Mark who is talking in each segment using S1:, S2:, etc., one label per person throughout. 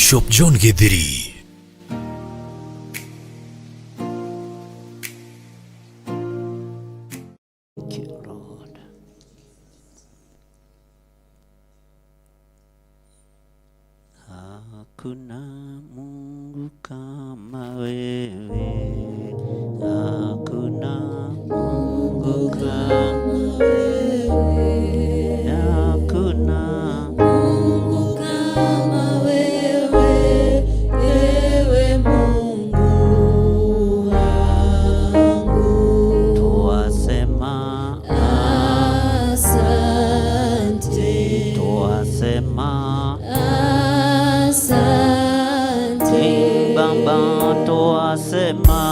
S1: Bishop John Githiri.
S2: Thank you, Lord. Hakuna Mungu kama wewe, hakuna Mungu kama wewe, hakuna
S3: Mungu kama wewe, ewe Mungu wangu.
S2: Twasema
S3: Asante,
S2: twasema
S3: asante,
S2: Baba, twasema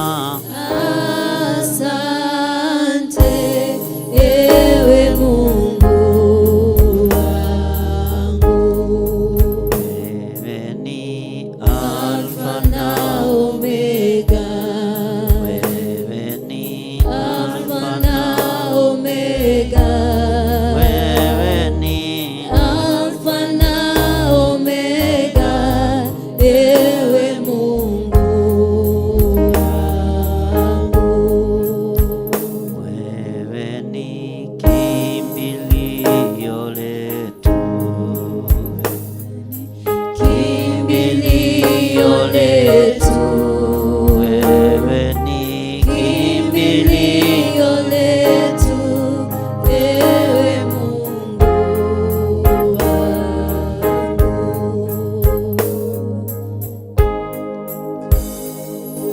S3: asante, ewe Mungu wangu.
S2: Wewe ni Alfa
S3: Alfa na Omega,
S2: wewe ni
S3: Alfa na Omega,
S2: wewe ni
S3: Alfa na Omega, ewe Mungu wangu.
S2: Wewe ni kimbilio letu,
S3: Kimbilio letu,
S2: wewe ni kimbilio
S3: kimbilio letu, ewe Mungu wangu.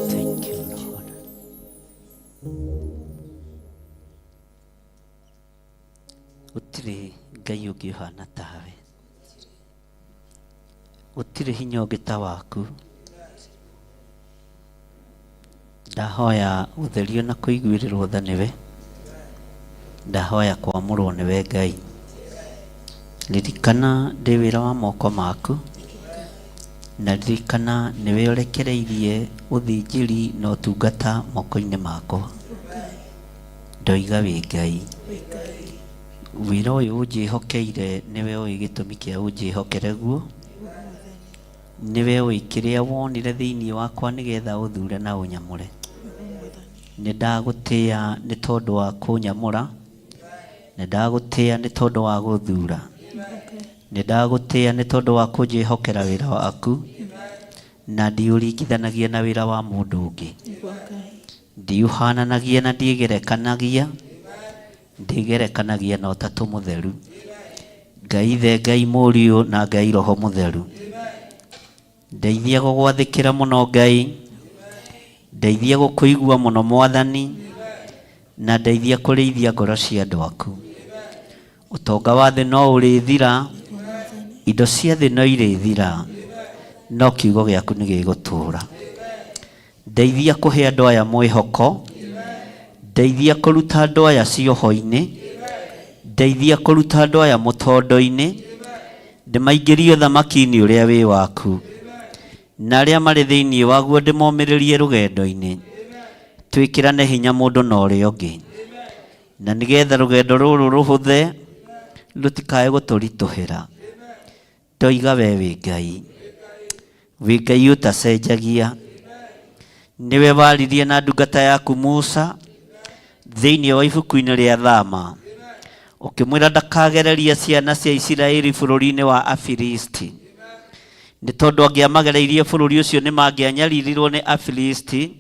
S2: Thank you, Lord. Gũtirĩ Ngai ũngĩ ũhana tawe, gũtirĩ hinya ũngĩ ta waku. Ndahoya gũtherio na kũiguĩrĩrwo tha nĩwe, ndahoya kwamũrwo nĩwe Ngai. Ririkana ndĩ wĩra wa moko maku, na ririkana nĩwe ũrekereirie ũthĩnjĩri na ũtungata moko-inĩ makwa. Ndoiga wĩ Ngai, wĩra ũyũ ũnjĩhokeire nĩwe ũĩ gĩtũmi kĩa ũnjĩhokere guo, nĩwe ũĩ kĩrĩa wonire thĩinĩ wakwa nĩgetha ũthure na ũnyamũre. Nĩ ndagũtĩa nĩ tondũ wa kũnyamũra, nĩ ndagũtĩa nĩ tondũ wa gũthura, nĩ ndagũtĩa nĩ tondũ wa kũnjĩhokera wĩra waku, na ndiũringithanagia na wĩra wa mũndũ ũngĩ, ndiũhananagia na ndiĩgerekanagia, ndĩgerekanagia na ũtatũ mũtheru, Ngai Ithe, Ngai Mũriũ na Ngai Roho Mũtheru. Ndeithia gũgwathĩkĩra mũno Ngai, ndeithia gũkũigua mũno Mwathani, na ndeithia kũrĩithia ngoro cia andũ aku. Ũtonga wa thĩ no ũrĩthira, indo cia thĩ no irĩthira, no kiugo gĩaku nĩ gĩgũtũũra. Ndeithia kũhe andũ aya mwĩhoko, ndeithia kũruta andũ aya cioho-inĩ, ndeithia kũruta andũ aya mũtondo-inĩ, ndĩmaingĩrie ũthamaki-inĩ ũrĩa wĩ waku, na arĩa marĩ thĩinĩ waguo ndĩmomĩrĩrie rũgendo-inĩ. Twĩkĩrane hinya mũndũ na ũrĩa ũngĩ, na nĩgetha rũgendo rũrũ rũhũthe, rũtikae gũtũritũhĩra. Ndoiga we wĩ Ngai, wĩ Ngai ũtacenjagia, nĩwe waririe na ndungata yaku Musa thĩinĩ wa ibuku-inĩ rĩa Thama, ũkĩmwĩra ndakagereria ciana cia Isiraeli bũrũri-inĩ wa Afilisti, nĩ tondũ angĩamagereirie bũrũri ũcio nĩ mangĩanyaririrwo nĩ Afilisti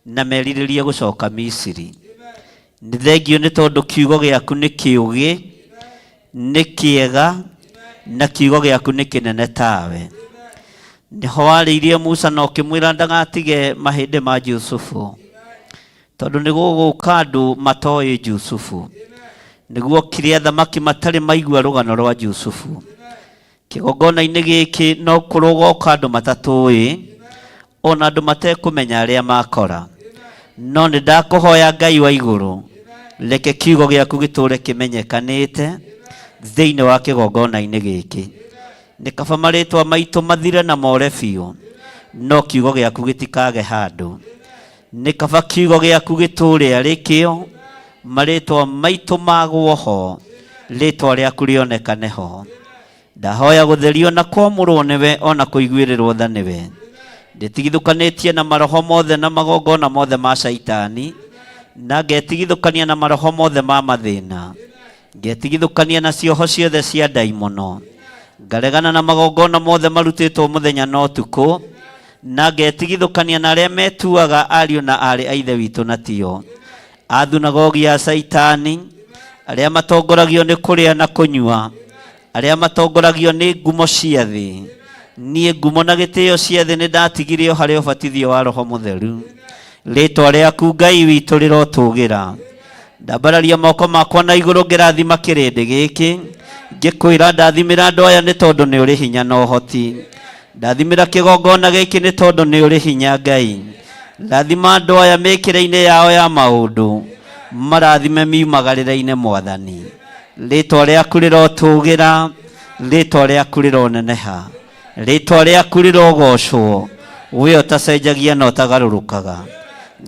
S2: na merirĩrie gũcoka Misiri. Nĩ thengio nĩ tondũ kiugo gĩaku nĩ kĩũgĩ, nĩ kĩega, na kiugo gĩaku nĩ kĩnene tawe. Nĩho warĩirie Musa na ũkĩmwĩra ndagatige mahĩndĩ ma Jusufu, tondũ nĩ gũgũka andũ matoĩ Jusufu, nĩguo kire athamaki matarĩ maigua rũgano rwa Jusufu. Kĩgongona-inĩ gĩkĩ no kũrũgoka andũ matatũĩ, ona andũ matekũmenya arĩa makora. No nĩ ndakũhoya Ngai wa igũrũ, reke kiugo gĩaku gĩtũũre kĩmenyekanĩte thĩinĩ wa kĩgongona-inĩ gĩkĩ. Nĩ kaba marĩtwa maitũ mathire na more biũ, no kiugo gĩaku gĩtikage handũ. Nĩ kaba kiugo gĩaku gĩtũũre arĩ kĩo, marĩtwa maitũ magwo ho, rĩtwa rĩaku rĩonekane ho. Ndahoya gũtherio na kwamũrwo nĩwe ona kũiguĩrĩrwo tha nĩwe. Ndĩtigithũkanĩtie na maroho mothe na magongona mothe ma caitani, na ngetigithũkania na maroho mothe ma mathĩna. Ngetigithũkania na cioho ciothe cia ndaimono. Ngaregana na magongona mothe marutĩtwo mũthenya na ũtukũ, na ngetigithũkania na arĩa metuaga ariũ na aarĩ a Ithe witũ na tio. A thunagogi ya Caitani, arĩa matongoragio nĩ kũrĩa na kũnyua, arĩa matongoragio nĩ ngumo cia thĩ. Niĩ ngumo na gĩtĩo cia thĩ nĩ ndatigire o harĩ ũbatithio wa Roho Mũtheru. Rĩtwa rĩaku Ngai witũ rĩrotũgĩra. Ndambararia moko makwa na igũrũ ngĩrathima kĩrĩndĩ gĩkĩ, ngĩkwĩra ndathimĩra andũ aya nĩ tondũ nĩ ũrĩ hinya na ũhoti. Ndathimĩra kĩgongona gĩkĩ nĩ tondũ nĩ ũrĩ hinya Ngai. Rathima andũ aya mĩkĩre-inĩ yao ya maũndũ, marathime miumagarĩre-inĩ Mwathani. Rĩtwa rĩaku rĩrotũgĩra, rĩtwa rĩaku rĩroneneha, rĩtwa rĩaku rĩrogocwo, we ũtacenjagia na ũtagarũrũkaga.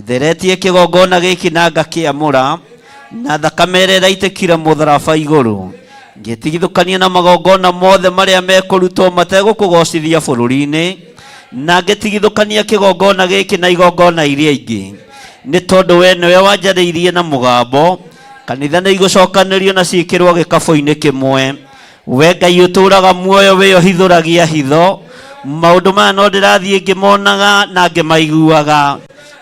S2: Theretie kĩgongona gĩkĩ na ngakĩamũra na thakame ĩrĩa ĩraitĩkire mũtharaba igũrũ, ngĩtigithũkania na magongona mothe marĩa mekũrutwo mategũkũgocithia bũrũri-inĩ, na ngĩtigithũkania kĩgongona gĩkĩ na igongona iria ingĩ, nĩ tondũ we nĩwe wanjarĩirie na mũgambo. Kanitha nĩ igũcokanĩrio na ciĩkĩrwo gĩkabũ-inĩ kĩmwe. We Ngai ũtũũraga muoyo, we ũhithũragia hitho, maũndũ maya no ndĩrathiĩ ngĩmonaga na ngĩmaiguaga.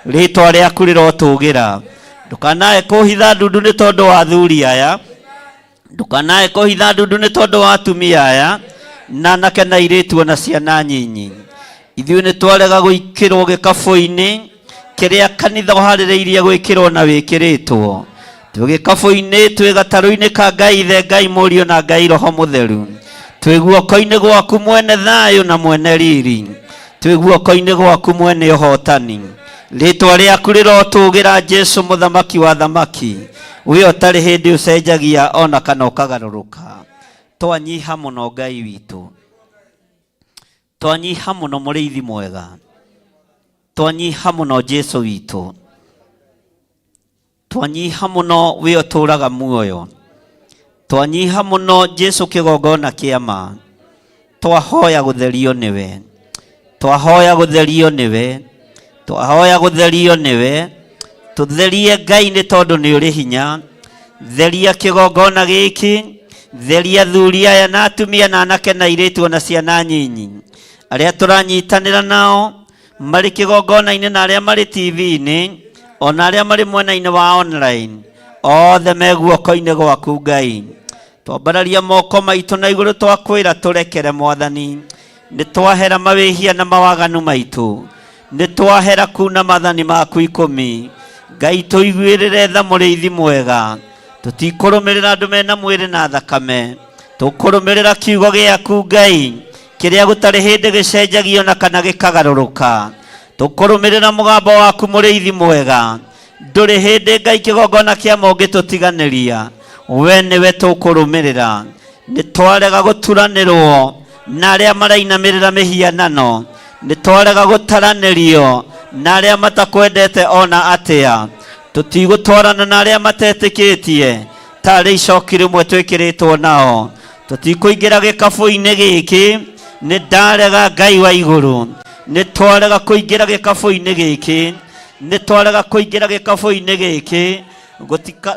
S2: Rĩtwa rĩaku rĩrotũgĩra. Ndũkanae kũhitha ndundu nĩ tondũ wa athuri aya, ndũkanae kũhitha ndundu nĩ tondũ wa atumia aya, na anake na airĩtu ona ciana nyinyi. Ithuĩ nĩ twarega gwĩkĩrwo gĩkabũ-inĩ kĩrĩa kanitha ũharĩrĩirie gwĩkĩrwo na wĩkĩrĩtwo. Twĩ gĩkabũ-inĩ, twĩ gatarũ-inĩ ka Ngai Ithe, Ngai Mũriũ na Ngai Roho Mũtheru. Twĩ guoko-inĩ gwaku mwene thayũ na mwene riri. Twĩ guoko-inĩ gwaku mwene ũhotani. Rĩtwa rĩaku rĩrotũgĩra Jesu mũthamaki wa thamaki. We ũtarĩ hĩndĩ ũcenjagia ona kana ũkagarũrũka. Twanyiha mũno Ngai witũ. Twanyiha mũno mũrĩithi mwega. Twanyiha mũno Jesu witũ. Twanyiha mũno we ũtũũraga muoyo. Twanyiha mũno Jesu kĩgongona kĩa ma. Twahoya gũtherio nĩwe. Twahoya gũtherio nĩwe. Twahoya gũtherio nĩwe. Tũtherie Ngai nĩ tondũ nĩ ũrĩ hinya. Theria kĩgongona gĩkĩ. Theria athuri aya na atumia na anake na airĩtu ona ciana nyinyi. Arĩa tũranyitanĩra nao marĩ kĩgongona-inĩ na arĩa marĩ TV-inĩ ona arĩa marĩ mwena-inĩ wa online, othe me guoko-inĩ gwaku Ngai. Twambararia moko maitũ na igũrũ twakwĩra tũrekere Mwathani. Nĩ twahera mawĩhia na mawaganu maitũ. Nĩ twahera kuna mathani maku ikũmi. Ngai tũiguĩrĩre tha mũrĩithi mwega. Tũtikũrũmĩrĩra andũ mena mwĩrĩ na thakame. Tũkũrũmĩrĩra kiugo gĩaku Ngai, kĩrĩa gũtarĩ hĩndĩ gĩcenjagio na kana gĩkagarũrũka. Tũkũrũmĩrĩra mũgambo waku mũrĩithi mwega. Ndũrĩ hĩndĩ Ngai kĩgongona kĩa ma ũngĩtũtiganĩria. We nĩwe tũkũrũmĩrĩra. Nĩ twarega gũturanĩrwo na arĩa marainamĩrĩra mĩhianano. Nĩ twarega gũtaranĩrio na arĩa matakwendete ona atĩa. Tũtigũtwarana na arĩa matetĩkĩtie tarĩ icoki rĩmwe twĩkĩrĩtwo nao. Tũtikũingĩra gĩkabũ-inĩ gĩkĩ. Nĩ ndarega Ngai wa igũrũ. Nĩ twarega kũingĩra gĩkabũ-inĩ gĩkĩ. Nĩ twarega kũingĩra gĩkabũ-inĩ gĩkĩ.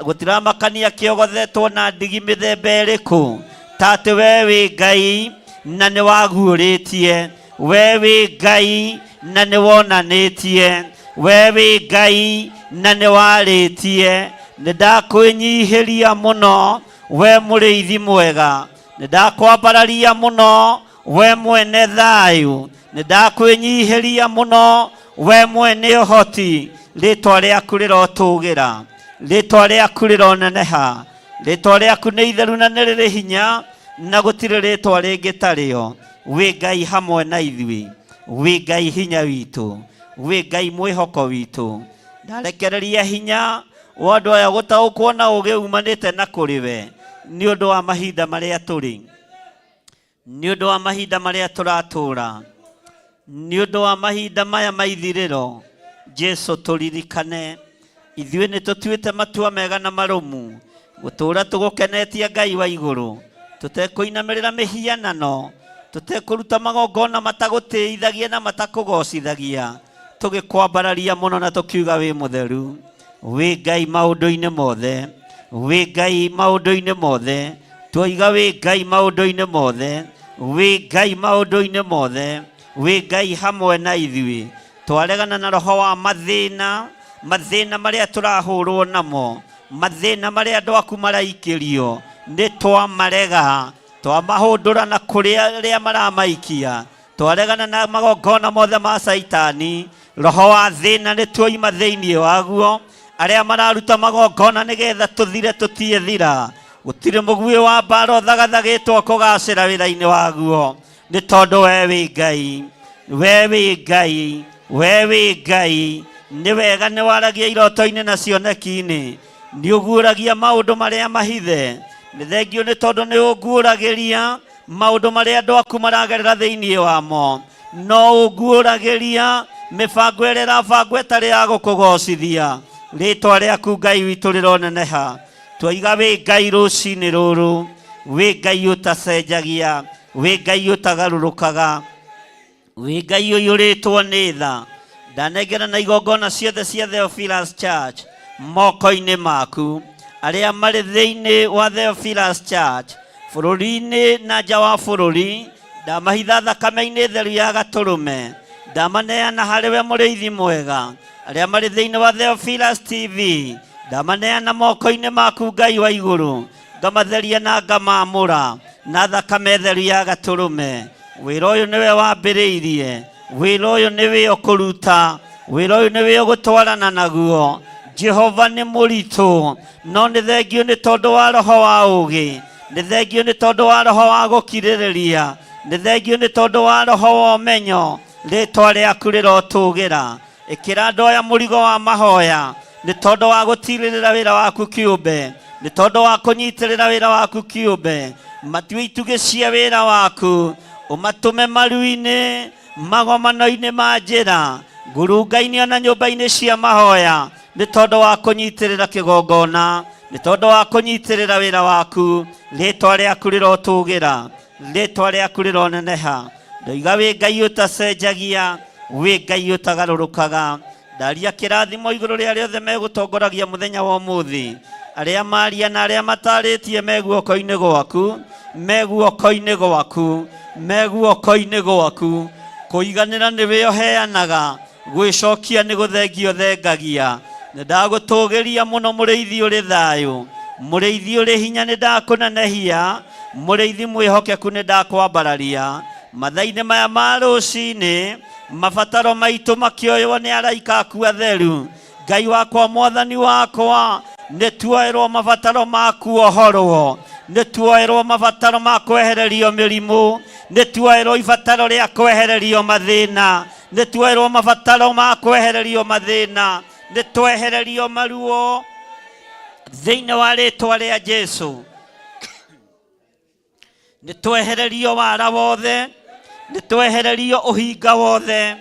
S2: Gũtiramakania kĩogothetwo na ndigi mĩthemba ĩrĩkũ, ta atĩ we wĩ Ngai na nĩ waguũrĩtie, we wĩ Ngai na nĩ wonanĩtie, we wĩ Ngai na nĩ warĩtie. Nĩ ndakwĩnyihĩria mũno we mũrĩithi mwega, nĩ ndakwambararia mũno we mwene thayũ, nĩ ndakwĩnyihĩria mũno we mwene ũhoti. Rĩtwa rĩaku rĩrotũgĩra, rĩtwa rĩaku rĩroneneha, rĩtwa rĩaku nĩ itheru na nĩ rĩrĩ hinya, na gũtirĩ rĩtwa rĩngĩ tarĩo. Wĩ Ngai hamwe na ithuĩ, wĩ Ngai hinya witũ, wĩ Ngai mwĩhoko witũ. Ndarekereria hinya wa andũ aya gũtaũkwo na ũũgĩ umanĩte na kũrĩ we, nĩ ũndũ wa mahinda marĩa tũrĩ, nĩ ũndũ wa mahinda marĩa tũratũũra, nĩ ũndũ wa mahinda maya ma ithirĩro. Jesu tũririkane ithuĩ nĩ tũtuĩte matua mega na marũmu gũtũũra tũgũkenetie Ngai wa igũrũ. Tũtekũinamĩrĩra mĩhianano, tũtekũruta magongona matagũtĩithagia na matakũgocithagia, tũgĩkwambararia mũno na tũkiuga wĩ mũtheru, wĩ Ngai maũndũ-inĩ mothe, wĩ Ngai maũndũ-inĩ mothe, twoiga wĩ Ngai maũndũ-inĩ mothe, wĩ Ngai maũndũ-inĩ mothe, wĩ Ngai hamwe na ithuĩ. Twaregana na roho wa mathĩna, mathĩna marĩa tũrahũrwo namo, mathĩna marĩa andũ aku maraikĩrio, nĩ twamarega, twamahũndũra na kũrĩa arĩa maramaikia. Twaregana na magongona mothe ma Caitani, roho wa thĩna nĩ tuoima thĩinĩ waguo. Arĩa mararuta magongona nĩgetha tũthire tũtiethira, gũtirĩ mũguĩ wa mbara ũthagathagĩtwo kũgacĩra wĩra-inĩ waguo, nĩ tondũ we wĩ Ngai, we wĩ Ngai, we wĩ Ngai. Nĩ wega nĩ waragia iroto-inĩ na cioneki-inĩ, nĩ ũguũragia maũndũ marĩa mahithe. Nĩ thengio nĩ tondũ nĩ ũnguũragĩria maũndũ marĩa andũ aku maragerera thĩinĩ wamo, no ũnguũragĩria mĩbango ĩrĩa ĩrabangwo ĩtarĩ ya gũkũgocithia. Rĩtwa rĩaku Ngai witũ rĩroneneha. Twaiga wĩ Ngai rũcinĩ rũrũ, wĩ Ngai ũtacenjagia, wĩ Ngai ũtagarũrũkaga, wĩ Ngai ũiyũrĩtwo nĩ tha. Ndanengera na igongona ciothe cia Theophilus Church moko-inĩ maku, arĩa marĩ thĩinĩ wa Theophilus Church bũrũri-inĩ na nja wa bũrũri, ndamahitha thakame-inĩ theru ya gatũrũme, ndamaneana harĩ we mũrĩithi mwega. Arĩa marĩ thĩinĩ wa Theophilus TV, ndamaneana moko-inĩ maku Ngai wa igũrũ, ngamatheria na ngamamũra na thakame theru ya gatũrũme. Wĩra ũyũ nĩwe wambĩrĩirie, wĩra ũyũ nĩwe ũkũruta, wĩra ũyũ nĩwe ũgũtwarana naguo. Jehova nĩ mũritũ, no nĩ thengio nĩ tondũ wa roho wa ũũgĩ, nĩ thengio nĩ tondũ wa roho wa gũkirĩrĩria, nĩ thengio nĩ tondũ wa roho wa ũmenyo. Rĩtwa rĩaku rĩrotũgĩra. Ĩkĩra andũ aya mũrigo wa mahoya nĩ tondũ wa gũtirĩrĩra wĩra waku kĩũmbe, nĩ tondũ wa kũnyitĩrĩra wĩra waku kĩũmbe. Matue itugĩ cia wĩra waku, ũmatũme maru-inĩ, magomano-inĩ ma njĩra, ngurunga-inĩ ona nyũmba-inĩ cia mahoya, nĩ tondũ wa kũnyitĩrĩra kĩgongona, nĩ tondũ wa kũnyitĩrĩra wĩra waku. Rĩtwa rĩaku rĩrotũgĩra, rĩtwa rĩaku rĩroneneha. Ndoiga wĩ Ngai ũtacenjagia, wĩ Ngai ũtagarũrũkaga. Ndaria kĩrathimo igũrũ rĩa arĩa othe megũtongoragia mũthenya wa ũmũthĩ, arĩa maria na arĩa matarĩtie me guoko-inĩ gwaku, me guoko-inĩ gwaku, me guoko-inĩ gwaku. Kũiganĩra nĩwe ũheanaga, gwĩcokia nĩ gũthengio thengagia. Nĩ ndagũtũgĩria mũno mũrĩithi ũrĩ thayũ, mũrĩithi ũrĩ hinya nĩ ndakũnenehia, mũrĩithi mwĩhokeku nĩ ndakwambararia. Mathaa-inĩ maya ma rũcinĩ, mabataro maitũ makĩoywo nĩ araika aku atheru. Ngai wakwa, mwathani wakwa, nĩ tuoerwo mabataro ma kuohorwo, nĩ tuoerwo mabataro ma kwehererio mĩrimũ, nĩ tuoerwo ibataro rĩa kwehererio mathĩna, nĩ tuoerwo mabataro ma kwehererio mathĩna, nĩ twehererio maruo thĩinĩ wa rĩtwa rĩa Jesu. Nĩ twehererio wara wothe, nĩ twehererio ũhinga wothe,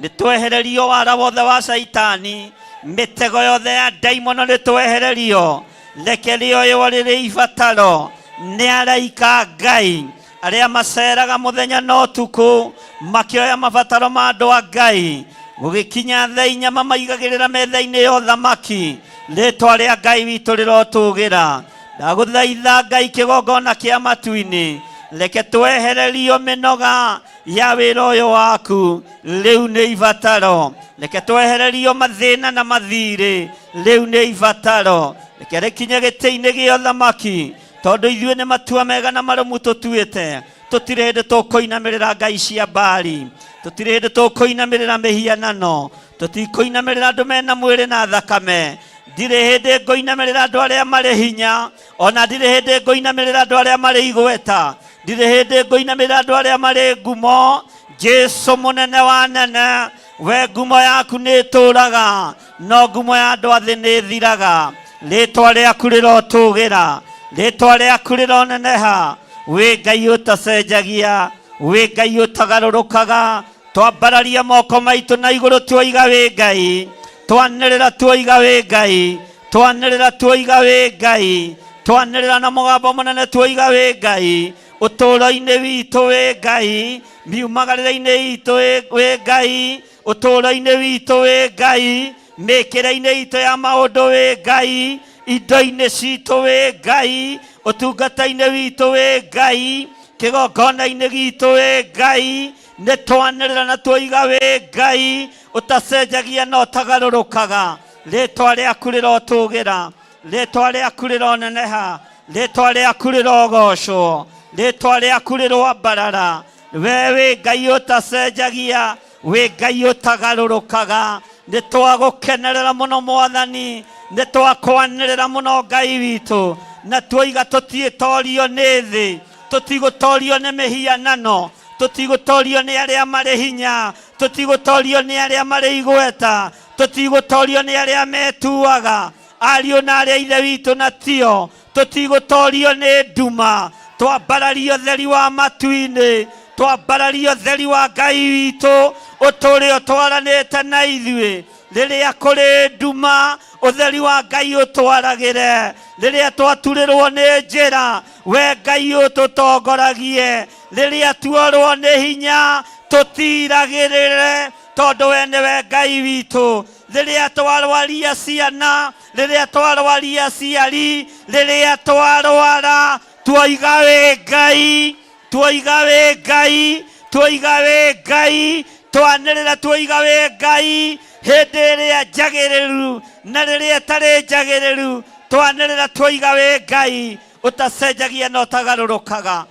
S2: nĩ twehererio wara wothe wa Caitani, mĩtego yothe ya ndaimono nĩ twehererio. Reke rĩoywo rĩrĩ ibataro nĩ araika a Ngai arĩa maceraga mũthenya na ũtukũ makĩoya mabataro ma andũ a Ngai. Gũgĩkinya thaa inya mamaigagĩrĩra metha-inĩ ya ũthamaki. Rĩtwa rĩa Ngai witũ rĩrotũgĩra. Ndagũthaitha Ngai kĩgongona kĩa matu-inĩ, reke twehererio mĩnoga ya wĩra ũyũ waku, rĩu nĩ ibataro. Reke twehererio mathĩna na mathirĩ, rĩu nĩ ibataro. Reke rĩkinye gĩtĩ-inĩ gĩa ũthamaki, tondũ ithuĩ nĩ matua mega na marũmu tũtuĩte. Tũtirĩ hĩndĩ tũkũinamĩrĩra ngai cia Baali, tũtirĩ hĩndĩ tũkũinamĩrĩra mĩhianano, tũtikũinamĩrĩra andũ mena mwĩrĩ na thakame. Ndirĩ hĩndĩ ngũinamĩrĩra andũ arĩa marĩ hinya, ona ndirĩ hĩndĩ ngũinamĩrĩra andũ arĩa marĩ igweta, ndirĩ hĩndĩ ngũinamĩrĩra andũ arĩa marĩ ngumo. Jesu mũnene wa nene, we ngumo yaku nĩ ĩtũraga, no ngumo ya andũ a thĩ nĩ ĩthiraga. Rĩtwa rĩaku rĩrotũgĩra, rĩtwa rĩaku rĩroneneha. Wĩ Ngai ũtacenjagia, wĩ Ngai ũtagarũrũkaga. Twambararia moko maitũ na igũrũ tuoiga wĩ Ngai, twanĩrĩra tuoiga wĩ Ngai, twanĩrĩra tuoiga wĩ Ngai, Twanĩrĩra na mũgambo mũnene tuoiga wĩ Ngai ũtũũro-inĩ witũ wĩ Ngai miumagarĩre-inĩ itũ wĩ Ngai ũtũũro-inĩ witũ wĩ Ngai mĩkĩre-inĩ itũ ya maũndũ wĩ Ngai indo-inĩ citũ wĩ Ngai ũtungata-inĩ witũ wĩ Ngai kĩgongona-inĩ gitũ wĩ Ngai nĩ twanĩrĩra na tuoiga wĩ Ngai ũtacenjagia na ũtagarũrũkaga rĩtwa rĩaku rĩrotũgĩra rĩtwa rĩaku rĩroneneha rĩtwa rĩaku rĩrogocwo rĩtwa rĩaku rĩroambarara we wĩ Ngai ũtacenjagia wĩ Ngai ũtagarũrũkaga nĩ twagũkenerera mũno mwathani nĩ twakwanĩrĩra mũno Ngai witũ na tuoiga tũtiĩtorio nĩ thĩ tũtigũtorio nĩ mĩhianano tũtigũtorio nĩ arĩa marĩ hinya tũtigũtorio nĩ arĩa marĩ igweta tũtigũtorio nĩ arĩa metuaga ariũ na arĩa ithe witũ na tio tũtigũtorio nĩ nduma twambarario theri wa matu-inĩ twambarario theri wa Ngai witũ ũtũũre ũtwaranĩte na ithuĩ rĩrĩa kũrĩ nduma ũtheri wa Ngai ũtwaragĩre rĩrĩa twaturĩrwo nĩ njĩra we Ngai ũtũtongoragie rĩrĩa tuorwo nĩ hinya tũtiragĩrĩre tondũ we nĩwe Ngai witũ rĩrĩa twarwaria ciana rĩrĩa twarwaria aciari rĩrĩa twarwara tuoiga wĩ Ngai tuoiga wĩ Ngai tuoiga wĩ Ngai twanĩrĩra tuoiga wĩ Ngai hĩndĩ ĩrĩa njagĩrĩru na rĩrĩa ĩtarĩ njagĩrĩru twanĩrĩra tuoiga wĩ Ngai ũtacenjagia na ũtagarũrũkaga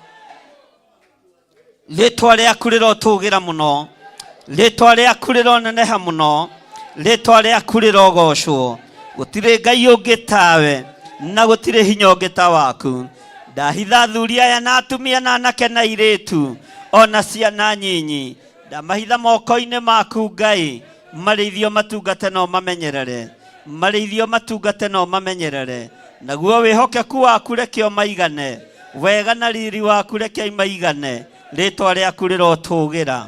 S2: rĩtwa rĩaku rĩrotũgĩra mũno rĩtwa rĩaku rĩroneneha mũno rĩtwa rĩaku rĩrogocwo gũtirĩ Ngai ũngĩ tawe na gũtirĩ hinya ũngĩ ta waku ndahitha athuri aya na atumia na anake na airĩtu ona ciana nyinyi ndamahitha moko-inĩ maku Ngai marĩithio matungate no mamenyerere marĩithio matungate no mamenyerere naguo wĩhokeku waku reke ũmaigane wega na riri waku reke imaigane rĩtwa rĩaku rĩrotũgĩra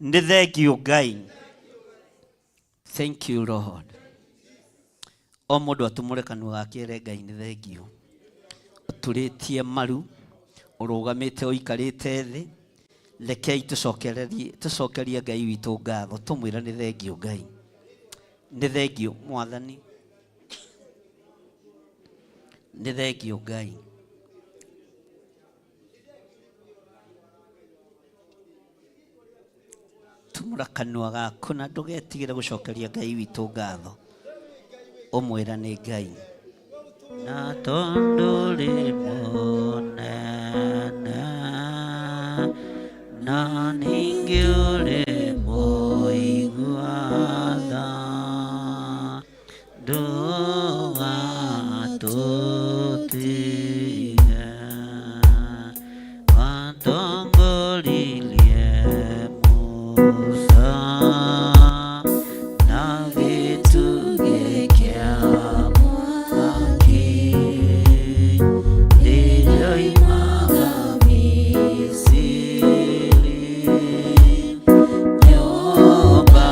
S2: nĩ thengiũ Ngai. Thank you Lord. O mũndũ atumũre kanua gake ere Ngai nĩ thengiũ ũturĩtie maru ũrũgamĩte ũikarĩte thĩ rekei tũcokerie Ngai witũ ngatho tũmwĩre nĩ thengiũ Ngai nĩ thengiũ mwathani nĩ thengiũ Ngai. Tumũra kanua gaku na ndũgetigĩre gũcokeria Ngai witũ ngatho ũmwĩra nĩ Ngai na tondũ rĩ mũnene na ningĩ ũrĩ mũigua tha ndũgatũtige watongoririe Musa na gĩtugĩ kĩa mwaki rĩrĩa oimaga Misiri nyũmba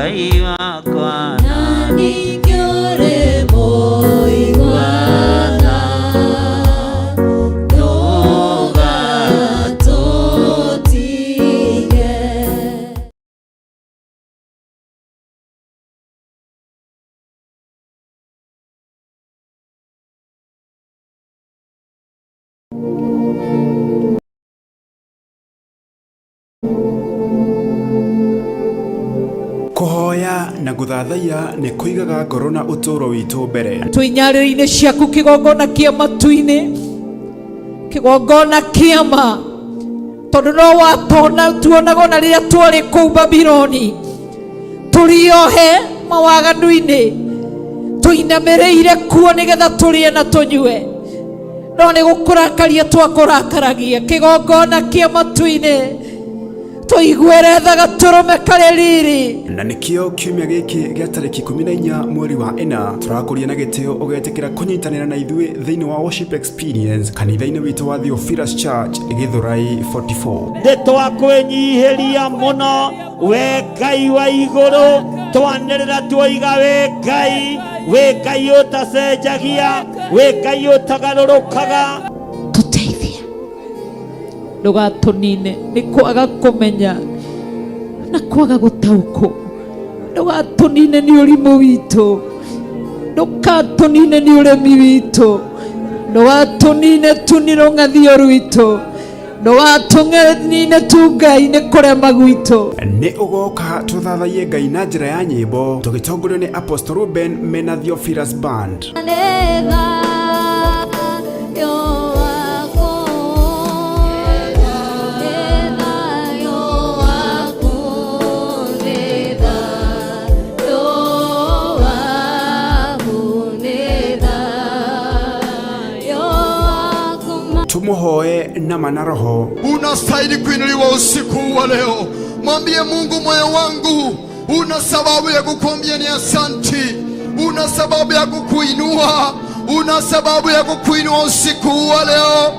S2: Ngai wakwa
S3: Na ningĩore moiguana ndũgatũtige.
S1: Kũhoya na gũthathaiya nĩ kũigaga ngoro na ũtũũro witũ mbere.
S4: Twĩ nyarĩrĩ-inĩ ciaku kĩgongona kĩa matu-inĩ, kĩgongona kĩa ma, tondũ no watona tuonaga ona rĩrĩa twarĩ kũu Babiloni tũrĩ ohe mawaganu-inĩ, tũinamĩrĩire kuo nĩgetha tũrĩe na tũnyue, no nĩ gũkũrakaria twakũrakaragia. Kĩgongona kĩa matu-inĩ, tũiguĩre tha gatũrũme karĩ riri.
S1: Na nĩkĩo kiumia gĩkĩ gĩa tarĩki 14 mweri wa 4 tũrakũria na gĩtĩo ũgetĩkĩra kũnyitanĩra na ithuĩ thĩinĩ wa worship experience kanitha-inĩ witũ wa Theophilus Church, Gĩthũrai 44.
S5: Nĩ twakwĩnyihĩria mũno we Ngai wa igũrũ, twanĩrĩra tuoiga wĩ Ngai, wĩ Ngai ũtacenjagia, wĩ Ngai ũtagarũrũkaga.
S4: Tũteithie, ndũgatũnine nĩ kwaga kũmenya na kwaga gũtaũkwo, ndũgatũnine nĩ ũrimũ witũ, ndũgatũnine nĩ ũremi witũ, ndũgatũnine tu nĩ rũng'athio rwitũ, ndũgatũnine tu Ngai nĩ kũrema gwitũ.
S1: Nĩ ũgoka tũthathaiye Ngai na njĩra ya nyĩmbo tũgĩtongorio nĩ Apostle Ruben mena Theophilus Band.
S3: Nĩ thayũ waku, nĩ thayũ waku, nĩ thayũ waku, nĩ thayũ waku.
S1: Tũmũhoe nama na roho.
S6: Unastahili kuinuliwa usiku huu wa leo. Mwambie Mungu, moyo wangu una sababu ya kukuambia ni asanti, una sababu ya kukuinua, una sababu ya kukuinua usiku huu wa leo.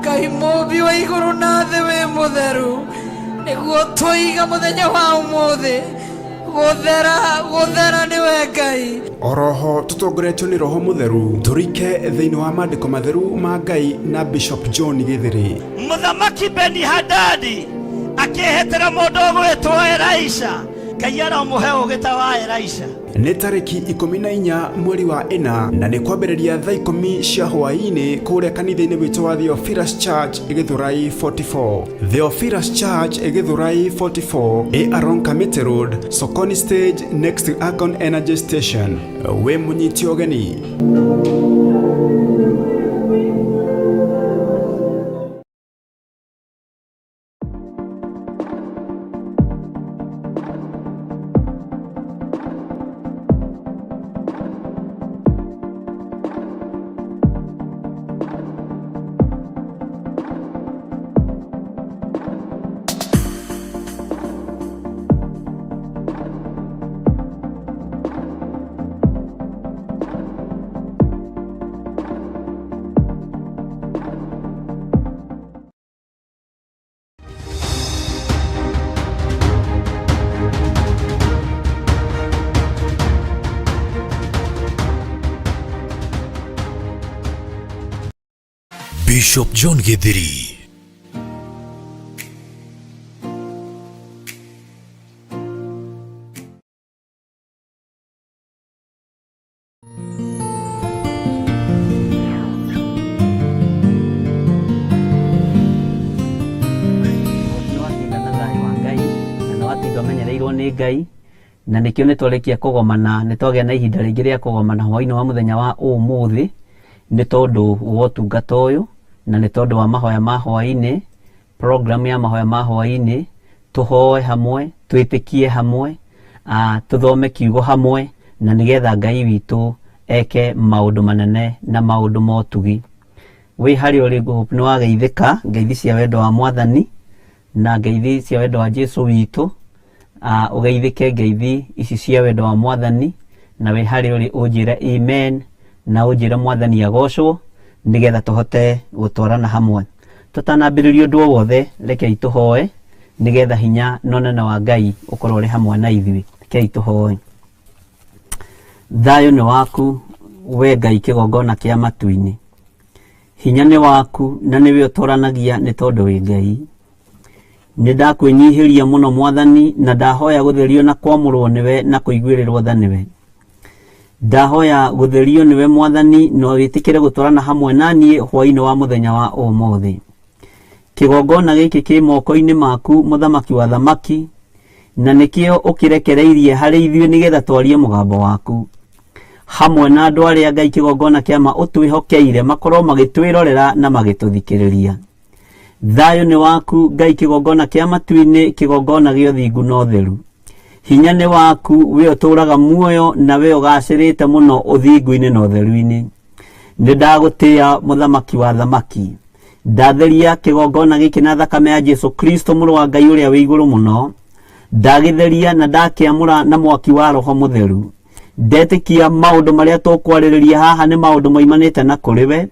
S4: Ngai mũmbi wa igũrũ na thĩ, wĩ mũtheru, nĩguo tũiga mũthenya wa ũmũthĩ gũthera, gũthera nĩwe Ngai.
S1: Oroho tũtongoretio nĩ Roho Mũtheru tũrike thĩinĩ wa maandĩko matheru ma Ngai na Bishop John Gĩthĩrĩ.
S5: Mũthamaki Beni Hadadi akĩhĩtĩra mũndũ ũgwĩtwo Elisha. Ngai aromũhe ũũgĩ ta wa Elisha.
S1: Nĩ tarĩki 14 mweri wa 4 na nĩ kwambĩrĩria thaa 10 cia hwaĩ-inĩ kũrĩa kanitha-inĩ witũ wa Theophilus Church, Gĩthũrai 44. Theophilus Church, Gĩthũrai 44, ĩ along Kamiti Road, Sokoni Stage, next to Akon Energy Station. Wĩ mũnyiti ũgeni.
S7: Bishop John Githiri.
S2: Nĩ watinda na thayũ wa Ngai na nĩ watinda ũmenyereirwo nĩ Ngai, na nĩkĩo nĩ twarĩkia kũgomana, nĩ twagĩa na ihinda rĩngĩ rĩa kũgomana hwaĩ-inĩ wa mũthenya wa ũmũthĩ, nĩ tondũ wa ũtungata ũyũ na nĩ tondũ wa mahoya ma hwaĩ-inĩ, program ya mahoya ma hwaĩ-inĩ, tũhoe hamwe, twĩtĩkie hamwe, tũthome kiugo hamwe, na nĩgetha Ngai witũ eke maũndũ manene na maũndũ ma ũtugi. Wĩ harĩa ũrĩ, ngũhope nĩ wageithĩka ngeithi cia wendo wa Mwathani na ngeithi cia wendo wa Jesu witũ. Ũgeithĩke ngeithi ici cia wendo wa Mwathani, na wĩ harĩa ũrĩ ũnjĩre amen na ũnjĩre Mwathani agocwo, nĩgetha tũhote gũtwarana hamwe. Tũtanambĩrĩria ũndũ o wothe, rekei tũhoe nĩgetha hinya na ũnene wa Ngai ũkorwo ũrĩ hamwe na ithuĩ. Rekei tũhoe. Thayũ nĩ waku we Ngai kĩgongona kĩa matu-inĩ. Hinya nĩ waku na nĩwe ũtoranagia nĩ tondũ wĩ Ngai. Nĩ ndakwĩnyihĩria mũno Mwathani na ndahoya gũtherio na kwamũrwo nĩwe na kũiguĩrĩrwo tha nĩwe. Ndahoya gũtherio nĩwe Mwathani na wĩtĩkĩre gũtwarana hamwe na niĩ hwaĩ-inĩ wa mũthenya wa ũmũthĩ. Kĩgongona gĩkĩ kĩ moko-inĩ maku mũthamaki wa thamaki na nĩkĩo ũkĩrekereirie harĩ ithuĩ nĩgetha twarie mũgambo waku hamwe na andũ arĩa Ngai kĩgongona kĩa ma ũtwĩhokeire makorwo magĩtwĩrorera na magĩtũthikĩrĩria. Thayũ nĩ waku Ngai kĩgongona kĩa matu-inĩ kĩgongona gĩa ũthingu na ũtheru. Hinya nĩ waku we ũtũũraga muoyo na we ũgacĩrĩte mũno ũthingu-inĩ na ũtheru-inĩ. Nĩ ndagũtĩĩa mũthamaki wa thamaki. Ndatheria kĩgongona gĩkĩ na thakame ya Jesu Kristo mũrũ wa Ngai ũrĩa wĩ igũrũ mũno. Ndagĩtheria na ndakĩamũra na mwaki wa Roho Mũtheru. Ndetĩkia maũndũ marĩa tũkwarĩrĩria haha nĩ maũndũ moimanĩte na kũrĩ we.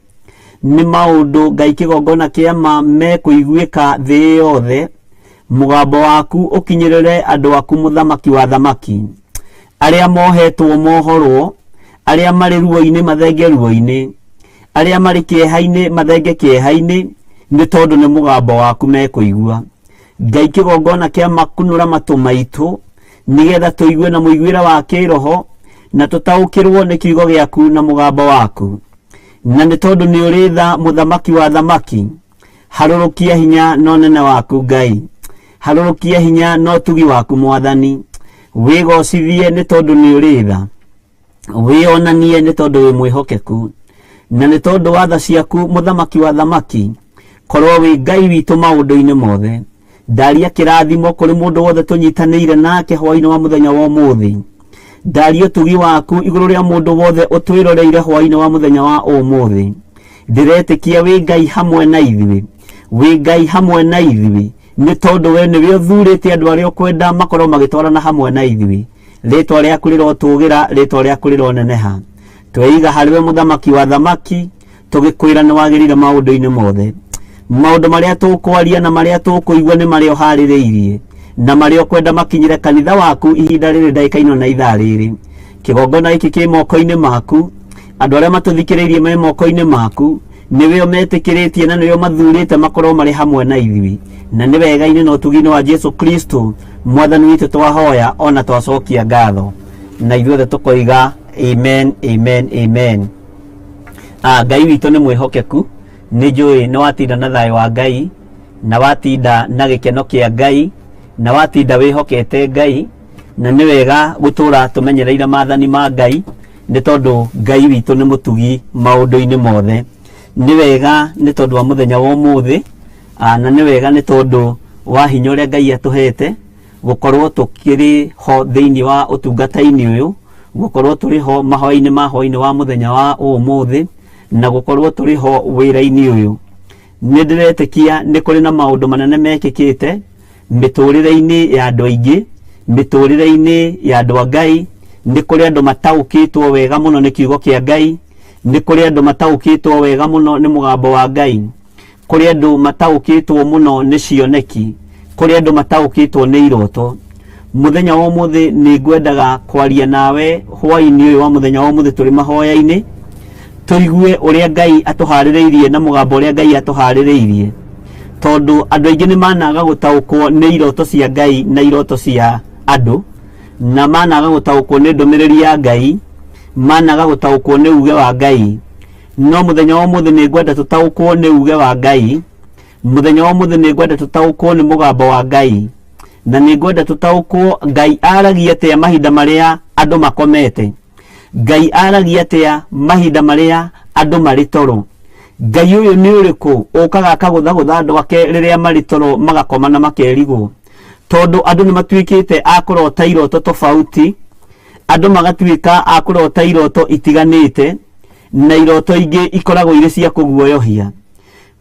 S2: Nĩ maũndũ Ngai kĩgongona kĩa ma mekũiguĩka thĩ yothe. Mũgambo waku ũkinyĩrĩre andũ aku mũthamaki wa thamaki. Arĩa mohetwo mohorwo, arĩa marĩ ruo-inĩ mathenge ruo-inĩ, arĩa marĩ kĩeha-inĩ mathenge kĩeha-inĩ, nĩ tondũ nĩ mũgambo waku mekũigua. Ngai kĩgongona kĩa makunũra matũ maitũ, nĩgetha tũigue na mũiguĩre wa kĩroho, na tũtaũkĩrwo nĩ kiugo gĩaku na mũgambo waku. Na nĩ tondũ nĩ ũrĩ tha mũthamaki wa thamaki, harũrũkia hinya na ũnene waku Ngai, harũrũkia hinya na ũtugi waku Mwathani, wĩgocithie nĩ tondũ nĩ ũrĩ tha, wĩonanie nĩ tondũ wĩ mwĩhokeku, na nĩ tondũ wa tha ciaku mũthamaki wa thamaki, korwo wĩ Ngai witũ maũndũ-inĩ mothe. Ndaria kĩrathimo kũrĩ mũndũ wothe tũnyitanĩire nake hwaĩ-inĩ wa mũthenya wa ũmũthĩ. Ndaria ũtugi waku igũrũ rĩa mũndũ wothe ũtwĩroreire hwaĩ-inĩ wa mũthenya wa ũmũthĩ. Ndĩretĩkia wĩ Ngai hamwe na ithuĩ, wĩ Ngai hamwe na ithuĩ, nĩ tondũ we nĩwe ũthurĩte andũ arĩa ũkwenda makorwo magĩtwarana hamwe na ithuĩ. Rĩtwa rĩaku rĩrotũgĩra, rĩtwa rĩaku rĩroneneha. Tweiga harĩ we mũthamaki wa thamaki, tũgĩkwĩra nĩ wagĩrĩire maũndũ-inĩ mothe. Maũndũ marĩa tũkwaria na marĩa tũkũigua nĩ marĩa ũharĩrĩirie na marĩa ũkwenda makinyĩre kanitha waku ihinda rĩrĩ ndagĩka ino na ithaa rĩrĩ. Kĩgongona gĩkĩ kĩ moko-inĩ maku, andũ arĩa matũthikĩrĩirie me moko-inĩ maku, nĩwe ũmetĩkĩrĩtie na nĩwe ũmathurĩte makorwo marĩ hamwe na ithuĩ. Na nĩ wega-inĩ na ũtugi-inĩ wa Jesu Kristo mwathani witũ twahoya ona twacokia ngatho. Na ithuothe tũkoiga amen, amen, amen. Ngai witũ nĩ mwĩhokeku, nĩ njũĩ nĩ watinda na thayũ wa Ngai, na watinda na gĩkeno kĩa Ngai, na watinda wĩhokete Ngai, na nĩ wega gũtũra tũmenyereire maathani ma Ngai, nĩ tondũ Ngai witũ nĩ mũtugi maũndũ-inĩ mothe. Nĩ wega nĩ tondũ wa mũthenya wa ũmũthĩ, na nĩ wega nĩ tondũ wa hinya ũrĩa Ngai atũhete, gũkorwo tũkĩrĩ ho thĩinĩ wa ũtungata-inĩ ũyũ, gũkorwo tũrĩ ho mahoya-inĩ ma hwaĩ-inĩ wa mũthenya wa ũmũthĩ, na gũkorwo tũrĩ ho wĩra-inĩ ũyũ. Nĩ ndĩretĩkia nĩ kũrĩ na maũndũ manene mekĩkĩte mĩtũrĩre-inĩ ya andũ aingĩ, mĩtũrĩre-inĩ ya andũ a Ngai, nĩ kũrĩ andũ mataũkĩtwo wega mũno nĩ kiugo kĩa Ngai, nĩ kũrĩ andũ mataũkĩtwo wega mũno nĩ mũgambo wa Ngai, kũrĩ andũ mataũkĩtwo mũno nĩ cioneki, kũrĩ andũ mataũkĩtwo nĩ iroto. Mũthenya wa ũmũthĩ nĩ ngwendaga kwaria nawe hwaĩ-inĩ ũyũ wa mũthenya wa ũmũthĩ tũrĩ mahoya-inĩ, tũigue ũrĩa Ngai atũharĩrĩirie na mũgambo ũrĩa Ngai atũharĩrĩirie, tondũ andũ aingĩ nĩ managa gũtaũkwo nĩ iroto cia Ngai na iroto cia andũ, na managa gũtaũkwo nĩ ndũmĩrĩri ya Ngai, managa gũtaũkwo nĩ uge wa Ngai. No mũthenya wa ũmũthĩ nĩ ngwenda tũtaũkwo nĩ uge wa Ngai, mũthenya wa ũmũthĩ nĩ ngwenda tũtaũkwo nĩ mũgambo wa Ngai, na nĩ ngwenda tũtaũkwo Ngai aragia atĩa mahinda marĩa andũ makomete, Ngai aragia atĩa mahinda marĩa andũ marĩ toro, Ngai ũyũ nĩ ũrĩkũ ũkaga akagũthagũtha andũ ake rĩrĩa marĩ toro magakoma na makerigwo, tondũ andũ nĩ matuĩkĩte a kũrota iroto tofauti, andũ magatuĩka a kũrota iroto itiganĩte, na iroto ingĩ ikoragwo irĩ cia kũguoyohia.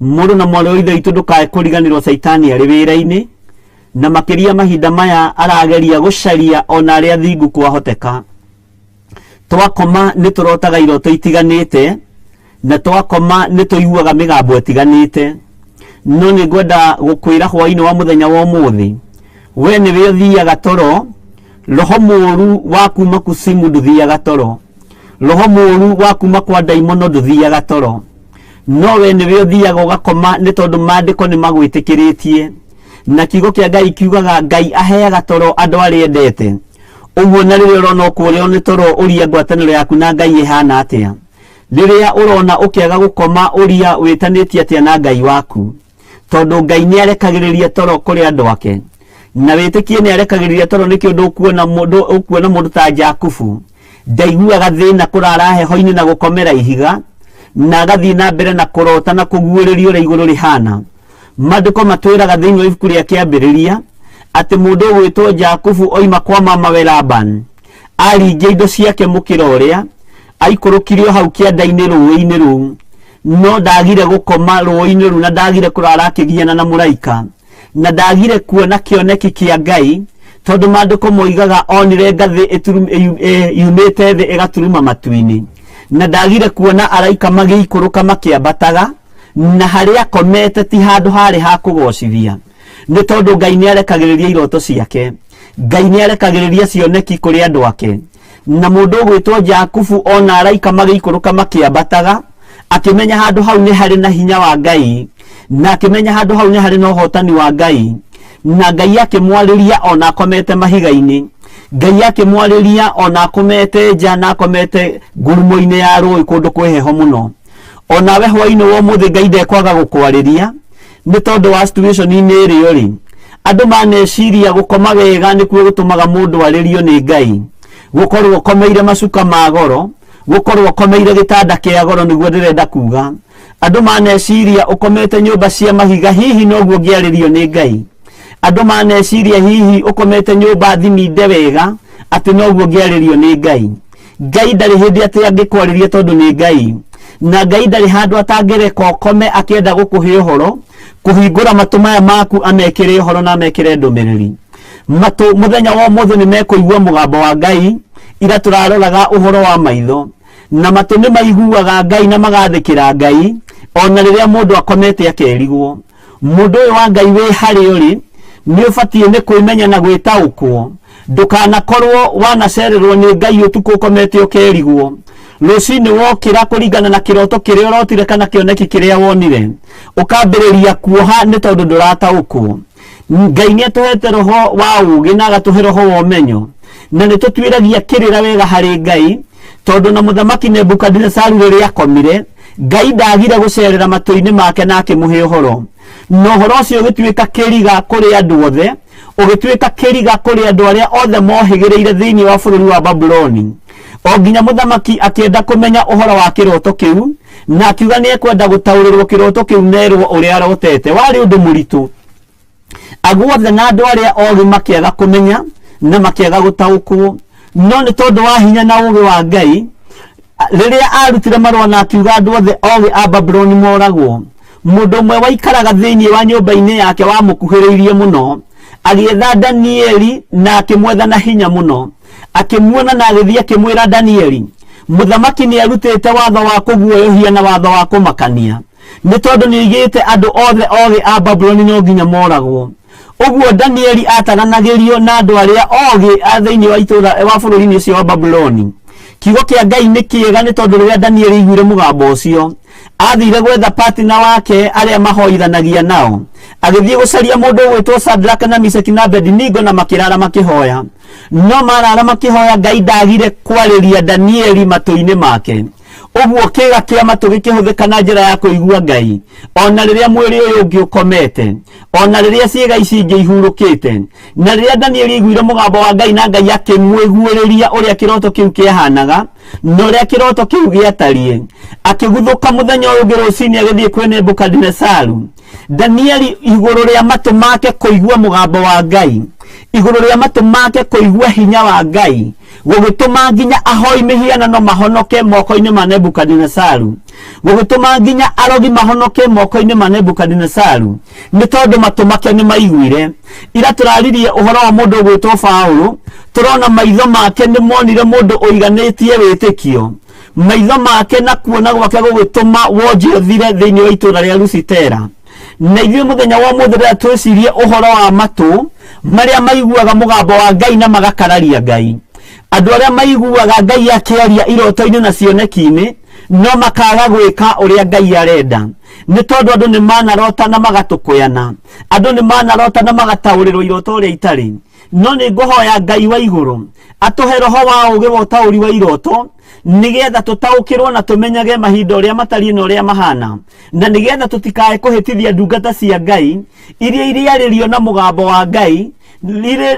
S2: Mũrũ na mwarĩ wa Ithe witũ ndũkae kũriganĩrwo Caitani arĩ wĩra-inĩ, na makĩria mahinda maya arageria gũcaria ona arĩa athingu kwahoteka. Twakoma nĩ tũrotaga iroto itiganĩte, na twakoma nĩ tũiguaga mĩgambo ĩtiganĩte. No nĩ ngwenda gũkwĩra hwaĩ-inĩ wa mũthenya wa ũmũthĩ, we nĩwe ũthiaga toro,
S5: Roho mũũru wa kuma kusimu ndũthiaga toro. Roho mũũru wa kuma kwa ndaimono ndũthiaga toro. No we nĩwe ũthiaga ũgakoma nĩ tondũ maandĩko nĩ magwĩtĩkĩrĩtie. Na kiugo kĩa Ngai kiugaga Ngai aheaga toro andũ arĩa endete. Ũguo na rĩrĩa ũrona ũkũrĩo nĩ toro ũria ngwatanĩro yaku na Ngai ĩhana atĩa. Rĩrĩa ũrona ũkĩaga gũkoma ũria wĩtanĩtie atĩa na Ngai waku. Tondũ Ngai nĩ arekagĩrĩria toro kũrĩ andũ ake. Na wĩtĩkie nĩ arekagĩrĩria toro nĩkĩo ndũkuona mũndũ ũkuona mũndũ ta Jakubu. Ndaiguaga thĩna kũrara heho-inĩ na gũkomera ihiga na agathiĩ na mbere na kũrota na kũguũrĩrio ũrĩa igũrũ rĩhana. Maandĩko matwĩraga thĩinĩ wa ibuku rĩa kĩambĩrĩria atĩ mũndũ ũgwĩtwo Jakubu oima kwa mamawe Laban aringia indo ciake mũkĩra ũrĩa aikũrũkire o hau kĩanda-inĩ rũĩ-inĩ rũu no ndagire gũkoma rũĩ-inĩ rũu na ndagire kũrara akĩgiana na mũraika na ndagire kuona kĩoneki kĩa Ngai tondũ maandĩko moigaga onire ngathĩ yumĩte thĩ ĩgaturuma matu-inĩ na ndagire kuona araika magĩikũrũka makĩambataga na harĩa akomete ti handũ harĩ ha kũgocithia nĩ tondũ Ngai nĩ arekagĩrĩria iroto ciake. Ngai nĩ arekagĩrĩria cioneki kũrĩ andũ ake. Na mũndũ ũgwĩtwo Jakubu ona araika magĩikũrũka makĩambataga akĩmenya handũ hau nĩ harĩ na hinya wa Ngai na akĩmenya handũ hau nĩ harĩ na ũhotani wa Ngai na Ngai akĩmwarĩria ona akomete mahiga-inĩ. Ngai akĩmwarĩria ona akomete nja na akomete ngurumo-inĩ ya rũĩ kũndũ kwĩ heho mũno. Onawe hwainĩ wa ũmũthĩ Ngai ndekwaga gũkwarĩria nĩ tondũ wa situation-inĩ ĩrĩa ũrĩ. Andũ maneciria gũkoma wega nĩkuo gũtũmaga mũndũ arĩrio nĩ Ngai. Gũkorwo ũkomeire macuka ma goro, gũkorwo ũkomeire gĩtanda kĩa goro nĩguo ndĩrenda kuga. Andũ maneciria ũkomete nyũmba cia mahiga hihi noguo ũngĩarĩrio nĩ Ngai. Andũ maneciria hihi ũkomete nyũmba thiminde wega atĩ noguo ũngĩarĩrio nĩ Ngai. Ngai ndarĩ hĩndĩ atĩ angĩkwarĩria tondũ nĩ Ngai. Na Ngai ndarĩ handũ atangĩreka ũkome akĩenda gũkũhe ũhoro, kũhingũra matũ maya maku amekĩre ũhoro na amekĩre ndũmĩrĩri. Matũ mũthenya wa ũmũthĩ nĩ mekũigua mũgambo wa Ngai ira tũraroraga ũhoro wa maitho. Na matũ nĩ maiguaga Ngai na magathĩkĩra Ngai ona rĩrĩa mũndũ akomete akerigwo. Mũndũ ũyũ wa Ngai wĩ harĩa ũrĩ nĩ ũbatiĩ nĩ kwĩmenya na gwĩtaũkwo. Ndũkanakorwo wanacererwo nĩ Ngai ũtukũ ũkomete ũkerigwo. Rũcinĩ wokĩra kũringana na kĩroto kĩrĩa ũrotire kana kĩoneki kĩrĩa wonire ũkambĩrĩria kuoha nĩ tondũ ndũrataũkwo. Ngai nĩ atũhete roho wa ũũgĩ na agatũhe roho wa ũmenyo na nĩ tũtuĩragia kĩrĩra wega harĩ Ngai tondũ na mũthamaki Nebukadinesaru rĩrĩa akomire Ngai ndagire gũcerera matũ-inĩ make na akĩmũhe ũhoro. Na ũhoro ũcio ũgĩtuĩka kĩriga kũrĩ andũ othe, ũgĩtuĩka kĩriga kũrĩ andũ arĩa othe mohĩgĩrĩire thĩinĩ wa bũrũri wa Babuloni. O nginya mũthamaki akĩenda kũmenya ũhoro wa kĩroto kĩu na akiuga nĩ ekwenda gũtaũrĩrwo kĩroto kĩu nerwo ũrĩa arotete. Warĩ ũndũ mũritũ. Aguothe na andũ arĩa ogĩ makĩaga kũmenya na makĩaga gũtaũkwo. No nĩ tondũ wa hinya na ũũgĩ wa Ngai, rĩrĩa arutire marũa na akiuga andũ othe ogĩ a Babuloni moragwo, mũndũ ũmwe waikaraga thĩinĩ wa nyũmba-inĩ yake wamũkuhĩrĩirie mũno agĩetha Danieli na akĩmwetha na hinya mũno. Akĩmuona na agĩthiĩ akĩmwĩra Danieli, mũthamaki nĩ arutĩte watho wa kũguoyohia na watho wa kũmakania nĩ tondũ nĩ oigĩte andũ othe ogĩ a Babuloni no nginya moragwo. Ũguo Danieli ataranagĩrio na andũ arĩa ogĩ a thĩinĩ wa itũũra wa bũrũri-inĩ ũcio wa Babuloni. Kiugo kĩa Ngai nĩ kĩega nĩ tondũ rĩrĩa Danieli aiguire mũgambo ũcio athire gwetha partner wake arĩa mahoithanagia nao. Agĩthiĩ gũcaria mũndũ ũgwĩtwo Shadraka na Meshaki na Abednego na makĩrara makĩhoya. No marara makĩhoya Ngai ndagire kwarĩria Danieli matũ-inĩ make. Ũguo kĩĩga kĩa matũ gĩkĩhũthĩka na njĩra ya kũigua Ngai ona rĩrĩa mwĩrĩ ũyũ ũngĩ ũkomete, ona rĩrĩa ciĩga ici ingĩ ihurũkĩte. Na rĩrĩa Danieli aiguire mũgambo wa Ngai na Ngai akĩmwĩguũrĩria ũrĩa kĩroto kĩu kĩahanaga na ũrĩa kĩroto kĩu gĩatariĩ, akĩguthũka mũthenya ũyũ ũngĩ rũcinĩ agĩthiĩ kwĩ Nebukadinesaru. Danieli igũrũ rĩa matũ make kũigua mũgambo wa Ngai, igũrũ rĩa matũ make kũigua hinya wa Ngai, gũgĩtũma nginya ahoi mĩhianano mahonoke moko-inĩ ma Nebukadinesaru, gũgĩtũma nginya arogi mahonoke moko-inĩ ma Nebukadinesaru, nĩ tondũ matũ make nĩ maiguire. Ira tũraririe ũhoro wa mũndũ ũgwĩtwo Paũlũ, tũrona maitho make nĩ monire mũndũ ũiganĩtie wĩtĩkio. Maitho make na kuona gwake gũgĩtũma wonje ũthire thĩinĩ wa itũũra rĩa Lusitera. Na ithuĩ mũthenya wa ũmũthĩ rĩrĩa twĩcirie ũhoro wa matũ marĩa maiguaga mũgambo wa Ngai na magakararia Ngai, andũ arĩa maiguaga Ngai akĩaria iroto-inĩ na cioneki-inĩ no makaga gwĩka ũrĩa Ngai arenda, nĩ tondũ andũ nĩ manarota na magatũkũyana, andũ nĩ manarota na magataũrĩrwo iroto ũrĩa itarĩ. No nĩ ngũhoya Ngai wa igũrũ atũhe roho wa ũũgĩ wa ũtaũri wa iroto, nĩgetha tũtaũkĩrwo na tũmenyage mahinda ũrĩa matariĩ na ũrĩa mahana, na nĩgetha tũtikae kũhĩtithia ndungata cia Ngai iria iriarĩrio na mũgambo wa Ngai,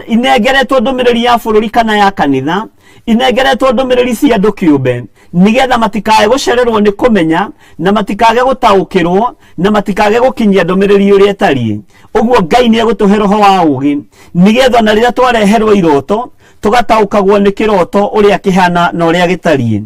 S5: inengeretwo ndũmĩrĩri ya bũrũri kana ya kanitha, inengeretwo ndũmĩrĩri cia andũ kĩũmbe, nĩgetha matikae gũcererwo nĩ kũmenya na matikage gũtaũkĩrwo na matikage gũkinyia ndũmĩrĩri ũrĩa ĩtariĩ. Ũguo Ngai nĩ egũtũhe roho wa ũũgĩ, nĩgetha ona rĩrĩa twareherwo iroto tũgataũkagwo nĩ kĩroto ũrĩa kĩhana na ũrĩa gĩtariĩ.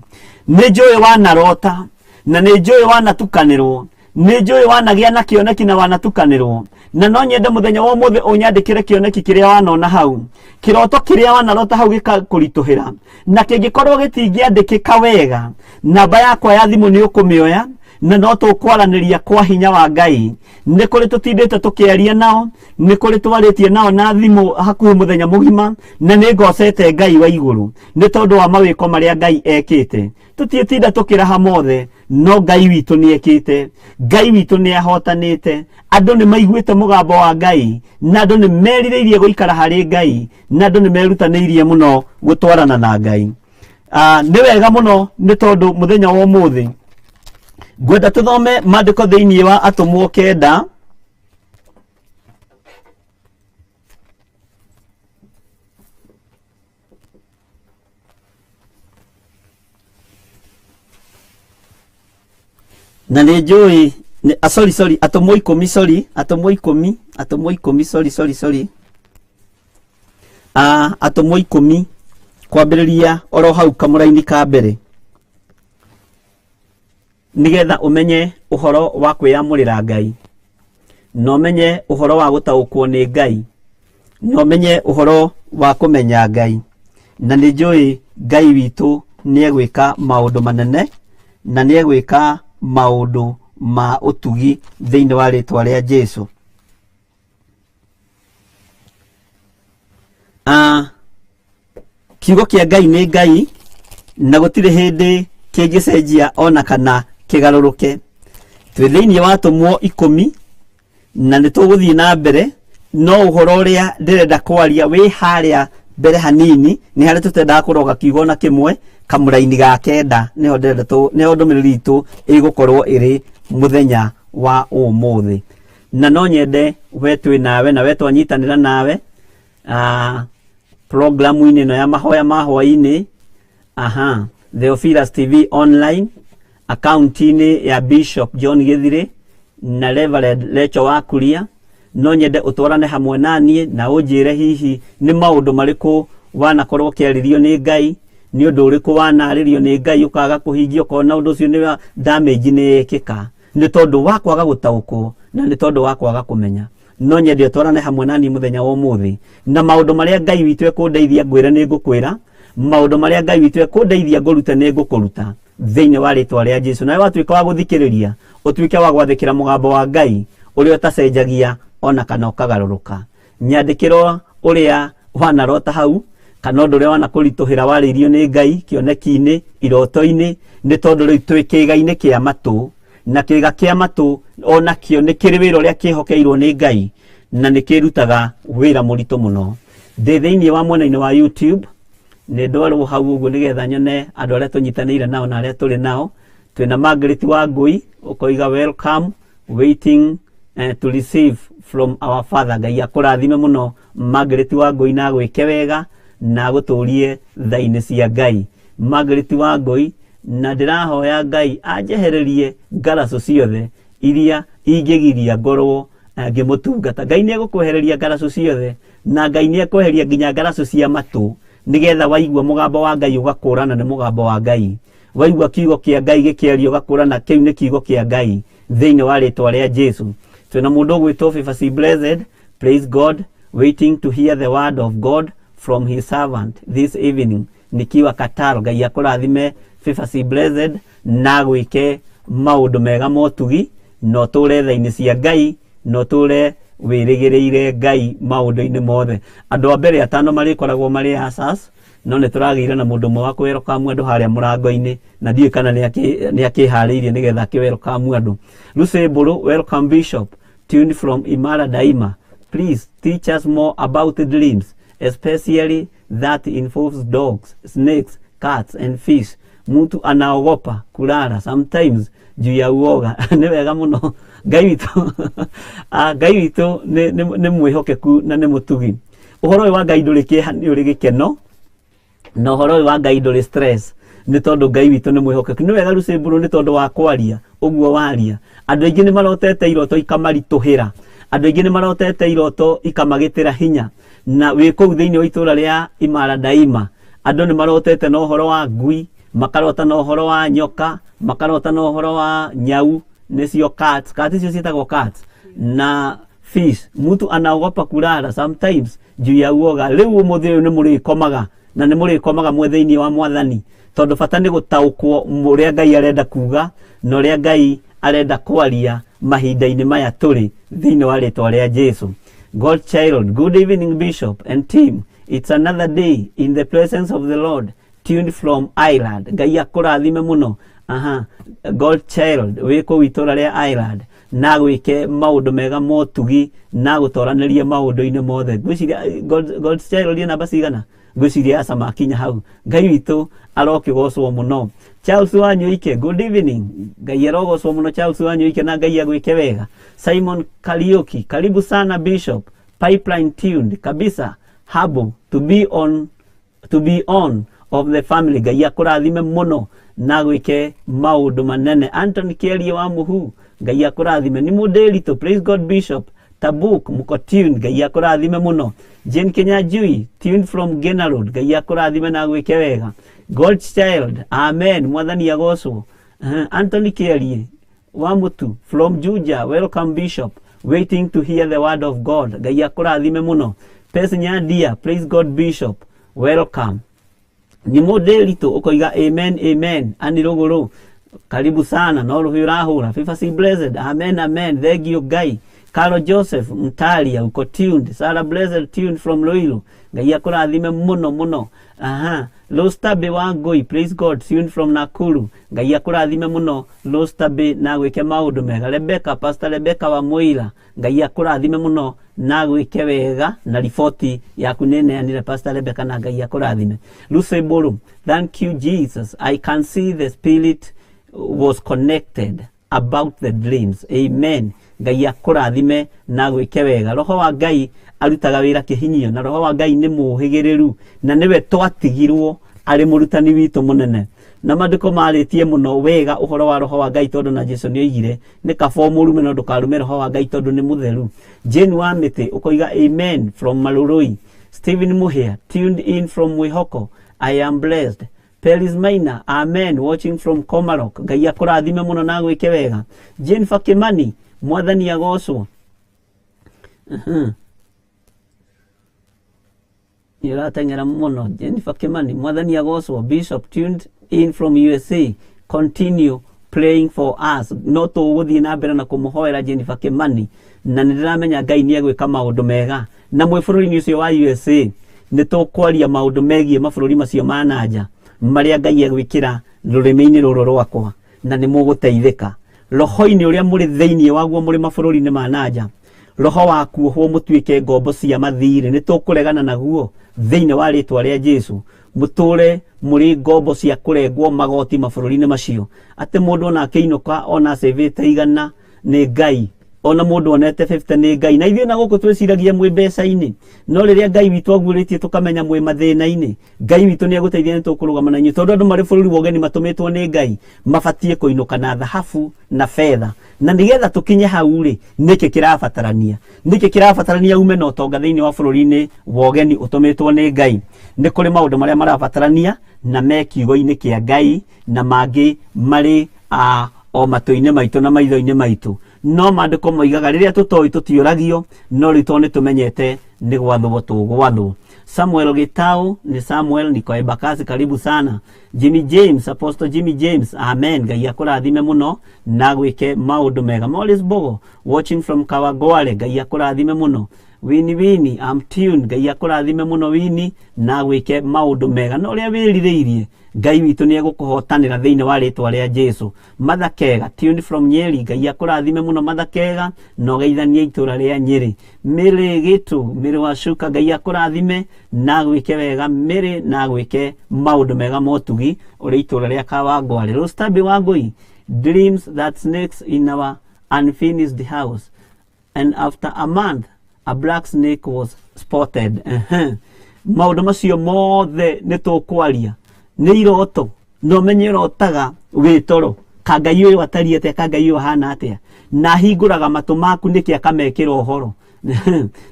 S5: Nĩ njũĩ wanarota, na nĩ njũĩ wanatukanĩrwo, nĩ njũĩ wanagĩa na kĩoneki na wanatukanĩrwo, na no nyende mũthenya wa ũmũthĩ ũnyandĩkĩre kĩoneki kĩrĩa wanona hau, kĩroto kĩrĩa wanarota hau gĩkakũritũhĩra, na kĩngĩkorwo gĩtingĩandĩkĩka wega, namba yakwa ya thimũ nĩ ũkũmĩoya na no tũkwaranĩria kwa hinya wa Ngai. Nĩ kũrĩ tũtindĩte tũkĩaria nao, nĩ kũrĩ twarĩtie nao na thimũ hakuhĩ mũthenya mũgima, na nĩ ngocete Ngai wa igũrũ nĩ tondũ wa mawĩko marĩa Ngai ekĩte. Tũtiĩtinda tũkĩraha mothe, no Ngai witũ nĩ ekĩte, Ngai witũ nĩ ahotanĩte. Andũ nĩ maiguĩte mũgambo wa Ngai, na andũ nĩ merirĩirie gũikara harĩ Ngai, na andũ nĩ merutanĩirie mũno gũtwarana na Ngai. Nĩ wega mũno nĩ tondũ mũthenya wa ũmũthĩ ngwenda tũthome maandĩko thĩinĩ wa Atũmwo 9 na nĩ njũĩ sorry, sorry, Atũmwo 10, sorry, Atũmwo 10, Atũmwo 10, sorry, sorry, sorry. Atũmwo 10 kwambĩrĩria oro hau kamũraini ka mbere, nĩgetha ũmenye ũhoro wa kwĩyamũrĩra Ngai, na ũmenye ũhoro wa gũtaũkwo nĩ Ngai, na ũmenye ũhoro wa kũmenya Ngai. Na nĩ njũĩ Ngai witũ nĩ egwĩka maũndũ manene, na nĩ egwĩka maũndũ ma ũtugi thĩinĩ wa rĩtwa rĩa Jesu. Kiugo kĩa Ngai nĩ Ngai, na gũtirĩ hĩndĩ kĩngĩcenjia ona kana kĩgarũrũke. Twĩ thĩinĩ wa Atũmwo 10 na nĩ tũgũthiĩ na mbere, no ũhoro ũrĩa ndĩrenda kwaria wĩ harĩa mbere hanini, nĩ harĩa tũtendaga kũroga kiugo na kĩmwe, kamũraini ga 9 nĩho ndĩrenda nĩho ndũmĩrĩri itũ ĩgũkorwo ĩrĩ mũthenya wa ũmũthĩ. Na no nyende we twĩ nawe na we twanyitanĩra nawe programu-inĩ ĩno ya mahoya ma hwaĩ-inĩ, aha, Theophilus TV online, akaunti-inĩ ya Bishop John Gĩthirĩ na Reverend Lecho wa Kuria. No nyende ũtwarane hamwe na niĩ na ũnjĩre hihi nĩ maũndũ marĩkũ wanakorwo ũkĩarĩrio nĩ Ngai, nĩ ũndũ ũrĩkũ wanarĩrio nĩ Ngai ũkaga kũhingia, ũkona ũndũ ũcio nĩ wa damage nĩ yekĩka nĩ tondũ wa kwaga gũtaũkwo na nĩ tondũ wa kwaga kũmenya. No nyende ũtwarane hamwe na niĩ mũthenya wa ũmũthĩ, na maũndũ marĩa Ngai witũ ekũndeithia ngwĩre nĩ ngũkwĩra, maũndũ marĩa Ngai witũ ekũndeithia ngũrute nĩ ngũkũruta thĩinĩ wa rĩtwa rĩa Jesu. Nawe watuĩka wa gũthikĩrĩria, ũtuĩke wa gwathĩkĩra mũgambo wa Ngai ũrĩa ũtacenjagia ona kana ũkagarũrũka. Nyandĩkĩrwo ũrĩa wanarota hau, kana ũndũ ũrĩa wanakũritũhĩra warĩirio nĩ Ngai kĩoneki-inĩ, iroto-inĩ, nĩ tondũ rĩu twĩ kĩĩga-inĩ kĩa matũ, na kĩĩga kĩa matũ onakĩo nĩ kĩrĩ wĩra ũrĩa kĩhokeirwo nĩ Ngai, na nĩ kĩrutaga wĩra mũritũ mũno. Ndĩ thĩinĩ wa mwena-inĩ wa YouTube, nĩ ndwarwo hau ũguo nĩgetha nyone andũ arĩa tũnyitanĩire nao na arĩa tũrĩ nao. Twĩna Margaret Wangui, ũkoiga welcome, waiting to receive from our Father. Ngai akũrathime mũno Margaret Wangui, na agwĩke wega na agũtũrie tha-inĩ cia Ngai. Margaret Wangui, na ndĩrahoya Ngai anjehererie ngaracũ ciothe iria ingĩgiria ngorwo ngĩmũtungata. Ngai nĩ egũkwehereria ngaracũ ciothe, na Ngai nĩ ekweheria nginya ngaracũ cia matũ, nĩgetha waigua mũgambo wa Ngai ũgakũrana nĩ mũgambo wa Ngai, waigua kiugo kĩa Ngai gĩkĩario ũgakũrana kĩu nĩ kiugo kĩa Ngai thĩinĩ wa rĩtwa rĩa Jesu. Twĩna mũndũ ũgwĩtwo Favor C Blessed, praise God, waiting to hear the word of God from his servant this evening, nikiwa Qatar. Ngai akũrathime Favor C Blessed, na agwĩke maũndũ mega motugi, na ũtũre tha-inĩ cia Ngai Na ũtũre wĩrĩgĩrĩire Ngai maũndũ-inĩ mothe. Andũ a mbere atano marĩkoragwo marĩ asas, no nĩ tũragĩire na mũndũ ũmwe wa kũwelcome andũ harĩa mũrango-inĩ, na ndiũĩ kana nĩ akĩharĩirie nĩgetha akĩwelcome andũ. Lucy Mbũrũ, welcome Bishop, tuned from Imara Daima. Please teach us more about dreams, especially that involves dogs, snakes, cats and fish. Mtu anaogopa kulala sometimes juu ya uoga. Nĩ wega mũno. Ngai witũ, ah, Ngai witũ nĩ mwĩhokeku na nĩ mũtugi. Ũhoro ũyũ wa Ngai ndũrĩ kĩeha, nĩ ũrĩ gĩkeno, na ũhoro ũyũ wa Ngai ndũrĩ stress, nĩ tondũ Ngai witũ nĩ mwĩhokeku. Nĩ wega Lucy Mbũrũ, nĩ tondũ wa kwaria ũguo waria. Andũ aingĩ nĩ marotete iroto ikamaritũhĩra, andũ aingĩ nĩ marotete iroto ikamagĩtĩra hinya, na wĩ kũu thĩinĩ wa itũũra rĩa Imara Daima andũ nĩ marotete na ũhoro wa ngui, makarota na ũhoro wa nyoka, makarota na ũhoro wa nyau, nĩcio cats, cats icio ciĩtagwo cats, na fish. Mtu anaogopa kulala sometimes juu ya uoga. Rĩu ũmũthĩ ũyũ nĩ mũrĩkomaga, na nĩ mũrĩkomaga mwĩ thĩinĩ wa Mwathani, tondũ bata nĩ gũtaũkwo ũrĩa Ngai arenda kuga na ũrĩa Ngai arenda kwaria mahinda-inĩ maya tũrĩ, thĩinĩ wa rĩtwa rĩa Jesu. God child, good evening Bishop and team. It's another day in the presence of the Lord, tuned from Ireland. Ngai akũrathime mũno. Aha, God child, wĩ kũu itũũra rĩa Ireland, na gwĩke maũndũ mega motugi na gũtoranĩrie maũndũ-inĩ mothe. Ngwĩciria God child ĩ namba cigana? Ngwĩciria aca makinya hau. Ngai witũ arokĩgocwo mũno. Charles Wanyoike, good evening. Ngai arogocwo mũno, Charles Wanyoike, na Ngai agwĩke wega. Simon Kariuki, karibu sana Bishop. Pipeline tuned kabisa, habo to be on of the family. Ngai akũrathime mũno na gwĩke maũndũ manene. Anthony Kierie wa Muhu, Ngai akũrathime. Nĩ mũndĩritũ, praise God Bishop. Tabuk muko tuned, Ngai akũrathime mũno. Jane Kinyanjui, tuned from Gena Road, Ngai akũrathime na gwĩke wega. God child, amen, Mwathani agocwo. Anthony Kierie wa Mutu from Juja, welcome Bishop, waiting to hear the word of God. Ngai akũrathime mũno. Pes Nyandia, praise God Bishop, welcome. Nĩ mũndĩritũ ũkoiga amen, amen. Ani rũgũrũ, karibu sana, no rũhĩ ũrahũra. Favor C Blessed, amen, amen, thank you Ngai. Carol Joseph Mtalia, uko tuned. Sarah Blessed, tuned from Ruiru, Ngai akũrathime mũno mũno. Aha, Rostabe wa Ngui, praise God, tuned from Nakuru, Ngai akũrathime mũno Rostabe na gwĩke maũndũ mega. Rebecca, Pastor Rebecca wa Mũira, Ngai akũrathime mũno na gwĩke wega, na riboti yaku nĩ neanire, Pastor Rebecca, na Ngai akũrathime. Lucy Mbũrũ, thank you Jesus, I can see the spirit was connected about the dreams. Amen. Ngai akũrathime na gwĩke wega. Roho wa Ngai arutaga wĩra kĩhinyio, na roho wa Ngai nĩ mũhĩgĩrĩru, na nĩwe twatigirwo arĩ mũrutani witũ mũnene, na maandĩko marĩtie mũno wega ũhoro wa roho wa Ngai, tondũ na Jesu nĩ oigire nĩ kaba ũmũrume no ndũkarume roho wa Ngai, tondũ nĩ mũtheru. Jane wa Mĩtĩ ũkoiga amen from Marurui. Stephen Muhia, tuned in from Mwihoko, I am blessed. Peris Maina, amen, watching from Komarok. Ngai akũrathime mũno na gwĩke wega. Jane Fakimani, Mwathani agocwo. Nĩ ũrateng'era mũno. Jennifer Kimani, Mwathani agocwo. Bishop, tuned in from USA. Continue praying for us. No tũgũthiĩ na mbere na kũmũhoera Jennifer Kimani, na nĩ ndĩramenya Ngai nĩ egwĩka maũndũ mega. Na mwĩ bũrũri-inĩ ũcio wa USA, nĩ tũkwaria maũndũ megiĩ mabũrũri macio ma nanja marĩa Ngai egwĩkĩra rũrĩmĩ-inĩ rũrũ rwakwa, na nĩ mũgũteithĩka roho-inĩ ũrĩa mũrĩ thĩinĩ waguo mũrĩ mabũrũri-inĩ ma nanja. Roho wa kuohwo mũtuĩke ngombo cia mathirĩ, nĩ tũkũregana naguo thĩinĩ wa rĩtwa rĩa Jesu. Mũtũre mũrĩ ngombo cia kũrengwo magoti mabũrũri-inĩ macio, atĩ mũndũ ona akĩinũka, ona acĩvĩte 100 nĩ Ngai, ona mũndũ onete 50 nĩ Ngai. Na ithuĩ na gũkũ twĩciragia mwĩ mbeca-inĩ, no rĩrĩa Ngai witũ aguũrĩtie tũkamenya mwĩ mathĩna-inĩ. Ngai witũ nĩ egũteithia, nĩ tũkũrũgama na inyuĩ, tondũ andũ marĩ bũrũri wa ũgeni matũmĩtwo nĩ Ngai mabatiĩ kũinũka na thahabu na betha. Na nĩgetha tũkinye hau rĩ, nĩkĩ kĩrabatarania? Nĩkĩ kĩrabatarania ume na ũtonga thĩinĩ wa bũrũri-inĩ wa ũgeni ũtũmĩtwo nĩ Ngai? Nĩ kũrĩ maũndũ marĩa marabatarania na me kiugo-inĩ kĩa Ngai, na mangĩ marĩ o matũ-inĩ maitũ na maitho-inĩ maitũ. No maandĩko moigaga rĩrĩa tũtoĩ tũtiũragio, no rĩu tondũ nĩ tũmenyete nĩ gwathwo tũgwathwo. Samuel Gitau ni Samuel niko Embakasi, karibu sana. Jimmy James, Apostle Jimmy James, amen. Ngai akũrathime mũno na gwĩke maũndũ mega. Morris Bogo watching from Kawangware, Ngai akũrathime mũno. Wini Wini, I'm tuned, Ngai akũrathime mũno Wini na gwĩke maũndũ mega na ũrĩa wĩrirĩirie Ngai witũ nĩ egũkũhotanĩra thĩinĩ wa rĩtwa rĩa Jesu. Mother Kega, tuned from Nyeri, Ngai akũrathime mũno Mother Kega na ũgeithanie itũra rĩa Nyeri. Mary Gitu, Mary wa Shuka, Ngai akũrathime na gwĩke wega Mary na gwĩke maũndũ mega motugi ũrĩ itũra rĩa Kawangware. Rostabi Wangui, dreams that snakes in our unfinished house and after a month a black snake was spotted. Ehe. Maũndũ macio mothe nĩ tũkwaria nĩ iroto na ũmenye ũrotaga wĩ toro ka Ngai ũyũ atariĩ atĩa, ka Ngai ũyũ ahana atĩa, na ahingũraga matũ maku nĩkĩ akamekĩra ũhoro.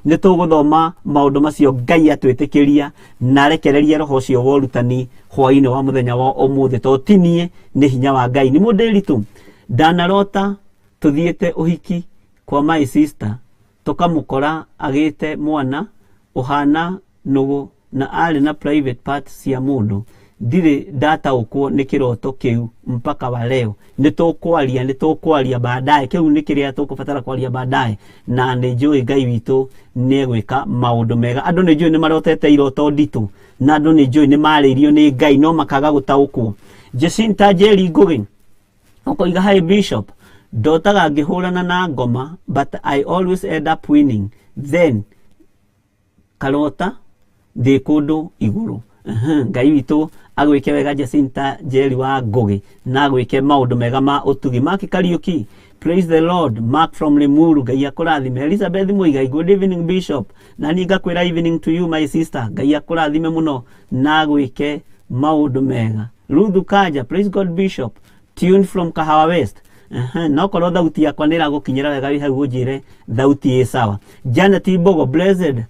S5: Nĩ tũgũthoma maũndũ macio Ngai atwĩtĩkĩria na arekererie roho ũcio wa ũrutani hwaĩ-inĩ wa mũthenya wa ũmũthĩ, tondũ ti niĩ, nĩ hinya wa Ngai. Nĩ mũndĩritũ ndanarota tũthiĩte ũhiki kwa my sister tũkamũkora agĩte mwana ũhana nũgũ na arĩ na private part cia mũndũ. Ndirĩ ndataũkwo nĩ kĩroto kĩu mpaka wa leo. Nĩ tũkwaria, nĩ tũkwaria baadaye, kĩu nĩ kĩrĩa tũkũbatara kwaria baadaye, na nĩ njũĩ Ngai witũ nĩ egwĩka maũndũ mega. Andũ nĩ njũĩ nĩ marotete iroto nditũ, na andũ nĩ njũĩ nĩ marĩirio nĩ Ngai no makaga gũtaũkwo. Jacinta Njeri Ngũgĩ ũkoiga, hi Bishop, ndotaga ngĩhũrana na ngoma but I always end up winning, then karota ndĩ kũndũ igũrũ. Ngai witũ agwĩke wega Jacinta Njeri wa Ngũgĩ na agwĩke maũndũ mega ma ũtugi. Mark Kariuki, praise the Lord. Mark from Limuru, Ngai akũrathime. Elizabeth Muigai, good evening Bishop, na niĩ ngakwĩra evening to you my sister. Ngai akũrathime mũno na agwĩke maũndũ mega. Ruth Kanja, praise God Bishop, tuned from Kahawa West. No korwo thauti yakwa nĩ ĩragũkinyĩra wega wĩ hau ũnjĩre thauti ĩ sawa. Janet Mbogo, blessed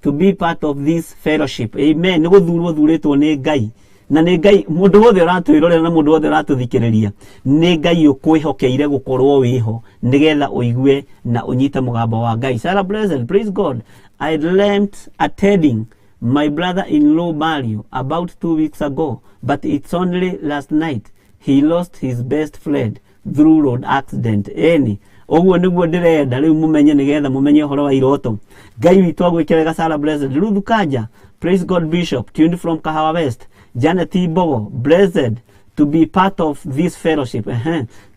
S5: to be part of this fellowship. Amen. Nĩ gũthurwo thurĩtwo nĩ Ngai, na nĩ Ngai mũndũ wothe ũratwĩrorera na mũndũ wothe ũratũthikĩrĩria, nĩ Ngai ũkwĩhokeire gũkorwo wĩho nĩgetha ũigue na ũnyite mũgambo wa Ngai. Sarah Blessed, praise God. I learned attending my brother-in-law Mario about 2 weeks ago, but it's only last night he lost his best friend through road accident. Eni ũguo nĩguo ndĩrenda rĩu mũmenye nĩgetha mũmenye ũhoro wa iroto. Ngai witũ agwĩke wega Sarah Blessed. Ruth Kanja, praise God Bishop, tuned from Kahawa West. Janet Mbogo, blessed to be part of this fellowship.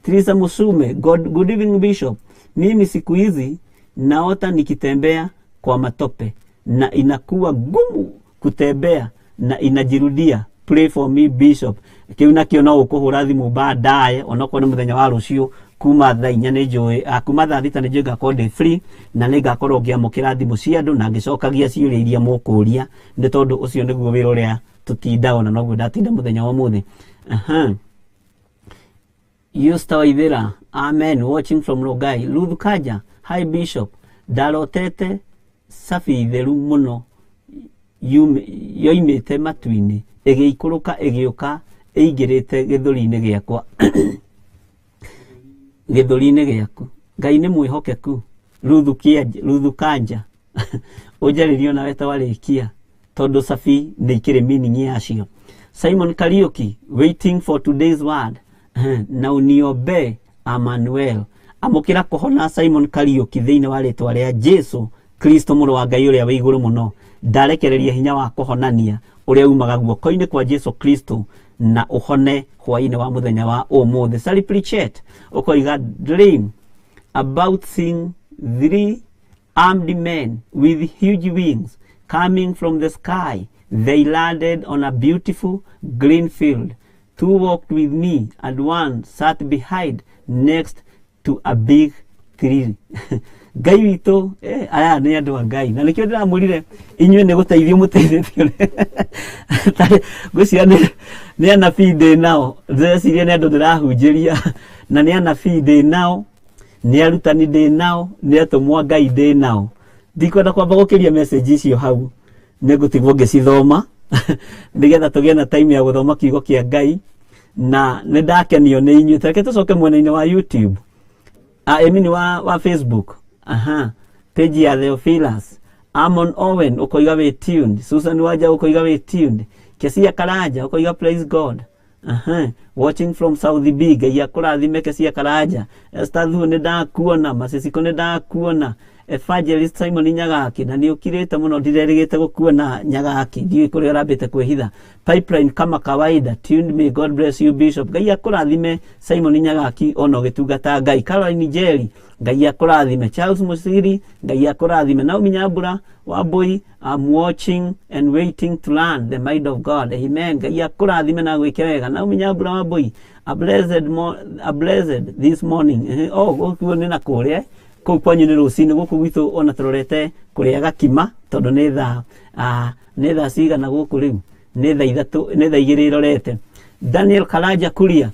S5: Teresa Musume, God, good evening Bishop. Mimi siku hizi naota nikitembea kwa matope na inakuwa gumu kutembea na inajirudia. Pray for me Bishop. Kiu nakio no ũkũhũra thimũ baadaye onokorwo nĩ mũthenya wa rũciũ kuma thaa inya nĩ njũĩ, kuma thaa thita nĩ njũĩ ngakorwo ndĩ free na nĩ ngakorwo ngĩamũkĩra thimũ cia andũ na ngĩcokagia ciũria iria mũkũria, nĩ tondũ ũcio nĩguo wĩra ũrĩa tũtindaga na noguo ndatinda mũthenya wa ũmũthĩ. Yusta Waithera, amen, watching from Rongai. Ruth Kanja, hi Bishop, ndarotete cabi theru mũno yoimĩte matu-inĩ ĩgĩikũrũka ĩgĩũka ĩingĩrĩte gĩthũri-inĩ gĩakwa gĩthũri-inĩ gĩaku. Ngai nĩ mwĩhokeku. Ruthu Kanja, ũnjarĩrie onawe ta warĩkia tondũ cabi nĩ ikĩrĩ meaning yacio. Simon Kariuki, waiting for today's word na uniombee Emmanuel. Amũkĩra kũhona Simon Kariuki thĩinĩ wa rĩtwa rĩa Jesu Kristo mũrũ wa Ngai ũrĩa wĩ igũrũ mũno. Ndarekereria hinya wa kũhonania ũrĩa umaga guoko-inĩ kwa Jesu Kristo na ũhone hwaĩ-inĩ wa mũthenya wa ũmũthĩ. Sally Pritchett ũkoiga, dream about seeing 3 armed men with huge wings coming from the sky. They landed on a beautiful green field. 2 walked with me and 1 sat behind next to a big tree. Ngai witũ, aya nĩ andũ a Ngai na nĩkĩo ndĩramwĩrire inyuĩ nĩ gũteithio mũteithĩtio. Ngwĩciria nĩ anabii ndĩ nao, ndĩreciria nĩ andũ ndĩrahunjĩria na nĩ anabii ndĩ nao, nĩ arutani ndĩ nao, nĩ atũmwo a Ngai ndĩ nao. Ndikwenda kwamba gũkĩria message icio hau, nĩ ngũtigwo ngĩcithoma nĩgetha tũgĩe na time ya gũthoma kiugo kĩa Ngai, na nĩ ndakenio nĩ inyuĩ. Reke tũcoke mwena-inĩ wa YouTube, I mean wa Facebook, aha, page ya Theophilus. Amon Owen ũkoiga wĩ tuned. Susan Wanja ũkoiga wĩ tuned. Kesia Karanja ũkoiga praise God. Aha. Watching from South B, Ngai akũrathime Kesia Karanja. Esther Thuo nĩ ndakuona, Masisiko nĩ ndakuona. Evangelist Simon Nyagaki na nĩ ũkirĩte mũno ndirerĩgĩte gũkuona Nyagaki, ndiũĩ kũrĩa ũrambĩte kwĩhitha. Pipeline kama kawaida, tuned may God bless you Bishop. Ngai akũrathime Simon Nyagaki ona ũgĩtungata Ngai. Caroline Njeri, Ngai akũrathime. Charles Musiri, Ngai akũrathime. Naomi Nyambura Wambui, I'm watching and waiting to learn the mind of God. Amen. Ngai akũrathime na gwĩke wega. Naomi Nyambura Wambui, a blessed this morning. Oh, gũkũ nĩ na kũrĩa kũu kwanyu nĩ rũcinĩ, gũkũ gwitũ ona tũrorete kũrĩa gakima tondũ nĩ thaa nĩ thaa cigana gũkũ rĩu? Nĩ thaa 3, nĩ thaa 2 ĩrorete. Daniel Karanja Kuria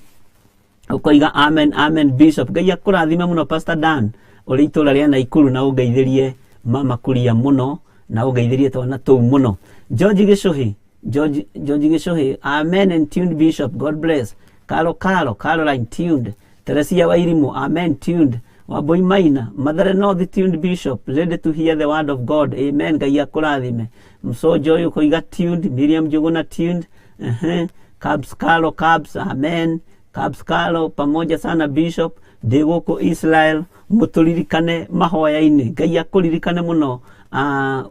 S5: ũkoiga amen amen Bishop. Ngai akũrathime mũno Pastor Dan ũrĩ itũra rĩa Naikuru, na ũngeithĩrie mama Kuria mũno na ũngeithĩrie twana tũu mũno. George Gĩcũhĩ, George Gĩcũhĩ, amen and tuned Bishop, God bless. Karo Karo Caroline tuned. Teresia Wairimu, amen tuned. Wambui Maina, Mathare North tuned Bishop, ready to hear the word of God. Amen. Ngai akũrathime. Msojo ũyũ ũkoiga tuned. Miriam Njuguna tuned. Cabs Carlo Cabs, amen. Cabs Carlo pamoja sana Bishop. Ndĩ gũkũ Israel, mũtũririkane mahoya-inĩ. Ngai akũririkane mũno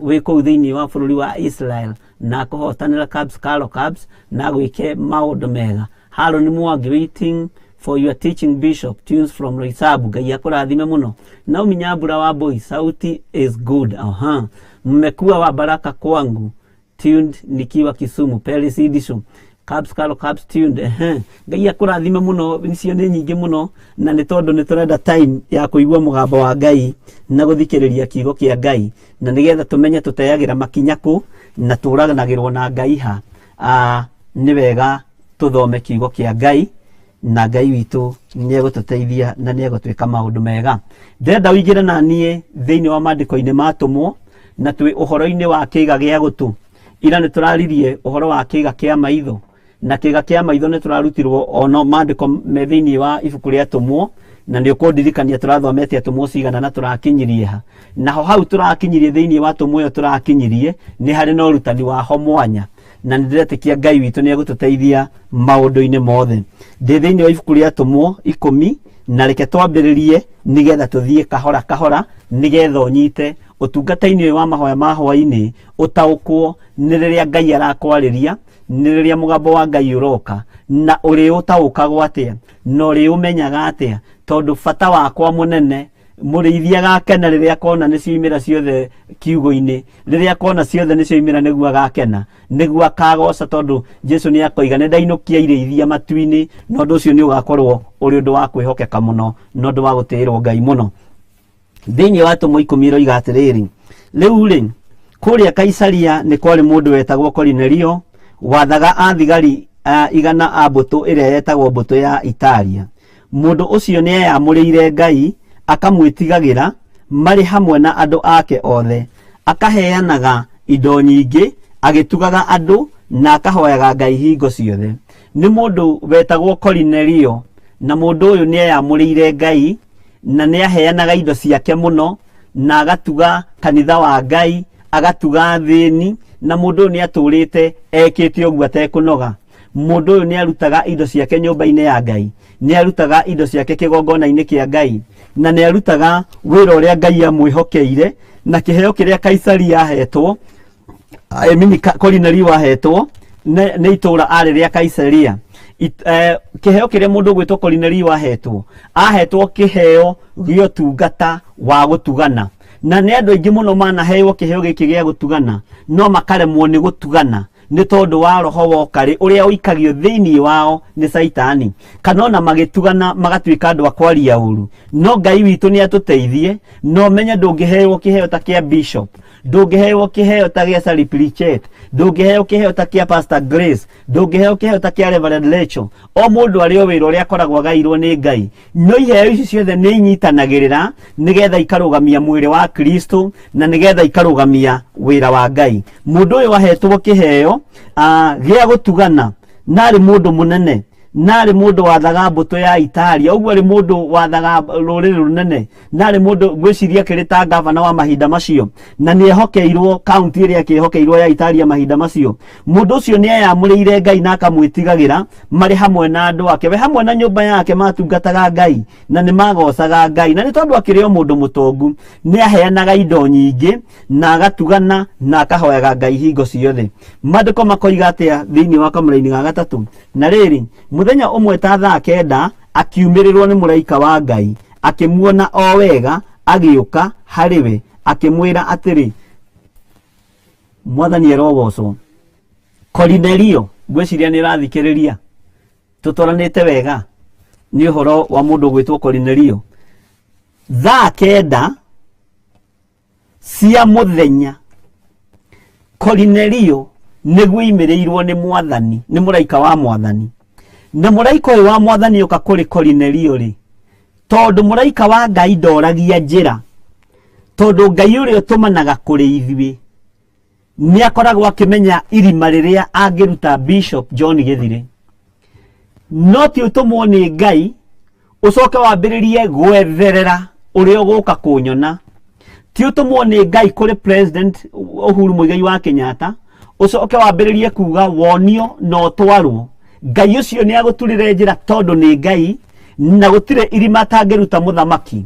S5: wĩ kũu thĩinĩ wa bũrũri wa Israel na akũhotanĩra Cabs Carlo Cabs na gwĩke maũndũ mega. Haron Mwangi waiting for your teaching Bishop, tunes from Roysambu. Ngai akũrathime mũno. Naomi Nyambura wa Boy, sauti is good. Aha. Mmekuwa wa baraka kwangu, tuned nikiwa Kisumu. Peris Idisho, Cabs Carlo Cabs tuned. Ehe. Ngai akũrathime mũno, icio nĩ nyingĩ mũno na nĩ tondũ nĩ tũrenda time ya kũigua mũgambo wa Ngai na gũthikĩrĩria kiugo kĩa Ngai na nĩgetha tũmenye tũteagĩra makinya kũ na tũraganagĩrwo na Ngai ha. Nĩ wega tũthome kiugo kĩa Ngai na Ngai witũ nĩ egũtũteithia na nĩ egũtwĩka maũndũ mega. Ndĩrenda ũingĩre na niĩ thĩinĩ wa maandĩko-inĩ ma atũmwo na twĩ ũhoro-inĩ wa kĩĩga gĩa gũtũ. Ira nĩ tũraririe ũhoro wa kĩĩga kĩa maitho na kĩĩga kĩa maitho nĩ tũrarutirwo ono maandĩko me thĩinĩ wa ibuku rĩa atũmwo na nĩ ũkũndirikania tũrathomete atũmwo cigana na tũrakinyirie ha. Naho hau tũrakinyirie thĩinĩ wa atũmwo ĩyo tũrakinyirie nĩ harĩ na ũrutani waho mwanya na nĩ ndĩretĩkia Ngai witũ nĩ egũtũteithia maũndũ-inĩ mothe. Ndĩ thĩinĩ wa ibuku rĩa atũmwo 10 na reke twambĩrĩrie nĩgetha tũthiĩ kahora kahora nĩgetha ũnyite ũtungata-inĩ ũyũ wa mahoya ma hwaĩ-inĩ ũtaũkwo nĩ rĩrĩa Ngai arakwarĩria, nĩ rĩrĩa mũgambo wa Ngai ũroka na ũrĩ ũtaũkagwo atĩa na ũrĩ ũmenyaga atĩa, tondũ bata wakwa mũnene mũrĩithi agakena rĩrĩa akona nĩ cioimĩra ciothe kiugo-inĩ, rĩrĩa akona ciothe nĩ cioimĩra nĩguo agakena, nĩguo akagoca, tondũ Jesu nĩ akoiga nĩ ndainũkia irĩithia matu-inĩ, na ũndũ ũcio nĩ ũgakorwo ũrĩ ũndũ wa kwĩhokeka mũno na ũndũ wa gũtĩĩrwo Ngai mũno. Thĩinĩ wa atũmwo 10 ĩroiga atĩrĩrĩ, rĩu rĩ kũrĩa Kaisaria nĩ kwarĩ mũndũ wetagwo Korinelio wathaga athigari 100 a mbũtũ ĩrĩa yetagwo mbũtũ ya Italia. Mũndũ ũcio nĩ eyamũrĩire Ngai akamwĩtigagĩra marĩ hamwe na andũ ake othe, akaheanaga indo nyingĩ, agĩtugaga andũ na akahoyaga Ngai hingo ciothe. Nĩ mũndũ wetagwo Korinelio, na mũndũ ũyũ nĩ eyamũrĩire Ngai na nĩ aheanaga indo ciake mũno na agatuga kanitha wa Ngai, agatuga athĩni, na mũndũ ũyũ nĩ atũrĩte ekĩte ũguo atekũnoga. Mũndũ ũyũ nĩ arutaga indo ciake nyũmba-inĩ ya Ngai, nĩ arutaga indo ciake kĩgongona-inĩ kĩa Ngai, na nĩ arutaga wĩra ũrĩa Ngai amwĩhokeire, na kĩheo kĩrĩa Kaisari ahetwo, I mean, Korinelio ahetwo nĩ itũũra arĩ rĩa Kaisaria. Kĩheo kĩrĩa mũndũ ũgwĩtwo Korinelio ahetwo, ahetwo kĩheo gĩa ũtungata wa gũtugana. Na nĩ andũ aingĩ mũno manaheo kĩheo gĩkĩ gĩa gũtugana, no makaremwo nĩ gũtugana nĩ tondũ wa roho wa ũkarĩ ũrĩa ũikagio thĩinĩ wao nĩ Caitani, kana ona magĩtugana magatuĩka andũ a kwaria ũru. No Ngai witũ nĩ atũteithie, na ũmenye ndũngĩheo kĩheo ta kĩa bishop, ndũngĩheo kĩheo ta gĩa Sally Pritchett, ndũngĩheo kĩheo ta kĩa Pastor Grace, ndũngĩheo kĩheo ta kĩa Reverend Rachel. O mũndũ arĩ o wĩra ũrĩa akoragwo agairwo nĩ Ngai. No iheo ici ciothe nĩ inyitanagĩrĩra nĩgetha ikarũgamia mwĩrĩ wa Kristo na nĩgetha ikarũgamia wĩra wa Ngai. Mũndũ ũyũ ahetwo kĩheo gĩa gũtugana na arĩ mũndũ mũnene, Na arĩ mũndũ wathaga mbũtũ ya Italia, ũguo arĩ mũndũ wathaga rũrĩrĩ rũnene, na arĩ mũndũ ngwĩciria akĩrĩ ta gavana wa mahinda macio, na nĩ ehokeirwo kaunti ĩrĩa akĩhokeirwo ya Italia mahinda macio. Mũndũ ũcio nĩ eyamũrĩire Ngai na akamwĩtigagĩra marĩ hamwe na andũ ake. We hamwe na nyũmba yake matungataga Ngai na nĩ magocaga Ngai, na nĩ tondũ akĩrĩ o mũndũ mũtongu nĩ aheanaga indo nyingĩ na agatugana na akahoyaga Ngai hingo ciothe. Maandĩko makoiga atĩa thĩinĩ wa kamũraini ga gatatũ? Na rĩrĩ, mũthenya ũmwe ta thaa kenda akiumĩrĩrwo nĩ mũraika wa Ngai, akĩmuona o wega, agĩũka harĩ we akĩmwĩra atĩrĩ, Mwathani arogocwo. Korinelio, ngwĩciria nĩ ũrathikĩrĩria, tũtwaranĩte wega nĩ ũhoro wa mũndũ ũgwĩtwo Korinelio. Thaa kenda cia mũthenya Korinelio nĩguo imĩrĩirwo nĩ Mwathani, nĩ mũraika wa Mwathani. Na mũraika ũyũ wa Mwathani oka kũrĩ Korinelio rĩ, tondũ mũraika wa Ngai ndoragia njĩra, tondũ Ngai ũrĩa ũtũmanaga kũrĩ ithuĩ nĩ akoragwo akĩmenya irima rĩrĩa angĩruta Bishop John Gĩthire. No ti ũtũmwo nĩ Ngai ũcoke wambĩrĩrie gwetherera ũrĩa ũgũka kũnyona. Ti ũtũmwo nĩ Ngai kũrĩ President Uhuru Muigai wa Kenyatta ũcoke wambĩrĩrie kuga wonio na ũtwarwo. Ngai ũcio nĩ agũturĩre njĩra tondũ nĩ Ngai, na gũtirĩ irima atangĩruta mũthamaki,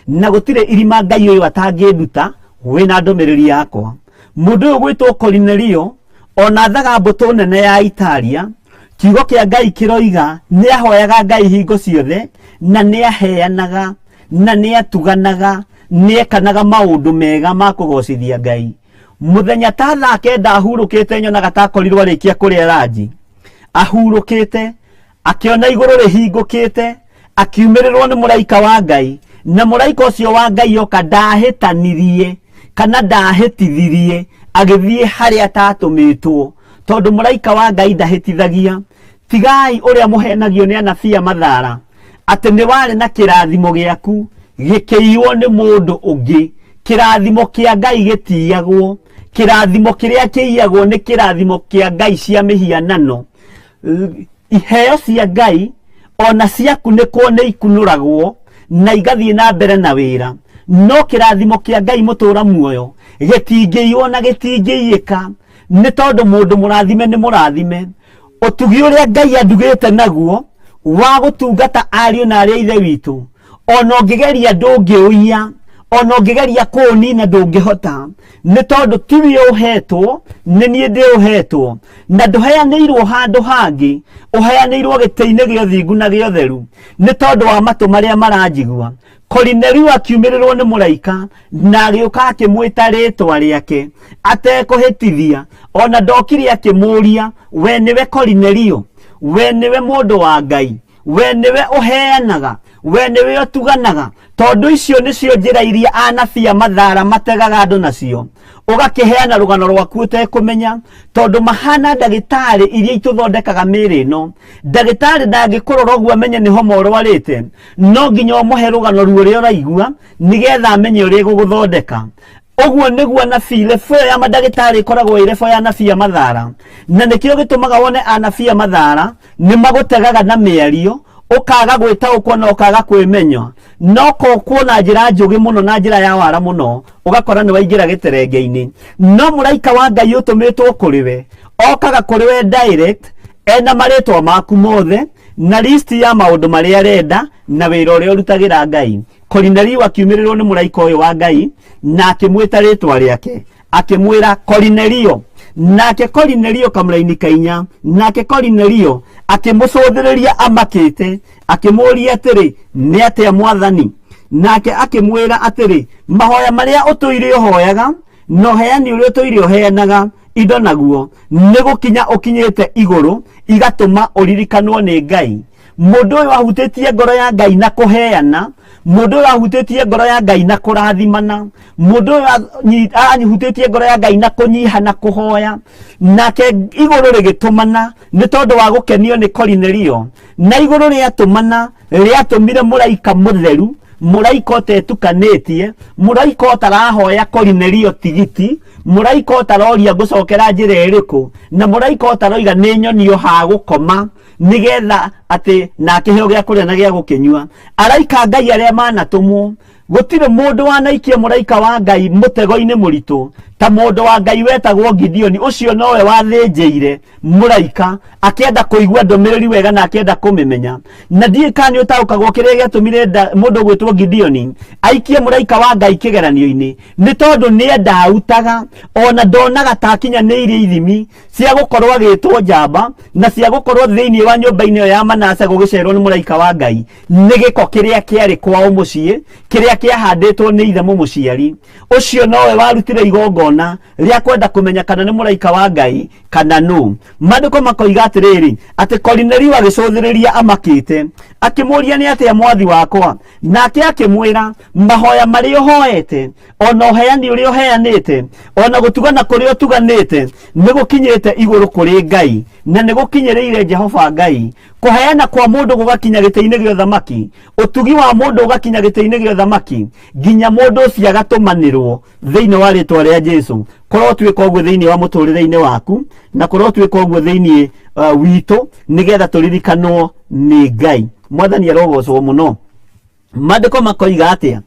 S5: na gũtirĩ irima Ngai ũyũ atangĩnduta wĩna ndũmĩrĩri yakwa. Mũndũ ũyũ gwĩtwo Korinelio ona athaga mbũtũ nene ya Italia, kiugo kĩa Ngai kĩroiga nĩ ahoyaga Ngai hingo ciothe, na nĩ aheanaga, na nĩ atuganaga, nĩ ekanaga maũndũ mega ma kũgocithia Ngai. Mũthenya ta thaa kenda ahurũkĩte, nyonaga ta akorirwo arĩkia kũrĩa ranji, ahurũkĩte akĩona igũrũ rĩhingũkĩte, akiumĩrĩrwo nĩ mũraika wa Ngai, na mũraika ũcio wa Ngai oka ndahĩtanirie kana ndahĩtithirie agĩthiĩ harĩa atatũmĩtwo, tondũ mũraika wa Ngai ndahĩtithagia. Tigai ũrĩa mũhenagio nĩ anabii a mathara atĩ nĩ warĩ na kĩrathimo gĩaku gĩkĩiywo nĩ mũndũ ũngĩ. Kĩrathimo kĩa Ngai gĩtiyagwo. Kĩrathimo kĩrĩa kĩiyagwo nĩ kĩrathimo kĩa Ngai cia mĩhianano. Iheo cia Ngai ona ciakunĩkwo nĩ ikunũragwo na igathiĩ na mbere na wĩra, no kĩrathimo kĩa Ngai mũtũra muoyo gĩtingĩiywo na gĩtingĩiyĩka, nĩ tondũ mũndũ mũrathime nĩ mũrathime. Ũtugi ũrĩa Ngai andugĩte naguo wa gũtungata ariũ na arĩ a ithe witũ, ona ũngĩgeria ndũngĩũiya, ona ũngĩgeria kũũnina ndũngĩhota, nĩ tondũ tiwe ũhetwo, nĩ niĩ ndĩũhetwo, na ndũheanĩirwo handũ hangĩ, ũheanĩirwo gĩtĩ-inĩ gĩa ũthingu na gĩa ũtheru, nĩ tondũ wa matũ marĩa maranjigua. Korinelio akiumĩrĩrwo nĩ mũraika na agĩũka akĩmwĩta rĩtwa rĩake atekũhĩtithia, ona ndokire akĩmũria, we nĩwe Korinelio? We nĩwe mũndũ wa Ngai? We nĩwe ũheanaga? We nĩwe ũtuganaga? Tondũ icio nĩcio njĩra iria anabii a mathara mategaga andũ nacio. Ũgakĩheana rũgano rwaku ũtekũmenya, tondũ mahana ndagĩtarĩ iria itũthondekaga mĩĩrĩ ĩno. Ndagĩtarĩ ndangĩkũrora ũguo amenye nĩ homa ũrwarĩte, no nginya ũmũhe rũgano ruo ũrĩa ũraigua nĩgetha amenye ũrĩa ĩgũgũthondeka. Ũguo nĩguo anabii, lebo ĩyo ya mandagĩtarĩ ĩkoragwo ĩ lebo ya anabii a mathara, na nĩkĩo gĩtũmaga wone anabii a mathara nĩ magũtegaga na mĩario, ũkaga gwĩtaũkwo na ũkaga kwĩmenya, no kokwo na njĩra njũgĩ mũno na njĩra ya wara mũno, ũgakora nĩ waingĩra gĩterenge-inĩ. No mũraika wa Ngai ũtũmĩtwo kũrĩ we okaga kũrĩ we direct, ena marĩtwa maku mothe na list ya maũndũ marĩa arenda na wĩra ũrĩa ũrutagĩra Ngai. Korinelio akiumĩrĩrwo nĩ mũraika ũyũ wa Ngai na akĩmwĩta rĩtwa rĩake, akĩmwĩra Korinelio. Nake Korinelio kamũraini kainya, nake Korinelio akĩmũcũthĩrĩria amakĩte, akĩmũũria atĩrĩ, nĩ atĩa Mwathani? Nake akĩmwĩra atĩrĩ, mahoya marĩa ũtũire ũhoyaga na ũheani ũrĩa ũtũire ũheanaga indo naguo nĩ gũkinya ũkinyĩte igũrũ, igatũma ũririkanwo nĩ Ngai. Mũndũ ũyũ ahutĩtie ngoro ya Ngai na kũheana, mũndũ ũyũ ahutĩtie ngoro ya Ngai na kũrathimana, mũndũ ũyũ ahutĩtie ngoro ya Ngai na kũnyiha na kũhoya, nake igũrũ rĩgĩtũmana nĩ tondũ wa gũkenio nĩ Korinelio. Na igũrũ rĩatũmana, rĩatũmire mũraika mũtheru, mũraika ũtetukanĩtie, mũraika ũtarahoya Korinelio tigiti, mũraika ũtaroria ngũcokera njĩra ĩrĩkũ, na mũraika ũtaroiga nĩ nyonio ha gũkoma. Nĩgetha atĩ na akĩheo gĩa kũrĩa na gĩa gũkĩnyua. Araika a Ngai arĩa manatũmwo, gũtirĩ mũndũ wanaikia mũraika wa Ngai mũtego-inĩ mũritũ ta mũndũ wa Ngai wetagwo Gideoni. Ũcio nowe wathĩnjĩire mũraika akĩenda kũigua ndũmĩrĩri wega na akĩenda kũmĩmenya. Na ndiũĩ kana nĩ ũtaũkagwo kĩrĩa gĩatũmire mũndũ ũgwĩtwo Gideoni aikie mũraika wa Ngai kĩgeranio-inĩ, nĩ tondũ nĩ endautaga ona ndonaga ta akinyanĩirie ithimi cia gũkorwo agĩtwo njamba na cia gũkorwo thĩinĩ wa nyũmba-inĩ ĩyo ya Manase gũgĩcerwo nĩ mũraika wa Ngai. Nĩ gĩko kĩrĩa kĩarĩ kwao mũciĩ, kĩrĩa kĩahandĩtwo nĩ ithe mũmũciari. Ũcio nowe warutire igongona rĩa kwenda kũmenya kana nĩ mũraika wa Ngai kana nũ. Maandĩko makoiga atĩrĩrĩ, atĩ Korinelio agĩcũthĩrĩria amakĩte, akĩmũũria, nĩ atĩa mwathi wakwa? Nake akĩmwĩra, mahoya marĩa ũhoete ona ũheani ũrĩa ũheanĩte ona gũtugana kũrĩa ũtuganĩte nĩ gũkinyĩte igũrũ kũrĩ Ngai, na nĩ gũkinyĩrĩire Jehova Ngai. Kũheana kwa mũndũ gũgakinya gĩtĩ-inĩ gĩa ũthamaki, ũtugi wa mũndũ ũgakinya gĩtĩ-inĩ gĩa ũthamaki, nginya mũndũ ũcio agatũmanĩrwo thĩinĩ wa rĩtwa rĩa Jesu. Kũrotuĩka ũguo thĩinĩ wa mũtũrĩre-inĩ waku, na kũrotuĩka ũguo thĩinĩ witũ, nĩgetha tũririkanwo nĩ Ngai. Mwathani arogocwo mũno. Maandĩko makoiga atĩa?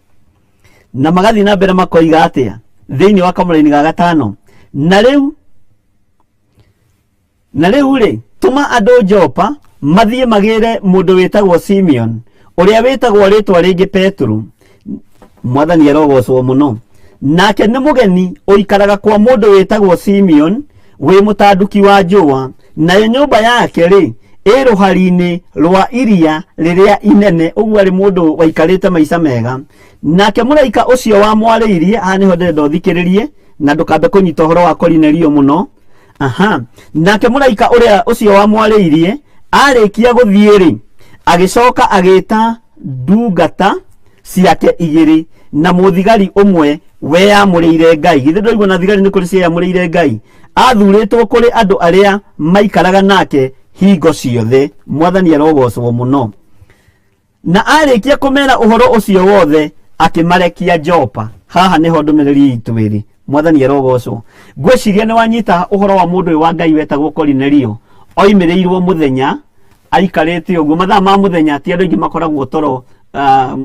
S5: Na magathiĩ na mbere makoiga atĩa thĩinĩ wa kamũraini ga gatano? Na rĩu na rĩu rĩ, tũma andũ Jopa mathiĩ magĩre mũndũ wĩtagwo Simeon, ũrĩa wĩtagwo rĩtwa rĩngĩ Petero. Mwathani arogocwo mũno. Nake nĩ mũgeni ũikaraga kwa mũndũ wĩtagwo Simeon, wĩ mũtanduki wa njũa, nayo nyũmba yake rĩ ĩ rũhari-inĩ rwa iria rĩrĩa inene. Ũguo arĩ mũndũ waikarĩte maica mega. Nake mũraika ũcio wamwarĩirie, haha nĩho ndĩrenda ũthikĩrĩrie na ndũkambe kũnyita ũhoro wa Korinelio mũno. Aha. Nake mũraika ũrĩa ũcio wamwarĩirie arĩkia gũthiĩ rĩ, agĩcoka agĩta ndungata ciake igĩrĩ na mũthigari ũmwe weyamũrĩire Ngai. Githĩ ndũraigua na thigari nĩ kũrĩ cieyamũrĩire Ngai? Athurĩtwo kũrĩ andũ arĩa maikaraga nake hingo ciothe. Mwathani arogocwo mũno. Na arĩkia kũmera ũhoro ũcio wothe, akĩmarekia Jopa. Haha nĩho ndũmĩrĩri itũ ĩrĩ. Mwathani arogocwo. Ngwĩciria nĩ wanyita ũhoro wa mũndũ ũyũ wa Ngai wetagwo Korinelio. Oimĩrĩirwo mũthenya aikarĩte ũguo, mathaa ma mũthenya ti andũ aingĩ makoragwo toro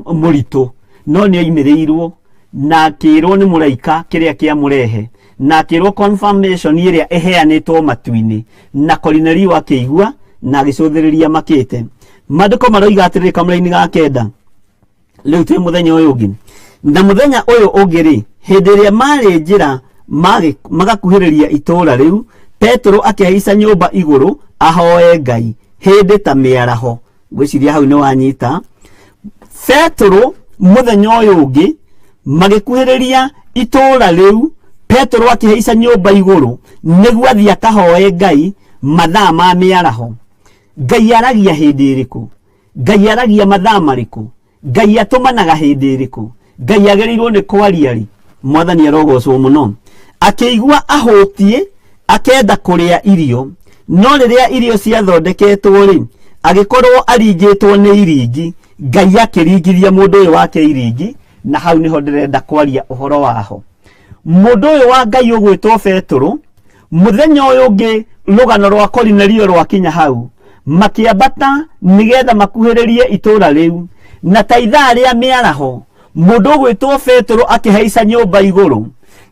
S5: mũritũ, no nĩ oimĩrĩirwo na akĩrwo nĩ mũraika kĩrĩa kĩamũrehe, na akĩrwo confirmation ĩrĩa ĩheanĩtwo matu-inĩ, na Korinelio akĩigua na agĩcũthĩrĩria makĩte. Maandĩko maroiga atĩrĩrĩ kamũra-inĩ ga kenda, rĩu twĩ mũthenya ũyũ ũngĩ. Na mũthenya ũyũ ũngĩ rĩ, hĩndĩ ĩrĩa marĩ njĩra magakuhĩrĩria itũũra rĩu, Petero akĩhaica nyũmba igũrũ ahoe Ngai hĩndĩ ta mĩaraho. Ngwĩciria hau nĩ wanyita. Petero mũthenya ũyũ ũngĩ magĩkuhĩrĩria itũũra rĩu, Petero akĩhaica nyũmba igũrũ nĩguo athiĩ akahoe Ngai mathaa ma mĩaraho. Ngai aragia hĩndĩ ĩrĩkũ? Ngai aragia mathaa marĩkũ? Ngai atũmanaga hĩndĩ ĩrĩkũ? Ngai agĩrĩirwo nĩ kwaria rĩ? Mwathani arogocwo mũno. Akĩigua ahũtiĩ, akenda kũrĩa irio, no rĩrĩa irio ciathondeketwo rĩ, agĩkorwo aringĩtwo nĩ iringi. Ngai akĩringithia mũndũ ũyũ wake iringi, na hau nĩho ndĩrenda kwaria ũhoro waho. Mũndũ ũyũ wa Ngai ũgwĩtwo Petero, mũthenya ũyũ ũngĩ rũgano rwa Korinelio rwakinya hau, makĩambata nĩgetha makuhĩrĩrie itũũra rĩu, na ta ithaa rĩa mĩaraho mũndũ ũgwĩtwo Petero akĩhaica nyũmba igũrũ.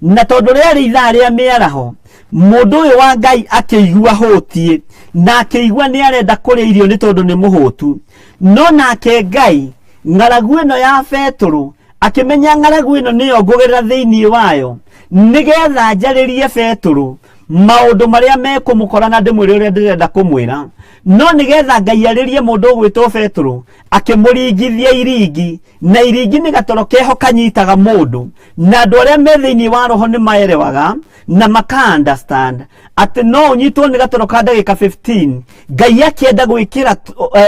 S5: Na tondũ rĩarĩ ithaa rĩa mĩaraho, mũndũ ũyũ wa Ngai akĩigua hũtiĩ, na akĩigua nĩ arenda kũrĩa irio nĩ tondũ nĩ mũhũtu. No nake Ngai, ng'aragu ĩno ya Petero, akĩmenya ng'aragu ĩno nĩyo ngũgerera thĩinĩ wayo nĩgetha njarĩrie Petero maũndũ marĩa mekũmũkora na ndĩmwĩre ũrĩa ndĩrenda kũmwĩra. No nĩgetha Ngai arĩrie mũndũ ũgwĩtwo Petero, akĩmũringithia iringi, na iringi nĩ gatoro keho kanyitaga mũndũ, na andũ arĩa me thĩinĩ wa roho nĩ maerewaga na maka understand atĩ no ũnyitwo nĩ gatoro ka ndagĩka 15. Ngai akĩenda gwĩkĩra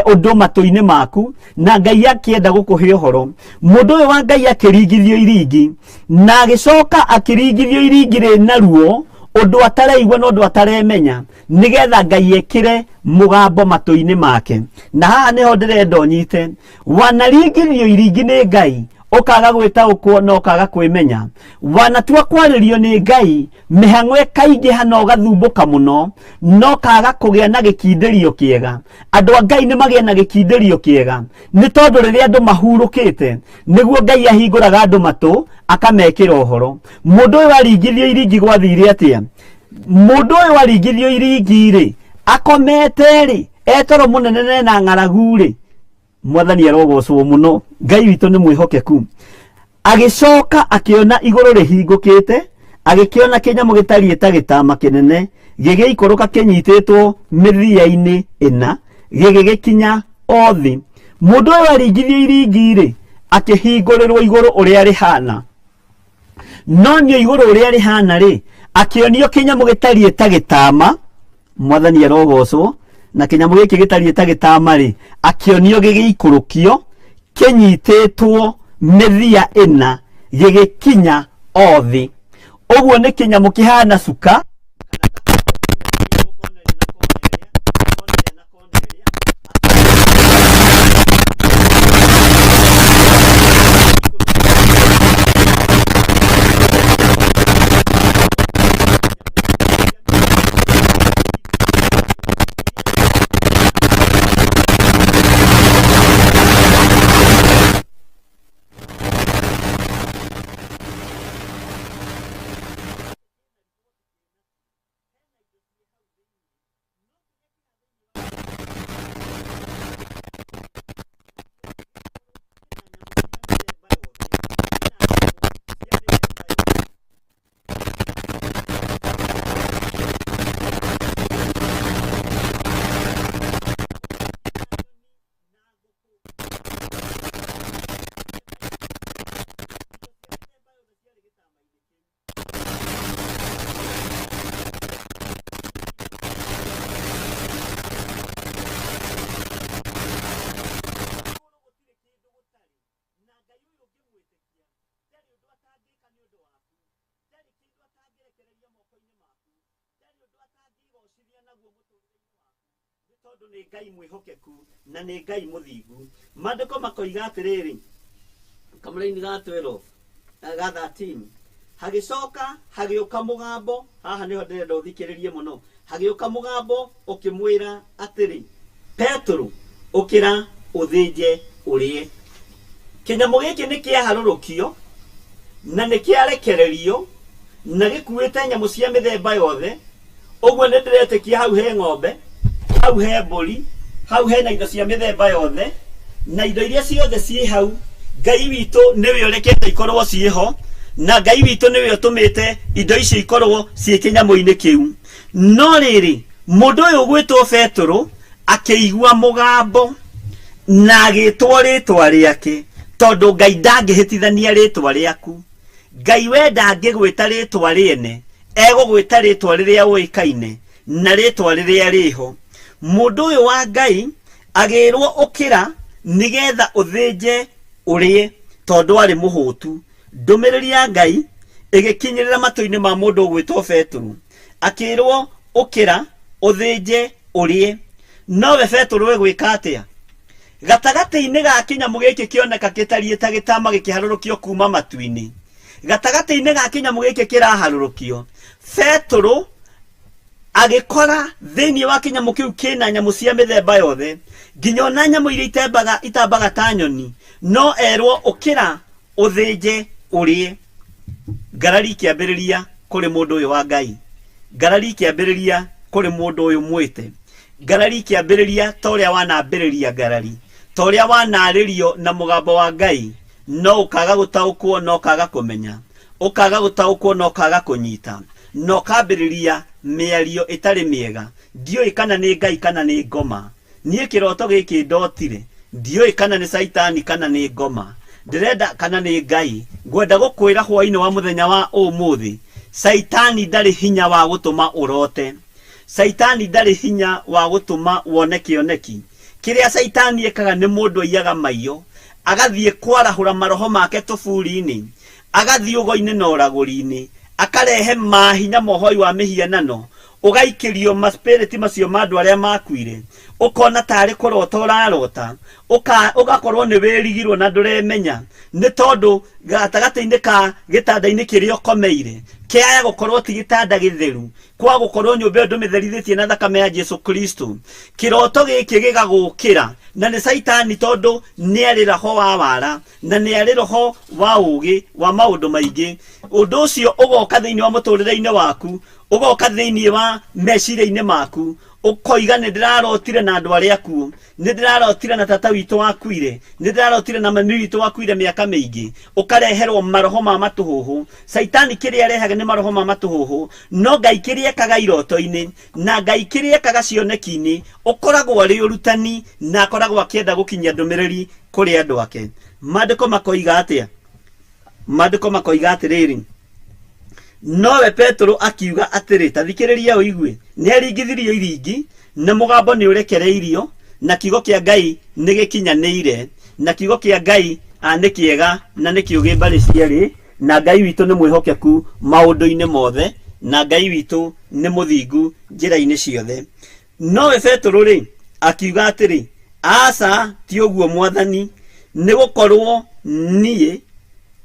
S5: ũndũ matũ-inĩ maku, na Ngai akĩenda gũkũhe ũhoro. Mũndũ ũyũ wa Ngai akĩringithio iringi, na agĩcoka akĩringithio iringi rĩ na ruo, ũndũ ataraigua na ũndũ ataremenya, nĩgetha Ngai ekĩre mũgambo matũ-inĩ make. Na haha nĩho ndĩrenda ũnyite. Wanaringithio iringi nĩ Ngai, Ũkaga gwĩtaũkwo na ũkaga kwĩmenya. Wanatua kwarĩrio nĩ Ngai, mĩhang'o ĩkaingĩha na ũgathumbũka mũno, na ũkaga kũgĩa na gĩkindĩrio kĩega. Andũ a Ngai nĩ magĩe na gĩkindĩrio kĩega, nĩ tondũ rĩrĩa andũ mahurũkĩte, nĩguo Ngai ahingũraga andũ matũ akamekĩra ũhoro. Mũndũ ũyũ aringithio iringi gwathire atĩa? Mũndũ ũyũ aringithio iringi-rĩ, akomete-rĩ, etoro mũnene na ena ng'aragu-rĩ, Mwathani arogocwo mũno. Ngai witũ nĩ mwĩhokeku. Agĩcoka akĩona igũrũ rĩhingũkĩte, agĩkĩona kĩnyamũ gĩtariĩ ta gĩtama kĩnene gĩgĩikũrũka kĩnyitĩtwo mĩthia-inĩ ĩna, gĩgĩgĩkinya o thĩ. Mũndũ ũyũ aringithio iringi-rĩ, akĩhingũrĩrwo igũrũ ũrĩa rĩhana. No nĩ igũrũ ũrĩa rĩhana rĩ, akĩonio kĩnyamũ gĩtariĩ ta gĩtama. Mwathani arogocwo. Na kĩnyamũ gĩkĩ gĩtariĩ ta gĩtama rĩ, akĩonio gĩgĩikũrũkio kĩnyitĩtwo mĩthia ĩna gĩgĩkinya o thĩ. Ũguo nĩ kĩnyamũ kĩhana cuka. Tondũ nĩ Ngai mwĩhokeku na nĩ Ngai mũthingu. Maandĩko makoiga atĩrĩrĩ, kamũraini ga 12 ga 13, hagĩcoka hagĩũka mũgambo, haha nĩho ndĩrenda ũthikĩrĩrie mũno, hagĩũka mũgambo ũkĩmwĩra atĩrĩ, Petero, ũkĩra ũthĩnje ũrĩe. Kĩnyamũ gĩkĩ nĩ kĩaharũrũkio na nĩ kĩarekererio na gĩkuĩte nyamũ cia mĩthemba yothe. Ũguo nĩ ndĩretĩkia hau he ng'ombe, hau he mbũri, hau hena indo cia mĩthemba yothe, na indo iria ciothe ciĩ hau, Ngai witũ nĩwe ũrekete ikorwo ciĩ ho, na Ngai witũ nĩwe ũtũmĩte indo icio ikorwo ciĩ kĩnyamũ-inĩ kĩu. No rĩrĩ, mũndũ ũyũ ũgwĩtwo Betũrũ akĩigua mũgambo na agĩtwo rĩtwa rĩake, tondũ Ngai ndangĩhĩtithania rĩtwa rĩaku. Ngai we ndangĩgwĩta rĩtwa rĩene, egũgwĩta rĩtwa rĩrĩa ũĩkaine na rĩtwa rĩrĩa rĩho. Mũndũ ũyũ wa Ngai agĩrwo ũkĩra nĩgetha ũthĩnje ũrĩe, tondũ arĩ mũhũtu. Ndũmĩrĩri ya Ngai ĩgĩkinyĩrĩra matũ-inĩ ma mũndũ ũgwĩtwo Betũrũ, akĩrwo ũkĩra ũthĩnje ũrĩe. Nowe Betũrũ egwĩka atĩa? Gatagatĩ-inĩ ga kĩnyamũ gĩkĩ kĩoneka kĩtariĩ ta gĩtama gĩkĩharũrũkio kuuma matu-inĩ, gatagatĩ-inĩ ga kĩnyamũ gĩkĩ kĩraharũrũkio, Petũrũ agĩkora thĩinĩ wa kĩnyamũ kĩu kĩna nyamũ cia mĩthemba yothe, nginya ona nyamũ iria itembaga itambaga ta nyoni, no erwo ũkĩra ũthĩnje ũrĩe. Ngarari ikĩambĩrĩria kũrĩ mũndũ ũyũ wa Ngai. Ngarari ikĩambĩrĩria kũrĩ mũndũ ũyũ mwĩte. Ngarari ikĩambĩrĩria ta ũrĩa wanambĩrĩria ngarari. Ta ũrĩa wanarĩrio na mũgambo wa Ngai, no ũkaga gũtaũkwo na ũkaga kũmenya. Ũkaga gũtaũkwo na ũkaga kũnyita. Na ũkambĩrĩria mĩario ĩtarĩ mĩega. Ndiũĩ kana nĩ Ngai kana nĩ ngoma. Niĩ kĩroto gĩkĩ ndotire, ndiũĩ kana nĩ caitani kana nĩ ngoma. Ndĩrenda kana nĩ Ngai. Ngwenda gũkwĩra hwainĩ wa mũthenya wa ũmũthĩ, caitani ndarĩ hinya wa gũtũma ũrote. Caitani ndarĩ hinya wa gũtũma wone kĩoneki. Kĩrĩa caitani ekaga nĩ mũndũ aiyaga maiyo, agathiĩ kwarahũra maroho make tũburi-inĩ, agathiĩ ũgo-inĩ na ũragũri-inĩ, akarehe mahinya ma ũhoi wa mĩhianano. Ũgaikĩrio maspiriti macio ma andũ arĩa makuire, ũkona tarĩ kũrota ũrarota, ũgakorwo nĩ wĩrigirwo na ndũremenya, nĩ tondũ gatagatĩ-inĩ ka gĩtanda-inĩ kĩrĩa ũkomeire kĩaya gũkorwo ti gĩtanda gĩtheru, kwa gũkorwo nyũmba ĩyo ndũmĩtherithĩtie na thakame ya Jesu Kristo. Kĩroto gĩkĩ gĩgagũkĩra, na nĩ Caitani, tondũ nĩ arĩ roho wa wara na nĩ arĩ roho wa ũũgĩ wa maũndũ maingĩ. Ũndũ ũcio ũgoka thĩinĩ wa mũtũrĩre-inĩ waku, ũgoka thĩinĩ wa meciria-inĩ maku, ũkoiga nĩ ndĩrarotire na andũ arĩa akuũ, nĩ ndĩrarotire na tata witũ wakuire, nĩ ndĩrarotire na mami witũ wakuire mĩaka mĩingĩ. Ũkareherwo maroho ma matũhũhũ. Caitani kĩrĩa arehaga nĩ maroho ma matũhũhũ, no Ngai kĩrĩa ekaga iroto-inĩ na Ngai kĩrĩa ekaga cioneki-inĩ ũkoragwo arĩ ũrutani, na akoragwo akĩenda gũkinyia ndũmĩrĩri kũrĩ andũ ake. Maandĩko makoiga atĩa? Maandĩko makoiga atĩrĩrĩ, nowe Petero akiuga atĩrĩ, ta thikĩrĩria ũigue, nĩ aringithirio iringi, na mũgambo nĩ ũrekereirio, na kiugo kĩa Ngai nĩ gĩkinyanĩire, na kiugo kĩa Ngai nĩ kĩega na nĩ kĩũgĩ mbarĩ cierĩ, na Ngai witũ nĩ mwĩhokeku maũndũ-inĩ mothe, na Ngai witũ nĩ mũthingu njĩra-inĩ ciothe. Nowe Petero rĩ, akiuga atĩrĩ, aca, ti ũguo Mwathani, nĩ gũkorwo niĩ,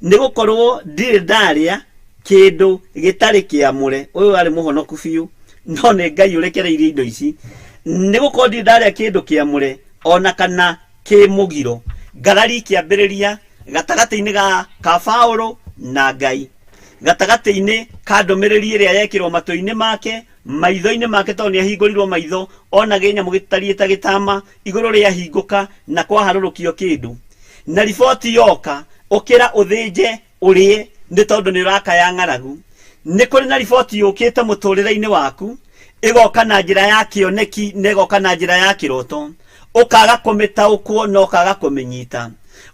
S5: nĩ gũkorwo ndirĩ ndarĩa kĩndũ gĩtarĩ kĩamũre. Ũyũ arĩ mũhonoku biũ, no nĩ Ngai ũrekereirie indo ici. Nĩ gũkorwo ndirĩ ndarĩa kĩndũ kĩamũre ona kana kĩ mũgiro. Ngarari ikĩambĩrĩria gatagatĩ-inĩ ka Paũlũ na Ngai, gatagatĩ-inĩ ka ndũmĩrĩri ĩrĩa yekĩrwo matũ-inĩ make, maitho-inĩ make, tondũ nĩ ahingũrirwo maitho, ona kĩnyamũ gĩtariĩ ta gĩtama igũrũ rĩahingũka na kwaharũrũkio kĩndũ, na riboti yoka, ũkĩra ũthĩnje ũrĩe, nĩ tondũ nĩ ũrakaya ng'aragu. Nĩ kũrĩ na riboti yũkĩte mũtũrĩre-inĩ waku, ĩgoka na njĩra ya kĩoneki na ĩgoka na njĩra ya kĩroto, ũkaga kũmĩtaũkwo na ũkaga kũmĩnyita,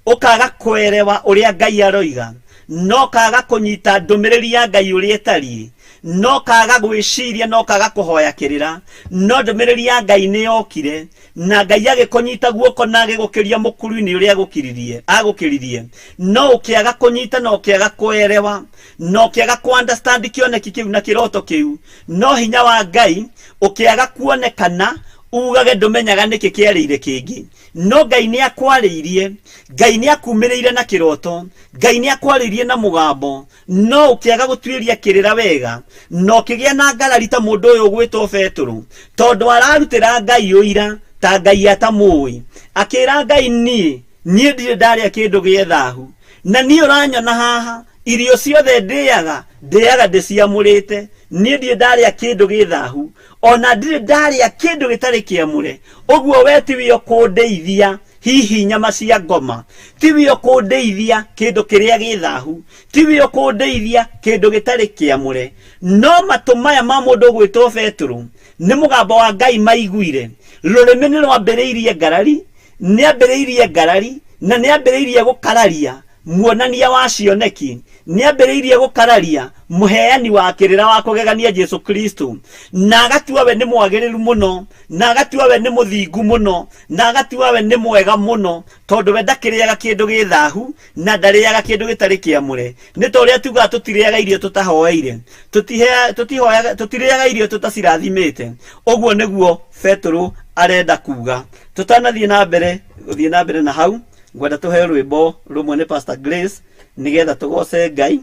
S5: ũkaga kwerewa ũrĩa Ngai aroiga, na ũkaga kũnyita ndũmĩrĩri ya Ngai ũrĩa ĩtariĩ, na ũkaga gwĩciria na ũkaga kũhoya kĩrĩra. No ndũmĩrĩri ya Ngai nĩ yokire, na Ngai agĩkũnyita guoko na agĩgũkĩria mũkuru-inĩ ũrĩa agũkĩririe, no ũkĩaga kũnyita na ũkĩaga kwerewa na ũkĩaga kũ understand kĩoneki kĩu na kĩroto kĩu. No hinya wa Ngai ũkĩaga kuonekana, ugage ndũmenyaga nĩkĩ kĩarĩire kĩngĩ. No Ngai nĩ akwarĩirie, Ngai nĩ akumĩrĩire na kĩroto, Ngai nĩ akwarĩirie na mũgambo, no ũkĩaga gũtuĩria kĩrĩra wega, na ũkĩgĩa na ngarari ta mũndũ ũyũ ũgwĩtwo Petero, tondũ ararutĩra Ngai ũira ta Ngai atamũĩ, akĩra Ngai, niĩ ndirĩ ndarĩa kĩndũ gĩa thahu, na niĩ ũranyona haha, irio ciothe ndĩaga ndĩaga ndĩciamũrĩte, niĩ ndirĩ ndarĩa kĩndũ gĩ thahu, ona ndirĩ ndarĩa kĩndũ gĩtarĩ kĩamũre. Ũguo we tiwe ũkũndeithia hihi nyama cia ngoma, tiwe ũkũndeithia kĩndũ kĩrĩa gĩ thahu, tiwe ũkũndeithia kĩndũ gĩtarĩ kĩamũre. No matũ maya ma mũndũ ũgwĩtwo Petero nĩ mũgambo wa Ngai maiguire. Rũrĩmĩ nĩ rwambĩrĩirie ngarari, nĩ ambĩrĩirie ngarari na nĩ ambĩrĩirie gũkararia muonania wa cioneki, nĩ ambĩrĩirie gũkararia mũheani wa kĩrĩra wa kũgegania Jesu Kristo, na agatua we nĩ mwagĩrĩru mũno, na agatua we nĩ mũthingu mũno, na agatua we nĩ mwega mũno, tondũ we ndakĩrĩaga kĩndũ gĩ thahu na ndarĩaga kĩndũ gĩtarĩ kĩamũre. Nĩ ta ũrĩa tugaga tũtirĩaga irio tũtahoeire, tũtirĩaga irio tũtacirathimĩte. Ũguo nĩguo Petero arenda kuga. Tũtanathiĩ na mbere gũthiĩ na mbere na hau, ngwenda tũheo rwĩmbo rũmwe nĩ Pastor Grace nĩgetha tũgoce Ngai.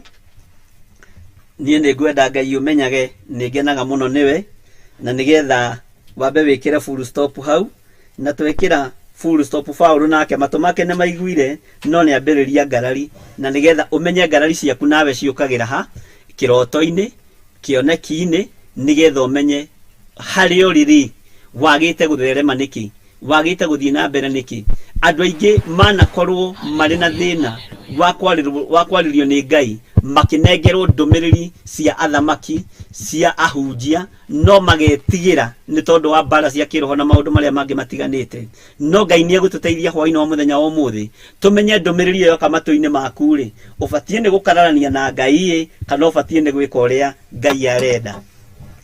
S5: Niĩ nĩ ngwenda Ngai ũmenyage nĩ ngenaga mũno nĩwe, na nĩgetha wambe wĩkĩre full stop hau, na twekĩra full stop Paũlũ nake matũ make nĩ maiguire, no nĩ ambĩrĩria ngarari, na nĩgetha ũmenye ngarari ciaku nawe ciũkagĩra ha kĩroto-inĩ, kĩoneki-inĩ, nĩgetha ũmenye harĩa ũrĩ rĩ, wagĩte gũtherema nĩkĩ, wagĩte gũthiĩ na mbere nĩkĩ. Andũ aingĩ manakorwo marĩ na thĩna wa kwarĩrio nĩ Ngai, makĩnengerwo ndũmĩrĩri cia athamaki, cia ahunjia, no magetigĩra nĩ tondũ wa mbara cia kĩroho na maũndũ marĩa mangĩ matiganĩte. No Ngai nĩ egũtũteithia hwaĩ-inĩ wa mũthenya wa ũmũthĩ tũmenye ndũmĩrĩri ĩyo yoka matũ-inĩ maku rĩ, ũbatiĩ nĩ gũkararania na Ngai ĩ, kana ũbatiĩ nĩ gwĩka ũrĩa Ngai arenda.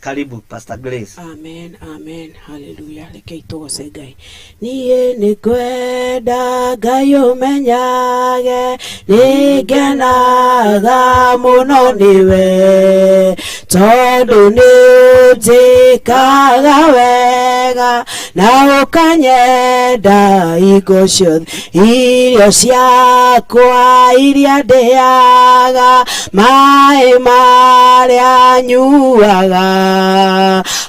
S5: Karibu Pastor Grace.
S8: Amen, amen, hallelujah. Rekei tũgoce Ngai. Niĩ nĩ ngwenda Ngai ũmenyage, nĩ ngenaga mũno nĩwe. Tondũ nĩ ũnjĩkaga wega na ũkanyenda hingo ciothe. Irio ciakwa iria ndĩaga, maĩ marĩa nyuaga,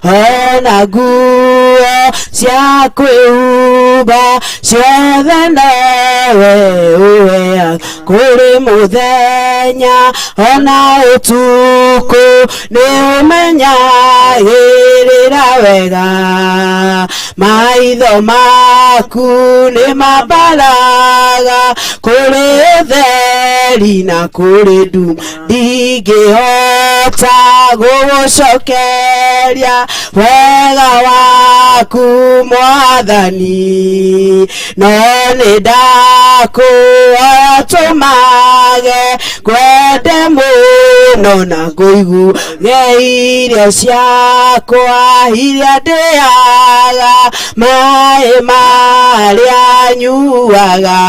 S8: ona nguo cia kwĩhumba ciothe nowe ũheaga. Kũrĩ mũthenya ona ũtukũ nĩ ũmenyagĩrĩra wega. Maitho maku nĩ mambaraga kũrĩ ũtheri na kũrĩ nduma, ndingĩhota gũgũcokeria wega waku Mwathani. No nĩ ndakũhoya tũmage ngwende mũno na ngũiguage irio ciakwa iria ndĩaga, maĩ marĩa nyuaga,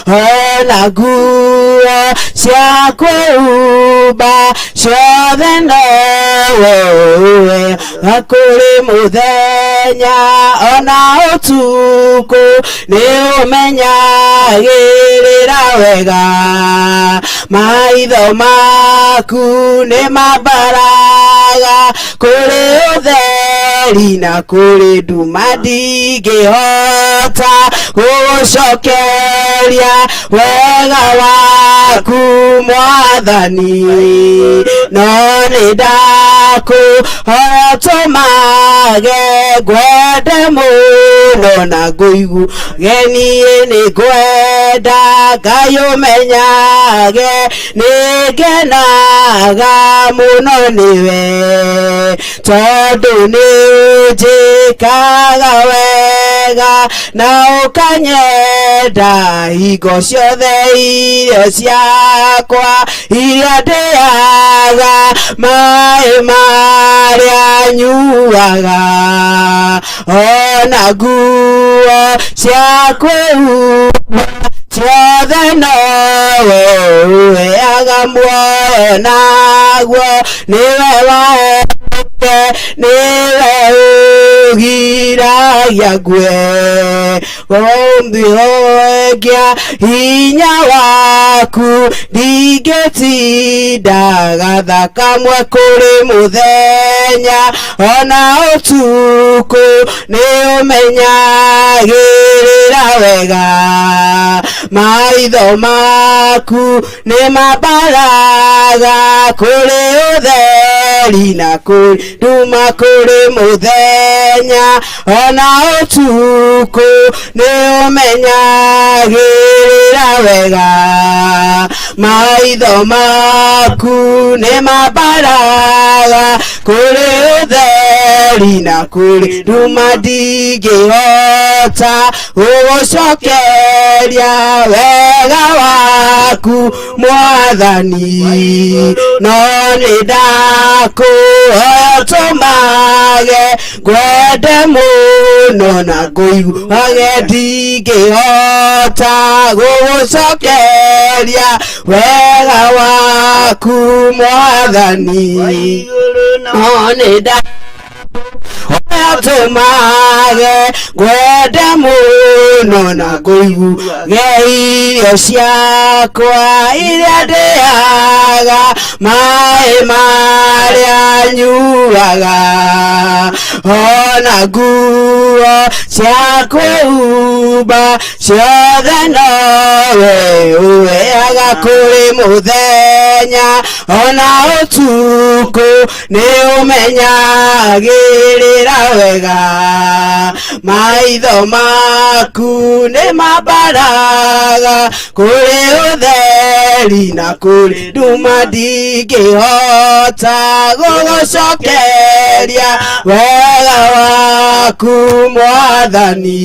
S8: ona nguo cia kwĩhumba ciothe nowe ũheaga. Kũrĩ mũthenya ona ũtukũ nĩ ũmenyagĩrĩra wega. Maitho maku nĩ mambaraga kũrĩ ũtheri na kũrĩ nduma, ndingĩhota gũgũcokeria wega waku Mwathani. No nĩ ndakũhoya tũmage ngwende mũno na ngũiguage niĩ nĩ ngwenda Ngai ũmenyage nĩ ngenaga mũno nĩwe, tondũ nĩ ũnjĩkaga wega na ũkanyenda hingo ciothe. Irio ciakwa iria ndĩaga, maĩ marĩa nyuaga, ona nguo cia kwĩhumba ciothe nowe ũheaga. Muoyo naguo nĩwe waheete, nĩwe ũgiragia ngue ũmbihoegia hinya waku, ndingĩtinda gatha kamwe. Kũrĩ mũthenya ona ũtukũ nĩ ũmenyagĩrĩra wega. Maitho maku nĩ mambaraga kũrĩ ũtheri na kũrĩ nduma, kũrĩ mũthenya ona ũtukũ nĩ ũmenyagĩrĩra wega. Maitho maku nĩ mambaraga kũrĩ ũtheri na kũrĩ nduma, ndingĩhota gũgũcokeria wega waku Mwathani. No nĩ ndakũhoya tũmage ngwende mũno na ngũiguage, ndingĩhota gũgũcokeria wega waku Mwathani. No nĩ tũmage ngwende mũno na ngũiguage irio ciakwa iria ndĩaga, maĩ marĩa nyuaga, ona nguo cia kwĩhumba ciothe nowe ũheaga. Kũrĩ mũthenya ona ũtukũ nĩ ũmenyagĩrĩra wega. Maitho maku nĩ mambaraga kũrĩ ũtheri na kũrĩ nduma, ndingĩhota gũgũcokeria wega waku Mwathani.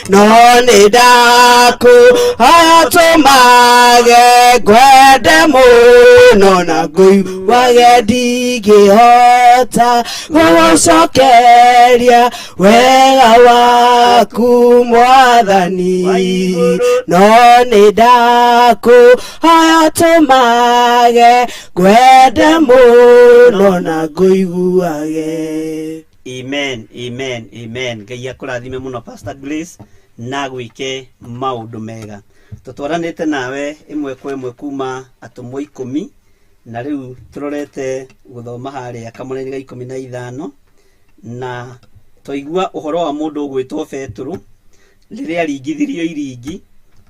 S8: No nĩ ndakũhoya tũmage ngwende mũno na ngũiguage, ndingĩhota gũgũcokeria wega waku. Mwathani, no nĩ ndakũhoya tũmage ngwende mũno na ngũiguage.
S5: Amen, amen, amen. Ngai akũrathime mũno Pastor Grace na gwĩke maũndũ mega. Tũtwaranĩte nawe ĩmwe kwa ĩmwe kuma atũmwo 10 na rĩu tũrorete gũthoma harĩa kamũraini ga 15, na twaigua ũhoro wa mũndũ ũgwĩtwo Betũrũ rĩrĩa aringithirio iringi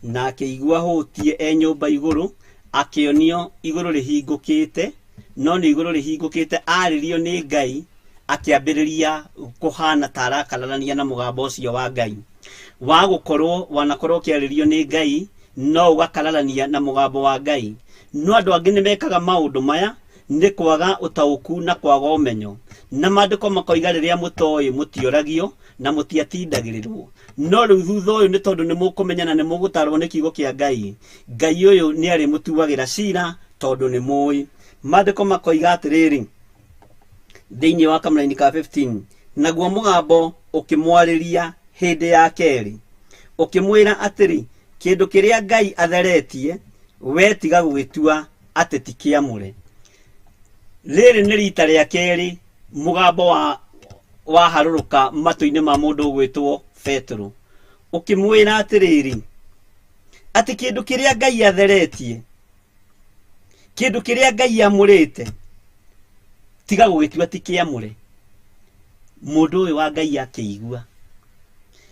S5: na akĩigua hũtie e nyũmba igũrũ, akĩonio igũrũ rĩhingũkĩte, no nĩ igũrũ rĩhingũkĩte arĩrio nĩ Ngai, akĩambĩrĩria kũhana ta arakararania na mũgambo ũcio wa Ngai. Wa gũkorwo wanakorwo ũkĩarĩrio nĩ Ngai no ũgakararania na mũgambo wa Ngai. No andũ angĩ nĩ mekaga maũndũ maya nĩ kwaga ũtaũku na kwaga ũmenyo. Na maandĩko makoiga rĩrĩa mũtoĩ mũtioragio na mũtiatindagĩrĩrwo. No rĩu thutha ũyũ nĩ tondũ nĩ mũkũmenya na nĩ mũgũtarwo nĩ kiugo kĩa Ngai, Ngai ũyũ nĩ arĩmũtuagĩra cira tondũ nĩ mũĩ. Maandĩko makoiga atĩrĩrĩ, thĩinĩ wa kamũraini ka 15, naguo mũgambo ũkĩmwarĩria hĩndĩ ya kerĩ, ũkĩmwĩra atĩrĩ, kĩndũ kĩrĩa Ngai atheretie, we tiga gũgĩtua atĩ ti kĩamũre. Rĩrĩ nĩ rita rĩa kerĩ mũgambo waharũrũka matũ-inĩ ma mũndũ ũgwĩtwo Petero, ũkĩmwĩra atĩrĩrĩ, atĩ kĩndũ kĩrĩa Ngai atheretie, kĩndũ kĩrĩa Ngai amũrĩte, tiga gũgĩtua ti kĩamũre. Mũndũ ũyũ wa Ngai akĩigua.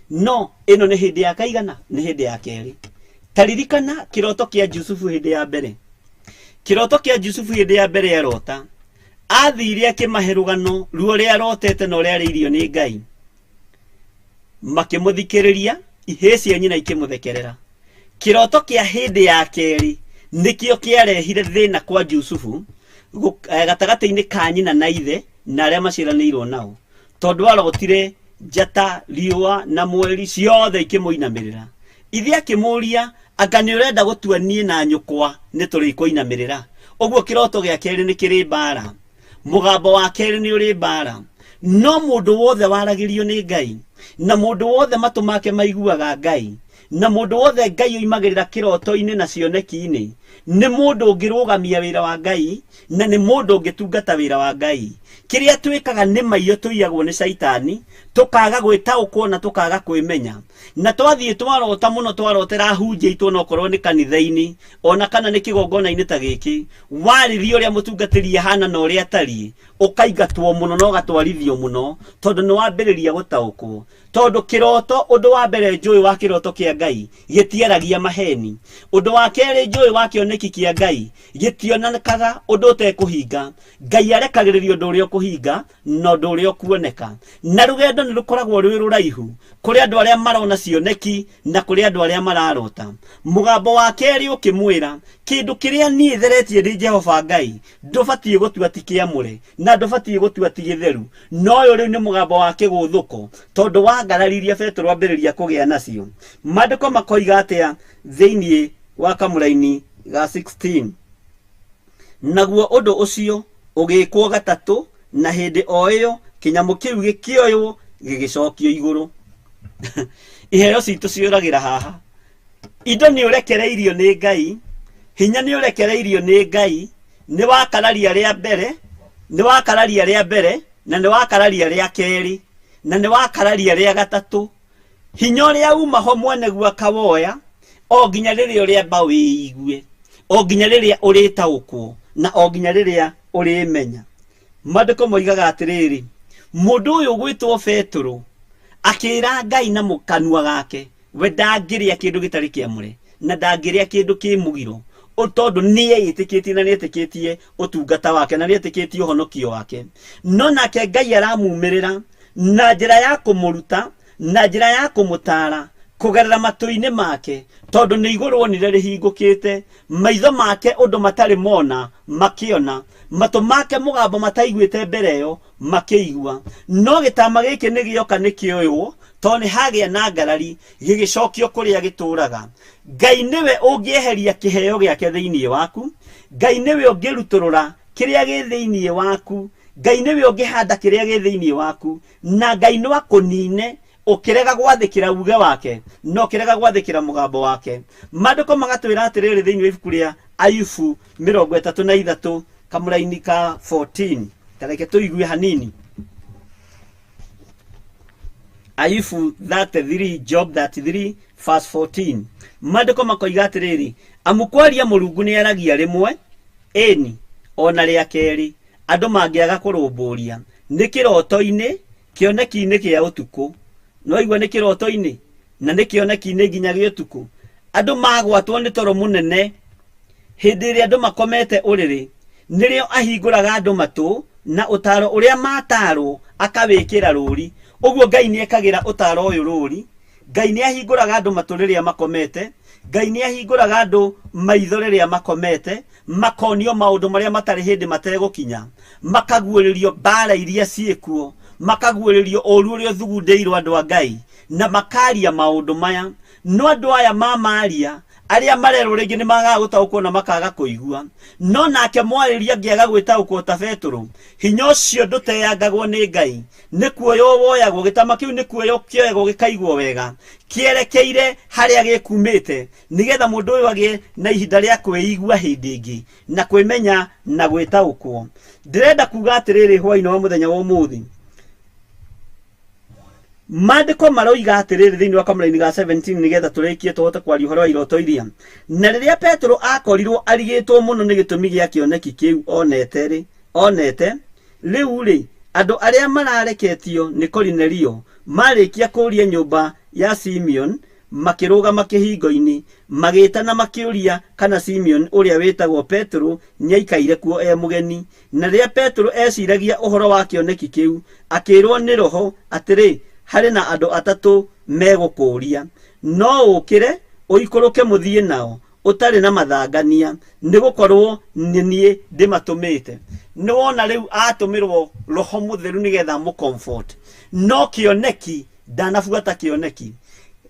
S5: No ĩno nĩ hĩndĩ ya kaigana? Nĩ hĩndĩ ya kerĩ. Ta ririkana kĩroto kĩa Jusufu hĩndĩ ya mbere. Kĩroto kĩa Jusufu hĩndĩ ya mbere arota, athire akĩmahe rũgano ruo rũrĩa arotete na ũrĩa arĩirio nĩ Ngai. Makĩmũthikĩrĩria, ihĩĩ cia nyina ikĩmũthekerera. Kĩroto kĩa hĩndĩ ya kerĩ nĩkĩo kĩarehire thĩna kwa Jusufu gatagatĩ-inĩ ka nyina na ithe na arĩa maciaranĩirwo nao, tondũ arotire njata, riũa na mweri ciothe ikĩmũinamĩrĩra. Ithe akĩmũũria, anga nĩ ũrenda gũtua niĩ na nyũkwa nĩ tũrĩkũinamĩrĩra? Ũguo kĩroto gĩa kerĩ nĩ kĩrĩ mbara. Mũgambo wa kerĩ nĩ ũrĩ mbara. No mũndũ wothe waragĩrio nĩ Ngai, na mũndũ wothe matũ make maiguaga Ngai, na mũndũ wothe Ngai oimagĩrĩra kĩroto-inĩ na cioneki-inĩ, nĩ mũndũ ũngĩrũgamia wĩra wa Ngai, na nĩ mũndũ ũngĩtungata wĩra wa Ngai. Kĩrĩa twĩkaga nĩ maiyo tũiyagwo nĩ Caitani, tũkaga gwĩtaũkwo na tũkaga kwĩmenya. Na twathiĩ twarota mũno, twarotera hunjia itũ onokorwo nĩ kanitha-inĩ, ona kana nĩ kĩgongona-inĩ ta gĩkĩ, warĩria ũrĩa mũtungatĩri ahana na ũrĩa atariĩ, ũkaingatwo mũno na ũgatwarithio mũno, tondũ nĩ wambĩrĩria gũtaũkwo. Tondũ kĩroto, ũndũ wa mbere njũĩ wa kĩroto kĩa Ngai, gĩtiaragia maheni. Ũndũ wa kerĩ njũĩ wa kĩoneki kĩa Ngai, gĩtionekaga ũndũ ũtekũhinga. Ngai arekagĩrĩria ũndũ ũrĩa ũkũhinga na ũndũ ũrĩa ũkuoneka. Na rũgendo nĩ rũkoragwo rwĩ rũraihu kũrĩ andũ arĩa marona cioneki na kũrĩ andũ arĩa mararota. Mũgambo wa kerĩ ũkĩmwĩra, kĩndũ kĩrĩa niĩ theretie ndĩ Jehova Ngai, ndũbatiĩ gũtua ti kĩamũre na ndũbatiĩ gũtua ti gĩtheru. Na ũyũ rĩu nĩ mũgambo wa kĩgũthũko, tondũ wangararirie Petero ambĩrĩria kũgĩa nacio. Maandĩko makoiga atĩa thĩinĩ wa kamũraini ga 16? Naguo ũndũ ũcio ũgĩĩkwo gatatũ, na hĩndĩ o ĩyo kĩnyamũ kĩu gĩkĩoywo gĩgĩcokio igũrũ. Iheo citũ ciũragĩra haha. Indo nĩ ũrekereirio nĩ Ngai, hinya nĩ ũrekereirio nĩ Ngai, nĩ wakararia rĩa mbere, nĩ wakararia rĩa mbere, na nĩ wakararia rĩa kerĩ, na nĩ wakararia rĩa gatatũ. Hinya ũrĩa uma ho mwene guo akawoya, o nginya rĩrĩa ũrĩamba wĩigue, o nginya rĩrĩa ũrĩtaũkwo, na o nginya rĩrĩa ũrĩmenya. Maandĩko moigaga atĩrĩrĩ, mũndũ ũyũ ũgwĩtwo Petero akĩĩra Ngai na kanua gake, we ndangĩrĩa kĩndũ gĩtarĩ kĩamũre na ndangĩrĩa kĩndũ kĩ mũgiro, tondũ nĩeĩtĩkĩtie na nĩetĩkĩtie ũtungata wake na nĩetĩkĩtie ũhonokio wake. No nake Ngai aramumĩrĩra na njĩra ya kũmũruta, na njĩra ya kũmũtaara kũgerera matũ-inĩ make, tondũ nĩ igũrũ onire rĩhingũkĩte, maitho make ũndũ matarĩ mona makĩona, matũ make mũgambo mataiguĩte mbere ĩyo makĩigua. No gĩtama gĩkĩ nĩ gĩoka nĩ kĩoywo, tondũ nĩ hagĩa na ngarari, gĩgĩcokio kũrĩa gĩtũraga. Ngai nĩwe ũngĩeheria kĩheo gĩake thĩinĩ waku, Ngai nĩwe ũngĩrutũrũra kĩrĩa gĩ thĩinĩ waku, Ngai nĩwe ũngĩhanda kĩrĩa gĩ thĩinĩ waku, na Ngai no akũnine Ũkĩrega gwathĩkĩra uge wake na ũkĩrega gwathĩkĩra mũgambo wake. Maandĩko magatwĩra atĩrĩrĩ thĩinĩ wa ibuku rĩa Ayubu 33 kamũraini ka 14. Tareke tũigue hanini. Ayubu 33, Job 33 verse 14. Maandĩko makoiga atĩrĩrĩ, amu kwaria Mũrungu nĩaragia rĩmwe, ĩni ona rĩa kerĩ, andũ mangĩaga kũrũmbũria, nĩ kĩroto-inĩ, kĩoneki-inĩ kĩa ũtukũ. Nĩwaigua nĩ kĩroto-inĩ na nĩ kĩoneki-inĩ nginya gĩa ũtukũ. Andũ magwatwo nĩ toro mũnene hĩndĩ ĩrĩa andũ makomete ũrĩrĩ, nĩrĩo ahingũraga andũ matũ na ũtaaro ũrĩa matarwo akawĩkĩra rũri. Ũguo Ngai nĩekagĩra ũtaaro ũyũ rũri. Ngai nĩahingũraga andũ matũ rĩrĩa makomete. Ngai nĩahingũraga andũ maitho rĩrĩa makomete, makonio maũndũ marĩa matarĩ hĩndĩ mategũkinya, makaguũrĩrio mbara iria ciĩkuo, makaguũrĩrio ũru ũrĩa ũthugundĩirwo andũ a Ngai, na makaria maũndũ maya. No andũ aya mamaria, arĩa marerwo rĩngĩ nĩ magaga gũtaũkwo na makaga kũigua. No nake mwarĩria angĩaga gwĩtaũkwo ta Petũrũ, hinya ũcio ndũteangagwo nĩ Ngai, nĩ kuoywo woyagwo, gĩtama kĩu nĩ kuoywo kĩoyagwo gĩkaigwo wega, kĩerekeire harĩa gĩkumĩte, nĩgetha mũndũ ũyũ agĩe na ihinda rĩa kwĩigua hĩndĩ ĩngĩ na kwĩmenya na gwĩtaũkwo. Ndĩrenda kuga atĩrĩrĩ hwaĩ-inĩ wa mũthenya wa ũmũthĩ, maandĩko maroiga atĩrĩrĩ thĩinĩ wa kamũraini ga 17, nĩgetha tũrĩkie tũhote kwaria ũhoro wa iroto iria. Na rĩrĩa Petero akorirwo arigĩtwo mũno nĩ gĩtũmi gĩa kĩoneki kĩu onete, rĩu rĩ, andũ arĩa marareketio nĩ Korinelio marĩkia kũũria nyũmba ya Simeon, makĩrũgama kĩhingo-inĩ, magĩĩtana makĩũria kana Simeon ũrĩa wĩtagwo Petero nĩaikaire kuo e mũgeni. Na rĩrĩa Petero eciragia ũhoro wa kĩoneki kĩu, akĩĩrwo nĩ Roho atĩrĩ, harĩ na andũ atatũ megũkũũria. No ũkĩre, ũikũrũke mũthiĩ nao, ũtarĩ na mathangania, nĩgũkorwo nĩ niĩ ndĩmatũmĩte. Nĩwona rĩu atũmĩrwo Roho Mũtheru nĩgetha amũ-comfort. No kĩoneki ndanabuata kĩoneki.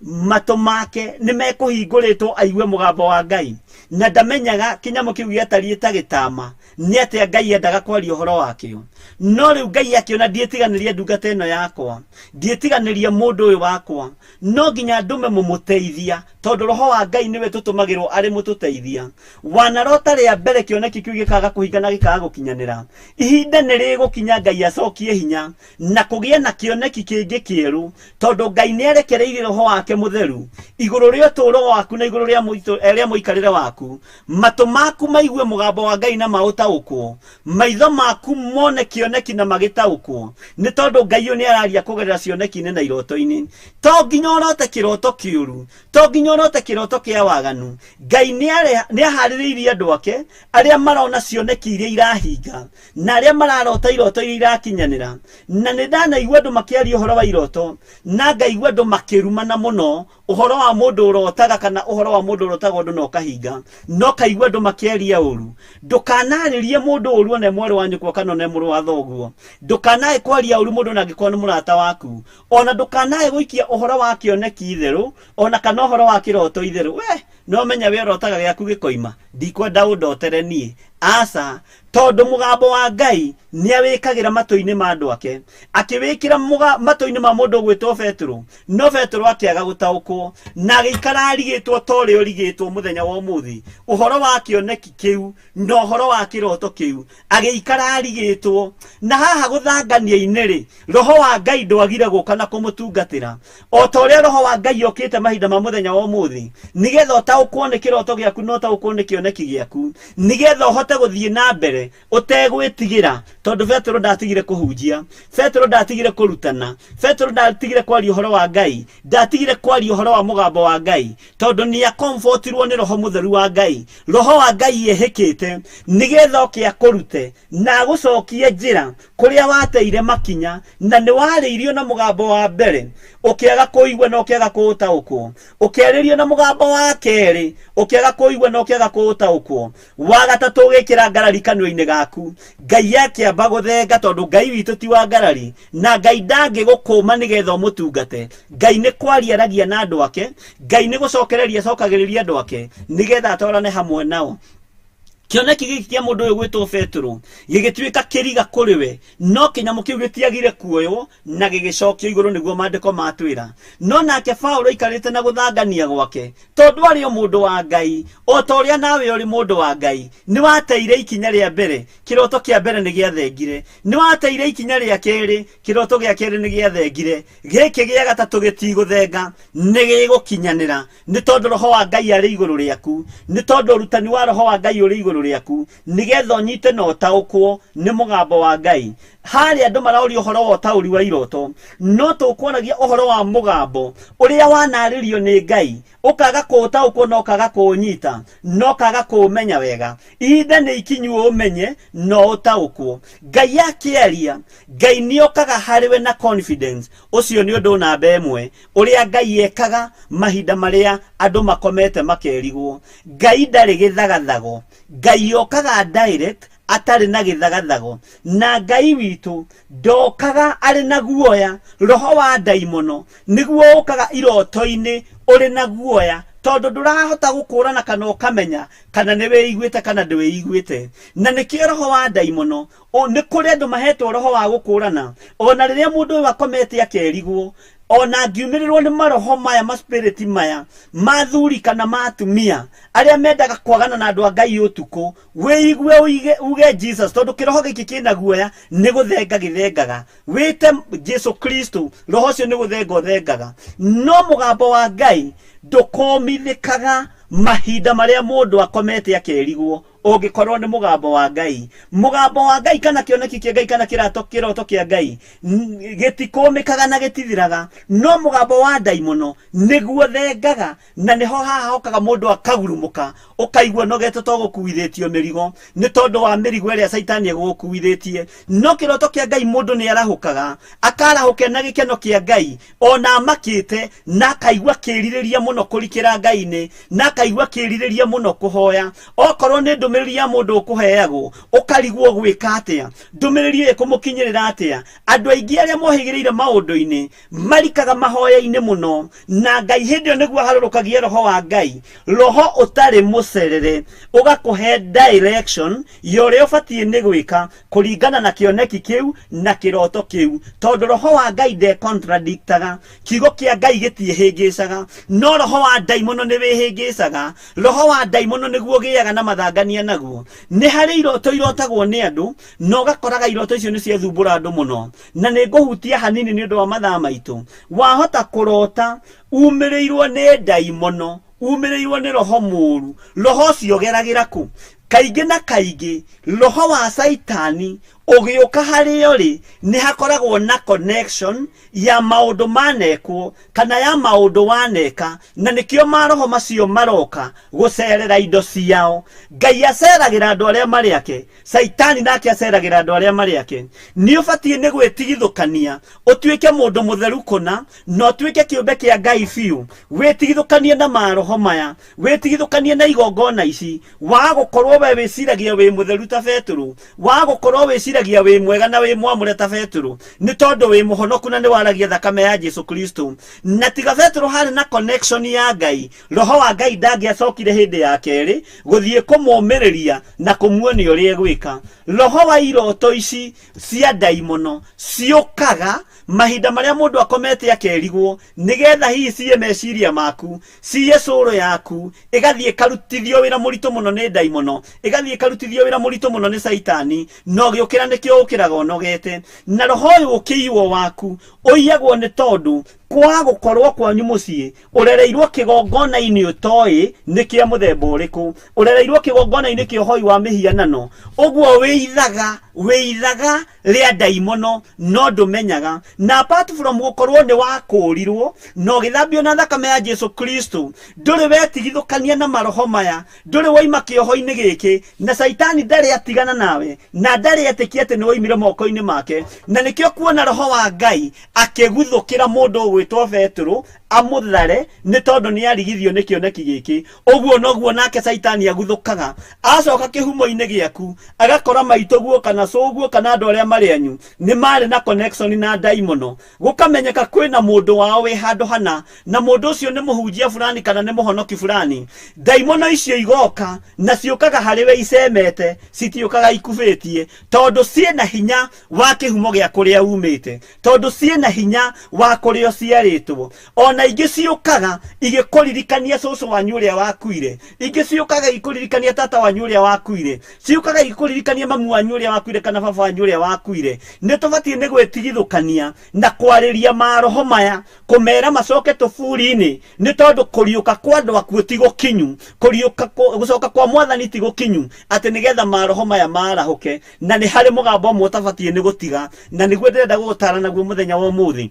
S5: Matũ make nĩmekũhingũrĩtwo aigue mũgambo wa Ngai, na ndamenyaga kĩnyamũ kĩu gĩatariĩ ta gĩtama, nĩ atĩa Ngai endaga kwaria ũhoro wakĩo. No rĩu Ngai akĩona ndiĩtiganĩria ndungata ĩno yakwa, ndiĩtiganĩria mũndũ ũyũ wakwa, no nginya ndũme mũmũteithia, tondũ Roho wa Ngai nĩwe tũtũmagĩrwo arĩ mũtũteithia. Wanarota rĩa mbere kĩoneki kĩu gĩkaga kũhinga na gĩkaga gũkinyanĩra, ihinda nĩ rĩgũkinya Ngai acokie hinya na kũgĩe na kĩoneki kĩngĩ kĩerũ, tondũ Ngai nĩ arekereirie Roho wake Mũtheru igũrũ rĩa ũtũũro waku na igũrũ rĩa mũikarĩre waku. Matũ maku maigue mũgambo wa Ngai na maũtaũkwo, maitho maku mone kĩoneki na magĩtaũkwo, nĩ tondũ Ngai ũyũ nĩ araria kũgerera cioneki-inĩ na iroto-inĩ. To nginya ũrote kĩroto kĩũru, to nginya ũrote kĩroto kĩa waganu. Ngai nĩ aharĩrĩirie andũ ake arĩa marona cioneki iria irahinga na arĩa mararota iroto iria irakinyanĩra. Na nĩ ndanaigua andũ makĩaria ũhoro wa iroto, na ngaigua andũ makĩrumana mũno ũhoro wa mũndũ ũrotaga kana ũhoro wa mũndũ ũrotaga ũndũ na ũkahinga, no kaigua andũ makĩaria ũru. Ndũkanarĩrie mũndũ ũru one mwarĩ wa nyũkwa kana one mũrũ wa thoguo. Ndũkanae kwaria ũru mũndũ na angĩkorwo nĩ mũrata waku. Ona ndũkanae gũikia ũhoro wa kĩoneki itherũ, ona kana ũhoro wa kĩroto itherũ. We no menya we ũrotaga gĩaku gĩkoima, ndikwenda ũndotere niĩ. Aca, tondũ mũgambo wa Ngai nĩawĩkagĩra matũ-inĩ ma andũ ake. Akĩwĩkĩra matũ-inĩ ma mũndũ ũgwĩtwo Petero, no Petero akĩaga gũtaũkwo na agĩikara arigĩtwo ta ũrĩa ũrigĩtwo mũthenya wa ũmũthĩ ũhoro wa kĩoneki kĩu na ũhoro wa kĩroto kĩu, agĩikara arigĩtwo. Na haha gũthangania-inĩ rĩ, Roho wa Ngai ndwagire gũka na kũmũtungatĩra, o ta ũrĩa Roho wa Ngai okĩte mahinda ma mũthenya wa ũmũthĩ, nĩgetha ũtaũkwo nĩ kĩroto gĩaku na ũtaũkwo nĩ kĩoneki gĩaku, nĩgetha ũhote gũthiĩ na mbere ũtegwĩtigĩra. Tondũ Petero ndatigire kũhunjia, Petero ndatigire kũrutana, Petero ndatigire kwaria ũhoro wa Ngai, ndatigire kwaria ũhoro wa mũgambo wa Ngai, tondũ nĩ akomfortirwo nĩ Roho Mũtheru wa Ngai. Roho wa Ngai ehĩkĩte nĩgetha oke akũrute na agũcokie njĩra kũrĩa wateire makinya, na nĩ warĩirio na mũgambo wa mbere ũkĩaga kũigua na ũkĩaga kũũtaũkwo, ũkĩarĩrio na mũgambo wa kerĩ ũkĩaga kũigua na ũkĩaga kũũtaũkwo, wa gatatũ ũgĩkĩra ngarari kanua-inĩ gaku. Ngai akĩamba gũthenga, tondũ Ngai witũ ti wa ngarari, na Ngai ndangĩgũkũma nĩgetha ũmũtungate. Ngai nĩ kwaria aragia na andũ ake, Ngai nĩ gũcokereria acokagĩrĩria andũ ake nĩgetha atwarane hamwe nao. Kĩoneki gĩkĩ kĩa mũndũ ũyũ gwĩtwo Petero gĩgĩtuĩka kĩriga kũrĩ we, no kĩnyamũ kĩu gĩtiagire kuoywo na gĩgĩcokio igũrũ, nĩguo maandĩko matwĩra. No nake Paũlũ aikarĩte na gũthangania gwake, tondũ arĩ o mũndũ wa Ngai, o ta ũrĩa nawe ũrĩ mũndũ wa Ngai. Nĩ wateire ikinya rĩa mbere, kĩroto kĩa mbere nĩ gĩathengire. Nĩ wateire ikinya rĩa kerĩ, kĩroto gĩa kerĩ nĩ gĩathengire. Gĩkĩ gĩa gatatũ gĩtigũthenga, nĩ gĩgũkinyanĩra. Nĩ tondũ roho wa Ngai arĩ igũrũ rĩaku, nĩ tondũ ũrutani wa roho wa Ngai ũrĩ igũrũ rĩaku, nĩgetha ũnyite na ũtaũkwo nĩ mũgambo wa Ngai. Harĩa andũ maraũria ũhoro wa ũtaũri wa iroto, no tũkwaragia ũhoro wa mũgambo ũrĩa wanarĩrio nĩ Ngai, ũkaga kũũtaũkwo na ũkaga kũũnyita na ũkaga kũũmenya wega. Ihinda nĩ ikinyu ũmenye na ũtaũkwo. Ngai akĩaria, Ngai nĩokaga harĩwe na confidence. Ũcio nĩ ũndũ namba ĩmwe ũrĩa Ngai ekaga mahinda marĩa andũ makomete makerigwo. Ngai ndarĩ gĩthagathago. Ngai okaga direct atarĩ na gĩthagathago. Na Ngai witũ ndokaga arĩ na guoya. Roho wa ndaimono nĩguo ũkaga iroto-inĩ ũrĩ na guoya, tondũ ndũrahota gũkũrana kana ũkamenya kana nĩ wĩiguĩte kana ndwĩiguĩte. Na nĩkĩo roho wa ndaimono, nĩ kũrĩ andũ mahetwo roho wa gũkũrana. Ona rĩrĩa mũndũ ũyũ akomete akerigwo, ona angiumĩrĩrwo nĩ maroho maya, ma spirit maya ma thuri kana ma atumia arĩa mendaga kwagana na andũ a Ngai ũtukũ, wĩigue uige, uge Jesus, tondũ kĩroho gĩkĩ kĩna guoya nĩ gũthenga gĩthengaga. Wĩte Jesu Kristo, roho ũcio nĩ gũthenga ũthengaga. No mũgambo wa Ngai ndũkũmithĩkaga mahinda marĩa mũndũ akomete akerigwo, ũngĩkorwo nĩ mũgambo wa Ngai. Mũgambo wa Ngai kana kĩoneki kĩa Ngai kana kĩroto kĩa Ngai gĩtikũmĩkaga na gĩtithiraga. No mũgambo wa ndaimono nĩguo thengaga, na nĩho haha hokaga mũndũ akagurumũka, ũkaigua nogete to gũkuithĩtio mĩrigo nĩ tondũ wa mĩrigo ĩrĩa Caitani egũgũkuithĩtie. No kĩroto kĩa Ngai mũndũ nĩ arahũkaga, akarahũke na gĩkeno kĩa Ngai, ona amakĩte, na akaigua kĩrirĩria mũno kũrikĩra Ngai-inĩ, na akaigua kĩrirĩria mũno kũhoya. Okorwo nĩ ndũmĩrĩri ya mũndũ ũkũheagwo, ũkarigwo gwĩka atĩa, ndũmĩrĩri ĩyo ĩkũmũkinyĩrĩra atĩa. Andũ aingĩ arĩa mohĩgĩrĩire maũndũ-inĩ marikaga mahoya-inĩ mũno, na Ngai hĩndĩ ĩyo nĩguo aharũrũkagia roho wa Ngai, roho ũtarĩ mũcerere, ũgakũhe direction ya ũrĩa ũbatiĩ nĩ gwĩka kũringana na kĩoneki kĩu na kĩroto kĩu, tondũ roho wa Ngai ndekontradictaga. Kiugo kĩa Ngai gĩtiĩhĩngĩcaga, no roho wa ndaimono nĩ wĩhĩngĩcaga. Roho wa ndaimono nĩguo ũgĩaga na mathangania naguo. Nĩ harĩ iroto irotagwo nĩ andũ, na ũgakoraga iroto icio nĩ ciathumbũra andũ mũno. Na nĩ ngũhutia hanini nĩ ũndũ wa mathaa maitũ. Wahota kũrota umĩrĩirwo nĩ ndaimono, umĩrĩirwo nĩ roho mũũru. Roho ũcio ũgeragĩra kũ? Kaingĩ na kaingĩ roho wa Caitani ũgĩũka harĩo rĩ, nĩ hakoragwo na connection ya maũndũ manekwo kana ya maũndũ waneka, na nĩkĩo maroho macio maroka gũcerera indo ciao. Ngai aceragĩra andũ arĩa marĩ ake, Caitani nake aceragĩra andũ arĩa marĩ ake. Nĩ ũbatiĩ nĩ gwĩtigithũkania, ũtuĩke mũndũ mũtheru kũna, na ũtuĩke kĩũmbe kĩa Ngai biũ. Wĩtigithũkanie na maroho maya, wĩtigithũkanie na igongona ici. Wa gũkorwo we wĩciragia wĩ mũtheru ta Petero, wa gũkorwo wĩciragia wĩ mwega na wĩ mwamũre ta Petero, nĩ tondũ wĩ mũhonoku na nĩ waragia thakame ya Jesu Kristo. Na tiga Petero harĩ na connection ya Ngai, roho wa Ngai ndangĩacokire hĩndĩ ya kerĩ gũthiĩ kũmũmĩrĩria na kũmuonia ũrĩa egwĩka. Roho wa iroto ici cia ndaimono ciũkaga mahinda marĩa mũndũ akomete akerigwo, nĩgetha hihi ciye meciria maku, ciye cũrũ yaku, ĩgathiĩ ĩkarutithio wĩra mũritũ mũno nĩ ndaimono, ĩgathiĩ ĩkarutithio wĩra mũritũ mũno nĩ Caitani, na ũgĩũkĩra nĩkĩo ũkĩraga ũnogete. Na roho ũyũ ũkĩiywo waku ũiyagwo nĩ tondũ kwa gũkorwo kwanyu mũciĩ ũrereirwo kĩgongona-inĩ ũtoĩ nĩ kĩa mũthemba ũrĩkũ, ũrereirwo kĩgongona-inĩ kĩa ũhoi wa mĩhianano, ũguo wĩithaga wĩithaga rĩa ndaimono no ndũmenyaga. Na apart from gũkorwo nĩ wakũũrirwo na ũgĩthambio na thakame ya Jesu Kristo, ndũrĩ wetigithũkania na maroho maya, ndũrĩ waima kĩoho-inĩ gĩkĩ, na Caitani ndarĩ atigana nawe, na ndarĩ etĩkia atĩ nĩ waimire moko-inĩ make. Na nĩkĩo kuona roho wa Ngai akĩguthũkĩra mũndũ ũgwĩtwo Petero, Amũthare nĩ tondũ nĩ arigithio nĩ kĩoneki gĩkĩ. Ũguo noguo nake Caitani aguthũkaga, acoka kĩhumo-inĩ gĩaku agakora maitũguo kana cũguo kana andũ arĩa marĩ anyu nĩ marĩ na connection na ndaimono. Gũkamenyeka kwĩna mũndũ wao wĩ handũ hana, na mũndũ ũcio nĩ mũhunjia fulani kana nĩ mũhonoki fulani. Ndaimono icio igoka na ciũkaga harĩ we icemete, citiũkaga ikubĩtie, tondũ ciĩna hinya wa kĩhumo gĩa kũrĩa umĩte, tondũ ciĩna hinya wa kũrĩa ũciarĩtwo. Ona ingĩ ciũkaga igĩkũririkania cũcũ wanyu ũrĩa wakuire, ingĩ ciũkaga igĩkũririkania tata wanyu ũrĩa wakuire, ciũkaga igĩkũririkania mamu wanyu ũrĩa wakuire kana baba wanyu ũrĩa wakuire. Nĩ tũbatiĩ nĩ gwĩtigithũkania na kwarĩria maroho maya, kũmera macoke tũburi-inĩ, nĩ tondũ kũriũka kwa andũ akuũ ti gũkinyu, kũriũka gũcoka kwa mwathani ti gũkinyu, atĩ nĩgetha maroho maya marahũke. Na nĩ harĩ mũgambo ũmwe ũtabatiĩ nĩ gũtiga, na nĩguo ndĩrenda gũgũtara naguo mũthenya wa ũmũthĩ.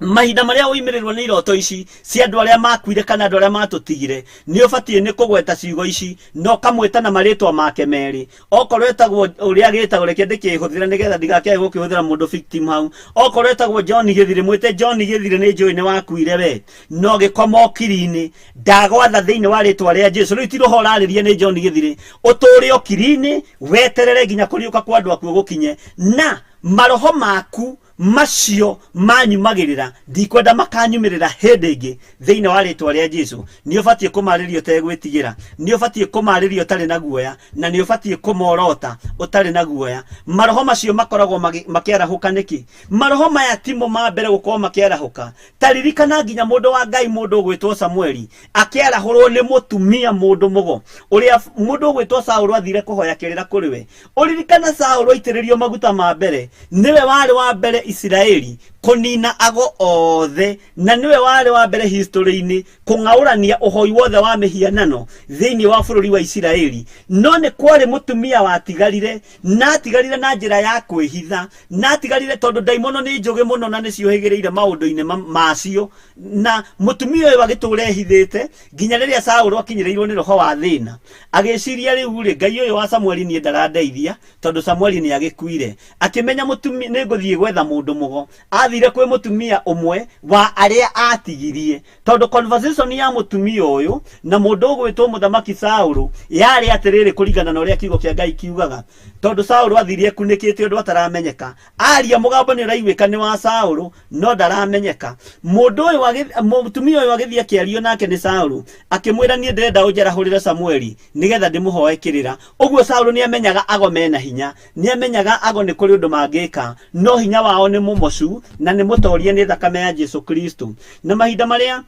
S5: Mahinda marĩa ũimĩrĩrwo nĩ iroto ici cia andũ arĩa makuire kana andũ arĩa matũtigire, nĩ ũbatiĩ nĩ kũgweta ciugo ici na ũkamwĩta na marĩtwa make merĩ. Okorwo etagwo ũrĩa agĩtagwo, reke ndĩkĩhũthĩre nĩgetha ndigakĩage gũkĩhũthĩra mũndũ victim hau. Okorwo etagwo John Gĩthirĩ, mwĩte John Gĩthirĩ, nĩ njũĩ nĩ wakuire we na ũgĩkoma ũkiri-inĩ, ndagwatha thĩinĩ wa rĩtwa rĩa Jesu. Rĩu ti roho ũrarĩria, nĩ John Gĩthirĩ. Ũtũũre ũkiri-inĩ, weterere nginya kũriũka kwa andũ akuũ gũkinye, na maroho maku macio manyumagĩrĩra ndikwenda makanyumĩrĩra hĩndĩ ĩngĩ thĩinĩ wa rĩtwa rĩa Jesu. Nĩ ũbatiĩ kũmarĩria ũtegwĩtigĩra, nĩ ũbatiĩ kũmarĩria ũtarĩ na guoya, na nĩ ũbatiĩ kũmorota ũtarĩ na guoya. Maroho macio makoragwo makĩarahũka nĩkĩ? Maroho maya timo ma mbere gũkorwo makĩarahũka. Ta ririkana nginya mũndũ wa Ngai, mũndũ ũgwĩtwo Samueli, akĩarahũrwo nĩ mũtumia mũndũ mũgo ũrĩa mũndũ ũgwĩtwo Saũlũ athire kũhoya kĩrĩra kũrĩ we. Ũririkana Saũlũ aitĩrĩrio maguta ma mbere, nĩwe warĩ wa mbere Isiraeli kũnina ago othe, na nĩwe warĩ wa mbere history-inĩ kũng'aũrania ũhoi wothe wa mĩhianano thĩinĩ wa bũrũri wa Isiraeli. No nĩ kwarĩ mũtumia watigarire, na atigarire na njĩra ya kwĩhitha, na atigarire tondũ ndaimono nĩ njũgĩ mũno na nĩ ciũhĩgĩrĩire maũndũ-inĩ macio. Na mũtumia ũyũ agĩtũra ehithĩte nginya rĩrĩa Saũlũ akinyĩrĩirwo nĩ roho wa thĩna, agĩciria, rĩu rĩ, Ngai ũyũ wa Samueli niĩ ndarandeithia, tondũ Samueli nĩ agĩkuire. Akĩmenya mũtumia, nĩ ngũthiĩ gwetha mũndũ mũgo. Athire kwĩ mũtumia ũmwe wa arĩa atigirie, tondũ conversation ya mũtumia ũyũ na mũndũ ũgwĩtwo mũthamaki Saũlũ yarĩ atĩrĩrĩ, kũringana na ũrĩa kiugo kĩa Ngai kiugaga, tondũ Saũlũ athire ekunĩkĩte ũndũ ataramenyeka. Aria mũgambo nĩ ũraiguĩka nĩ wa Saũlũ, no ndaramenyeka. Mũndũ ũyũ mũtumia ũyũ agĩthiĩ akĩario nake nĩ Saũlũ, akĩmwĩra, niĩ ndĩrenda ũnjarahũrĩre Samueli nĩgetha ndĩmũhoe kĩrĩra. Ũguo Saũlũ nĩ amenyaga ago mena hinya, nĩ amenyaga ago nĩ kũrĩ ũndũ mangĩka, no hinya wao nĩ mũmocu na nĩ mũtorie nĩ thakame ya Jesu Kristo. Na mahinda marĩa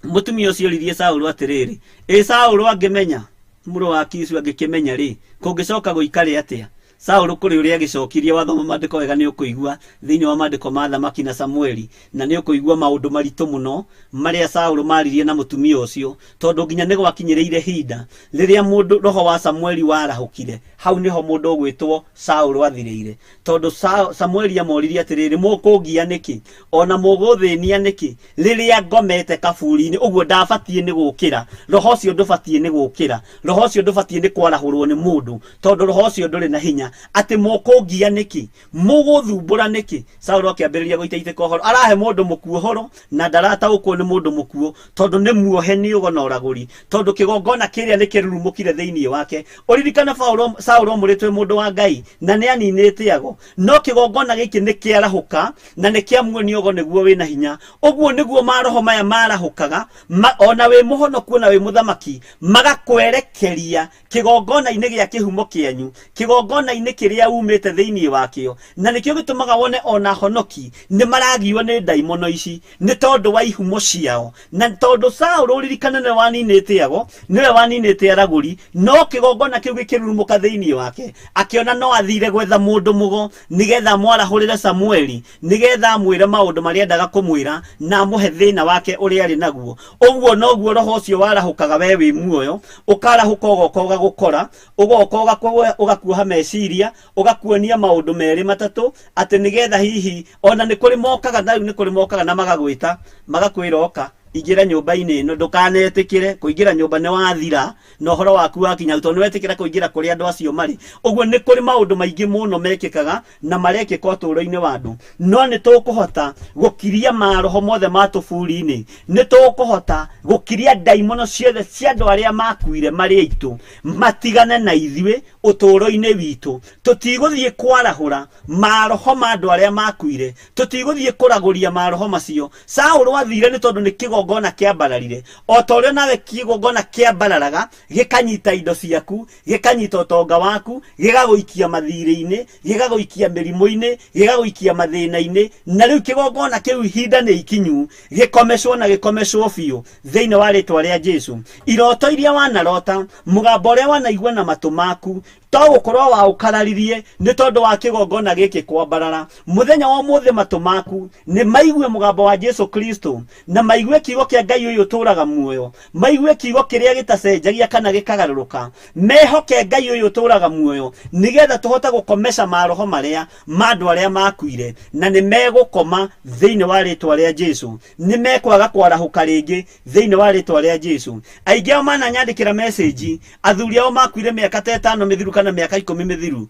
S5: mũtumia ũcio oririe Saũlũ atĩrĩrĩ, ĩ Saũlũ angĩmenya, mũrũ wa Kishu angĩkĩmenya rĩ, kũngĩcoka gũikare atĩa? Saũlũ kũrĩ ũrĩa agĩcokirie. Wathoma maandĩko wega nĩ ũkũigua thĩinĩ wa maandĩko ma Thamaki na Samueli, na nĩ ũkũigua maũndũ maritũ mũno marĩa Saũlũ maririe na mũtumia ũcio, tondũ nginya nĩ gwakinyĩrĩire hinda rĩrĩa mũndũ roho wa Samueli warahũkire. Hau nĩho mũndũ ũgwĩtwo Saũlũ athirĩire, tondũ Samueli amoririe atĩrĩrĩ, mũkũngia nĩkĩ ona mũgũthĩnia nĩkĩ rĩrĩa ngomete kaburi-inĩ? Ũguo ndabatiĩ nĩ gũkĩra, roho ũcio ndũbatiĩ nĩ gũkĩra, roho ũcio ndũbatiĩ nĩ kwarahũrwo nĩ mũndũ, tondũ roho ũcio ndũrĩ na hinya. Atĩ mũkũngia nĩkĩ, mũgũthumbũra nĩkĩ? Saũlũ akĩambĩrĩria gũitaitĩka ũhoro, arahe mũndũ mũkuũ ũhoro na ndarataũkwo nĩ mũndũ mũkuũ, tondũ nĩ muohe nĩ ũgo na ũragũri, tondũ kĩgongona kĩrĩa nĩ kĩrurumũkire thĩinĩ wake. Ũririkane Saũlũ amũrĩtwo mũndũ wa Ngai na nĩ aninĩte ago, no kĩgongona gĩkĩ nĩ kĩarahũka na nĩ kĩamuonia ũgo nĩguo wĩna hinya. Ũguo nĩguo maroho maya marahũkaga, ona wĩ mũhonoku ona wĩ mũthamaki, magakwerekeria kĩgongona-inĩ gĩa kĩhumo kĩanyu, kĩgongona-inĩ kĩrĩa umĩte thĩinĩ wakĩo. Na nĩkĩo gĩtũmaga wone ona honoki nĩ maragio nĩ ndaimono ici, nĩ tondũ wa ihumo ciao. Na tondũ Saũlũ, ũririkane, nĩwe waninĩte ago, nĩwe waninĩte aragũri, no kĩgongona kĩu gĩkĩrurumũka thĩinĩ wake, akĩona no athire gwetha mũndũ mũgo nĩgetha amwarahũrĩre Samueli, nĩgetha amwĩre maũndũ marĩa endaga kũmwĩra na amũhe thĩna wake ũrĩa arĩ naguo. Ũguo noguo roho ũcio warahũkaga we wĩ muoyo, ũkarahũka ũgoka ũgagũkora, ũgoka ũgakuoha meciria, ũgakuonia maũndũ merĩ matatũ, atĩ nĩgetha hihi ona nĩ kũrĩ mokaga, na rĩu nĩ kũrĩ mokaga na magagwĩta, magakwĩra oka. Ingĩra nyũmba-inĩ ĩno, ndũkanetĩkĩre kũingĩra nyũmba nĩ wathira na ũhoro waku wakinya, tondũ nĩ wetĩkĩra kũingĩra kũrĩa andũ acio marĩ. Ũguo nĩ kũrĩ maũndũ maingĩ mũno mekĩkaga na marekĩka ũtũũro-inĩ wa andũ, no nĩ tũkũhota gũkiria maroho mothe ma tũburi-inĩ, nĩ tũkũhota gũkiria ndaimono ciothe cia andũ arĩa makuire marĩ aitũ matigane na ithuĩ ũtũũro-inĩ witũ. Tũtigũthiĩ kwarahũra maroho ma andũ arĩa makuire, tũtigũthiĩ kũragũria maroho macio. Saũlũ athire nĩ tondũ nĩ kĩgongona kĩambararire, o ta ũrĩa nawe kĩgongona kĩambararaga gĩkanyita indo ciaku, gĩkanyita ũtonga waku, gĩgagũikia mathirĩ-inĩ, gĩgagũikia mĩrimũ-inĩ, gĩgagũikia mathĩna-inĩ. Na rĩu kĩgongona kĩu ihinda nĩ ikinyu gĩkomecwo na gĩkomecwo biũ thĩinĩ wa rĩtwa rĩa Jesu. Iroto iria wanarota, mũgambo ũrĩa wanaigua na matũ maku, to gũkorwo waũkararirie nĩ tondũ wa kĩgongona gĩkĩ kwambarara. Mũthenya wa ũmũthĩ matũ maku nĩ maigue mũgambo wa Jesu Kristo, na maigue kiugo kĩa Ngai ũyũ ũtũũraga muoyo, maigue kiugo kĩrĩa gĩtacenjagia kana gĩkagarũrũka, mehoke Ngai ũyũ ũtũũraga muoyo, nĩgetha tũhote gũkomesha maroho marĩa ma andũ arĩa makuire, na nĩ megũkoma thĩinĩ wa rĩtwa rĩa Jesu, nĩ mekwaga kwarahũka rĩngĩ thĩinĩ wa rĩtwa rĩa Jesu. Aingĩ ao mananyandĩkĩra message, athuri ao makuire mĩaka ta 5 mĩthiru kana mĩaka 10 mĩthiru,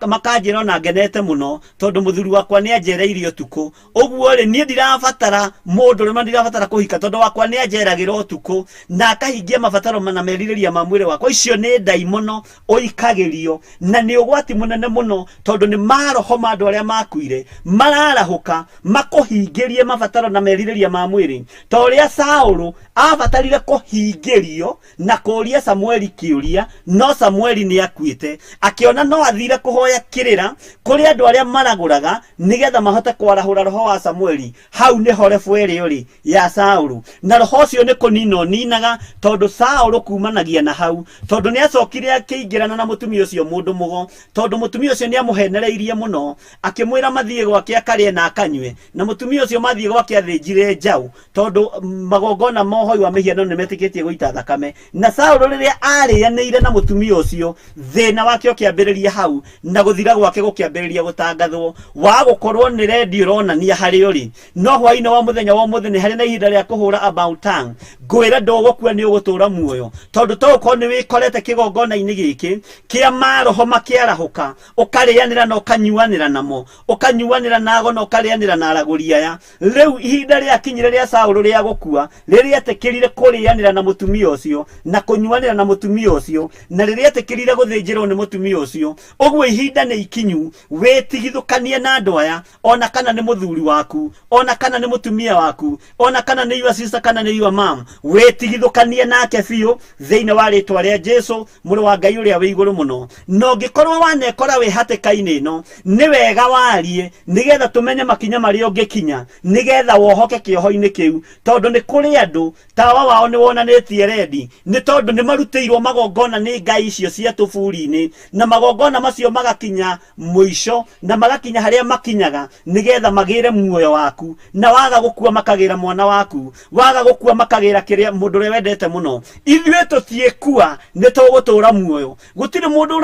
S5: makanjĩra ona ngenete mũno tondũ mũthuri wakwa nĩ anjereirie ũtukũ. Ũguo rĩ, niĩ ndirabatara mũndũ rĩma, ndirabatara kũhika tondũ wakwa nĩ anjeragĩra ũtukũ na akahingia mabataro na merirĩria ma mwĩrĩ wakwa. Icio nĩ ndaimono ũikagĩrio, na nĩ ũgwati mũnene mũno tondũ nĩ maroho ma andũ arĩa makuire mararahũka makũhingĩrie mabataro na merirĩria ma mwĩrĩ, ta ũrĩa Saũlũ abatarire kũhingĩrio na kũũria Samueli kĩũria, no Samueli nĩ akuĩte. Akĩona no athire kũhoya kĩrĩra kũrĩ andũ arĩa maragũraga nĩgetha mahote kwarahũra roho wa Samueli. Hau nĩho rebu ĩrĩa ũrĩ ya Saũlũ, na roho ũcio nĩ kũnina ũninaga, tondũ Saũlũ kumanagia na hau, tondũ nĩ acokire akĩingĩrana na mũtumia ũcio mũndũ mũgo, tondũ mũtumia ũcio nĩ amũhenereirie mũno, akĩmwĩra mathiĩ gwake akarĩe na akanyue, na mũtumia ũcio mathiĩ gwake athĩnjire njaũ, tondũ magongona ma ũhoi wa mĩhianano nĩ metĩkĩtie gũita thakame. Na Saũlũ rĩrĩa arĩanĩire na mũtumia ũcio, thĩna wake ũkĩambĩrĩria hau, na gũthira gwake gũkĩambĩrĩria gũtangathwo. Wa gũkorwo nĩ redio ĩronania harĩa ũrĩ, no hwaĩ-inĩ wa mũthenya wa ũmũthĩ nĩ harĩ na ihinda rĩa kũhũra about tongue. Ngwĩre ndũgũkua, nĩ ũgũtũra muoyo, tondũ to ũkorwo nĩ wĩkorete kĩgongona-inĩ gĩkĩ kĩa maroho makĩarahũka, ũkarĩanĩra na ũkanyuanĩra namo, ũkanyuanĩra nago na ũkarĩanĩra na aragũri aya. Rĩu ihinda rĩakinyire rĩa Saũlũ rĩa gũkua, rĩrĩa etĩkĩrire kũrĩanĩra na mũtumia ũcio na kũnyuanĩra na mũtumia ũcio, na rĩrĩa etĩkĩrire gũthĩnjĩrwo nĩ mũtumia ũcio. Ũguo ihinda nĩ ikinyu wĩtigithũkanie na andũ aya, ona kana nĩ mũthuri waku, ona kana nĩ mũtumia waku, ona kana nĩ your sister kana nĩ your mom, wĩtigithũkanie nake biũ thĩinĩ wa rĩtwa rĩa Jesu mũrũ wa Ngai ũrĩa wĩ igũrũ mũno. Na ũngĩkorwo wanekora wĩ hatĩka-inĩ ĩno, nĩ wega warie nĩgetha tũmenye makinya marĩa ũngĩkinya nĩgetha wohoke kĩoho-inĩ kĩu, tondũ nĩ kũrĩ andũ tawa wao nĩ wonanĩtie rendi, nĩ tondũ nĩ marutĩirwo magongona nĩ ngai icio cia tũburi-inĩ, na magongona macio magakinya mũico na magakinya harĩa makinyaga nĩgetha magĩre muoyo waku, na waga gũkua makagĩra mwana waku, waga gũkua makagĩra kĩrĩa mũndũ ũrĩa wendete mũno. Ithuĩ tũtiĩkua, nĩ tũgũtũra muoyo. Gũtirĩ mũndũ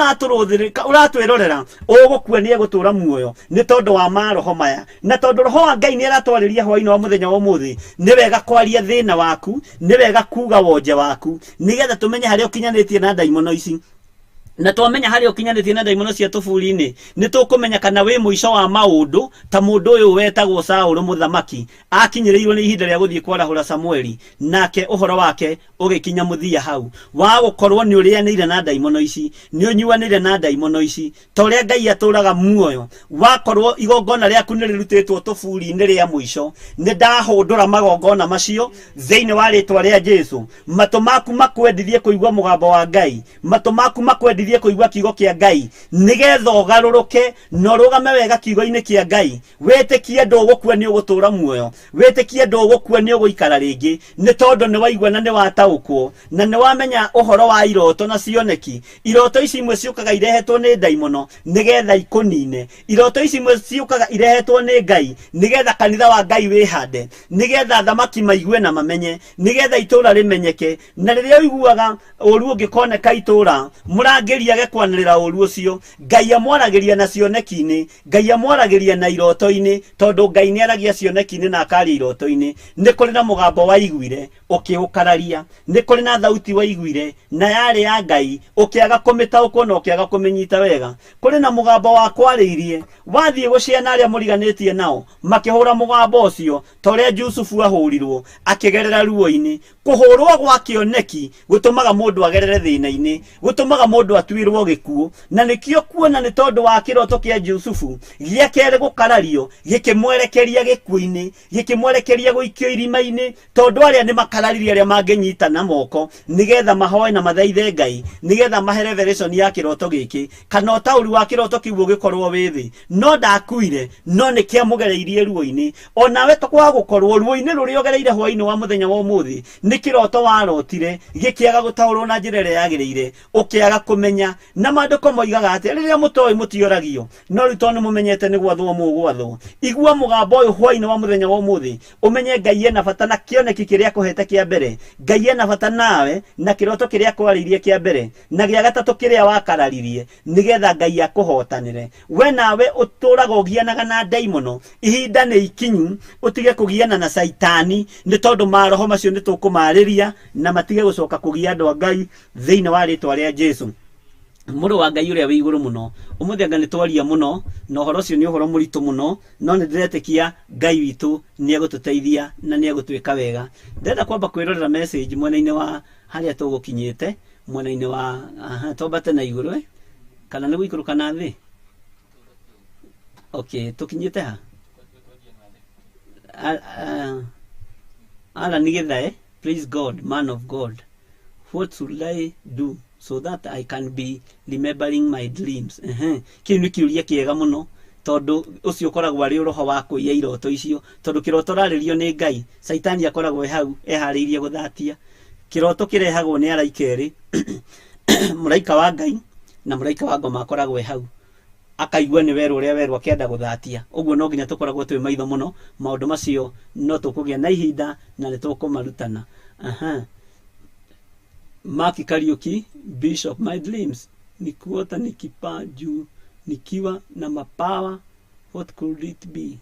S5: ũratwĩrorera ũgũkua, nĩ egũtũra muoyo nĩ tondũ wa maroho maya. Na tondũ roho wa Ngai nĩ aratwarĩria hwaĩ-inĩ wa mũthenya wa ũmũthĩ, nĩ wega kwaria thĩna waku, nĩ wega kuga wonje waku, nĩgetha tũmenye harĩa ũkinyanĩtie na ndaimono ici. Na twamenya harĩa ũkinyanĩtie na ndaimono cia tũburi-inĩ, nĩ tũkũmenya kana wĩ mũico wa maũndũ ta mũndũ ũyũ wetagwo Saũlũ mũthamaki akinyĩrĩirwo nĩ ihinda rĩa gũthiĩ kwarahũra Samueli, nake ũhoro wake ũgĩkinya mũthia hau wa gũkorwo nĩ ũrĩanĩire na ndaimono ici, nĩ ũnyuanĩire na ndaimono ici. Ta ũrĩa Ngai atũraga muoyo, wakorwo igongona rĩaku nĩ rĩrutĩtwo tũburi-inĩ rĩa mũico, nĩ ndahũndũra magongona macio thĩinĩ wa rĩtwa rĩa Jesu. Matũ maku makwendithie kũigua mũgambo wa Ngai, matũ maku makwendithie kũigua kiugo kĩa Ngai, nĩgetha ũgarũrũke na ũrũgame wega kiugo-inĩ kĩa Ngai. Wĩtĩkie ndũgũkua, nĩ ũgũtũra muoyo. Wĩtĩkie ndũgũkua, nĩ ũgũikara rĩngĩ, nĩ tondũ nĩ waigua na nĩ wataũkwo na nĩ wamenya ũhoro wa iroto na cioneki. Iroto ici imwe ciũkaga irehetwo nĩ ndaimono nĩgetha ikũnine. Iroto ici imwe ciũkaga irehetwo nĩ Ngai nĩgetha kanitha wa Ngai wĩhande, nĩgetha athamaki maigue na mamenye, nĩgetha itũũra rĩmenyeke. Na rĩrĩa ũiguaga ũru ũngĩkoneka itũũra, mũrangĩri Angĩgeria age kwanĩrĩra ũru ũcio. Ngai amwaragĩria na cioneki-inĩ, Ngai amwaragĩria na iroto-inĩ, tondũ Ngai nĩ aragia cioneki-inĩ na akaria iroto-inĩ. Nĩ kũrĩ na mũgambo waiguire ũkĩũkararia, nĩ kũrĩ na thauti waiguire na yarĩ ya Ngai, ũkĩaga kũmĩtaũkwo na ũkĩaga kũmĩnyita wega. Kũrĩ na mũgambo wakwarĩirie, wathiĩ gũciana arĩa mũriganĩtie nao, makĩhũra mũgambo ũcio ta ũrĩa Jusufu ahũrirwo akĩgerera ruo-inĩ. Kũhũrwo gwa kĩoneki gũtũmaga mũndũ agerere thĩna-inĩ, gũtũmaga mũndũ atuĩrwo gĩkuũ, na nĩkĩo kuona nĩ tondũ wa kĩroto kĩa Jusufu gĩa kerĩ gũkarario, gĩkĩmwerekeria gĩkuũ-inĩ, gĩkĩmwerekeria gũikio irima-inĩ, tondũ arĩa nĩ makararirie arĩa mangĩnyitana moko nĩgetha mahoe na mathaithe Ngai, nĩgetha mahe revelation ya kĩroto gĩkĩ, kana ũtaũri wa kĩroto kĩu ũgĩkorwo wĩ thĩ. No ndakuire, no nĩ kĩamũgereirie ruo-inĩ. Onawe tokwaga gũkorwo ruo-inĩ rũrĩa ũgereire hwaĩ-inĩ wa mũthenya wa ũmũthĩ nĩ kĩroto warotire gĩkĩaga gũtaũrwo na njĩra ĩrĩa yagĩrĩire, ũkĩaga kũmenya. Na maandĩko moigaga atĩ rĩrĩa mũtoĩ mũtioragio, no rĩu tondũ nĩ mũmenyete nĩ gwathwo mũgwathwo. Igua mũgambo ũyũ hwaĩ-inĩ wa mũthenya wa ũmũthĩ, ũmenye Ngai ena bata na kĩoneki kĩrĩa akũhete kĩa mbere, Ngai ena bata nawe na kĩroto kĩrĩa akwarĩirie kĩa mbere, na gĩa gatatũ kĩrĩa wakararirie, nĩgetha Ngai akũhotanĩre. We nawe ũtũraga ũgianaga na ndaimono, ihinda nĩ ikinyu ũtige kũgiana na Caitani, nĩ tondũ maroho macio nĩ tũkũmarĩria na matige gũcoka kũgia andũ a Ngai thĩinĩ wa rĩtwa rĩa Jesu. Mũrũ wa Ngai ũrĩa wĩ igũrũ mũno, ũmũthĩ anga nĩ twaria mũno, na ũhoro ũcio nĩ ũhoro mũritũ mũno, no nĩ ndĩretĩkia Ngai witũ nĩ egũtũteithia na nĩ egũtwĩka wega. Ndĩrenda kwamba kwĩrorera message mwena-inĩ wa harĩa tũgũkinyĩte, mwena-inĩ wa aha, twambate na igũrũ, kana nĩ gũikũrũka na thĩ? Okay, tũkinyĩte ha? Alan Githae, please God, man of God, what should I do so that I can be remembering my dreams? Kĩu nĩ kĩũria kĩega mũno, tondũ ũcio ũkoragwo arĩ roho wa kũiya iroto icio, tondũ kĩroto ũrarĩrio nĩ Ngai, Caitani akoragwo e hau eharĩirie gũthatia. Kĩroto kĩrehagwo nĩ araika erĩ, mũraika wa Ngai na mũraika wa ngoma akoragwo e hau, akaigua nĩ werũ ũrĩa werũ akĩenda gũthatia. Ũguo no nginya tũkoragwo twĩ maitho mũno, maũndũ macio no tũkũgĩa na ihinda na nĩ tũkũmarutana. Mark Kariuki, Bishop, my dreams ni kuota nikipaa juu nikiwa na mapawa, what could it be?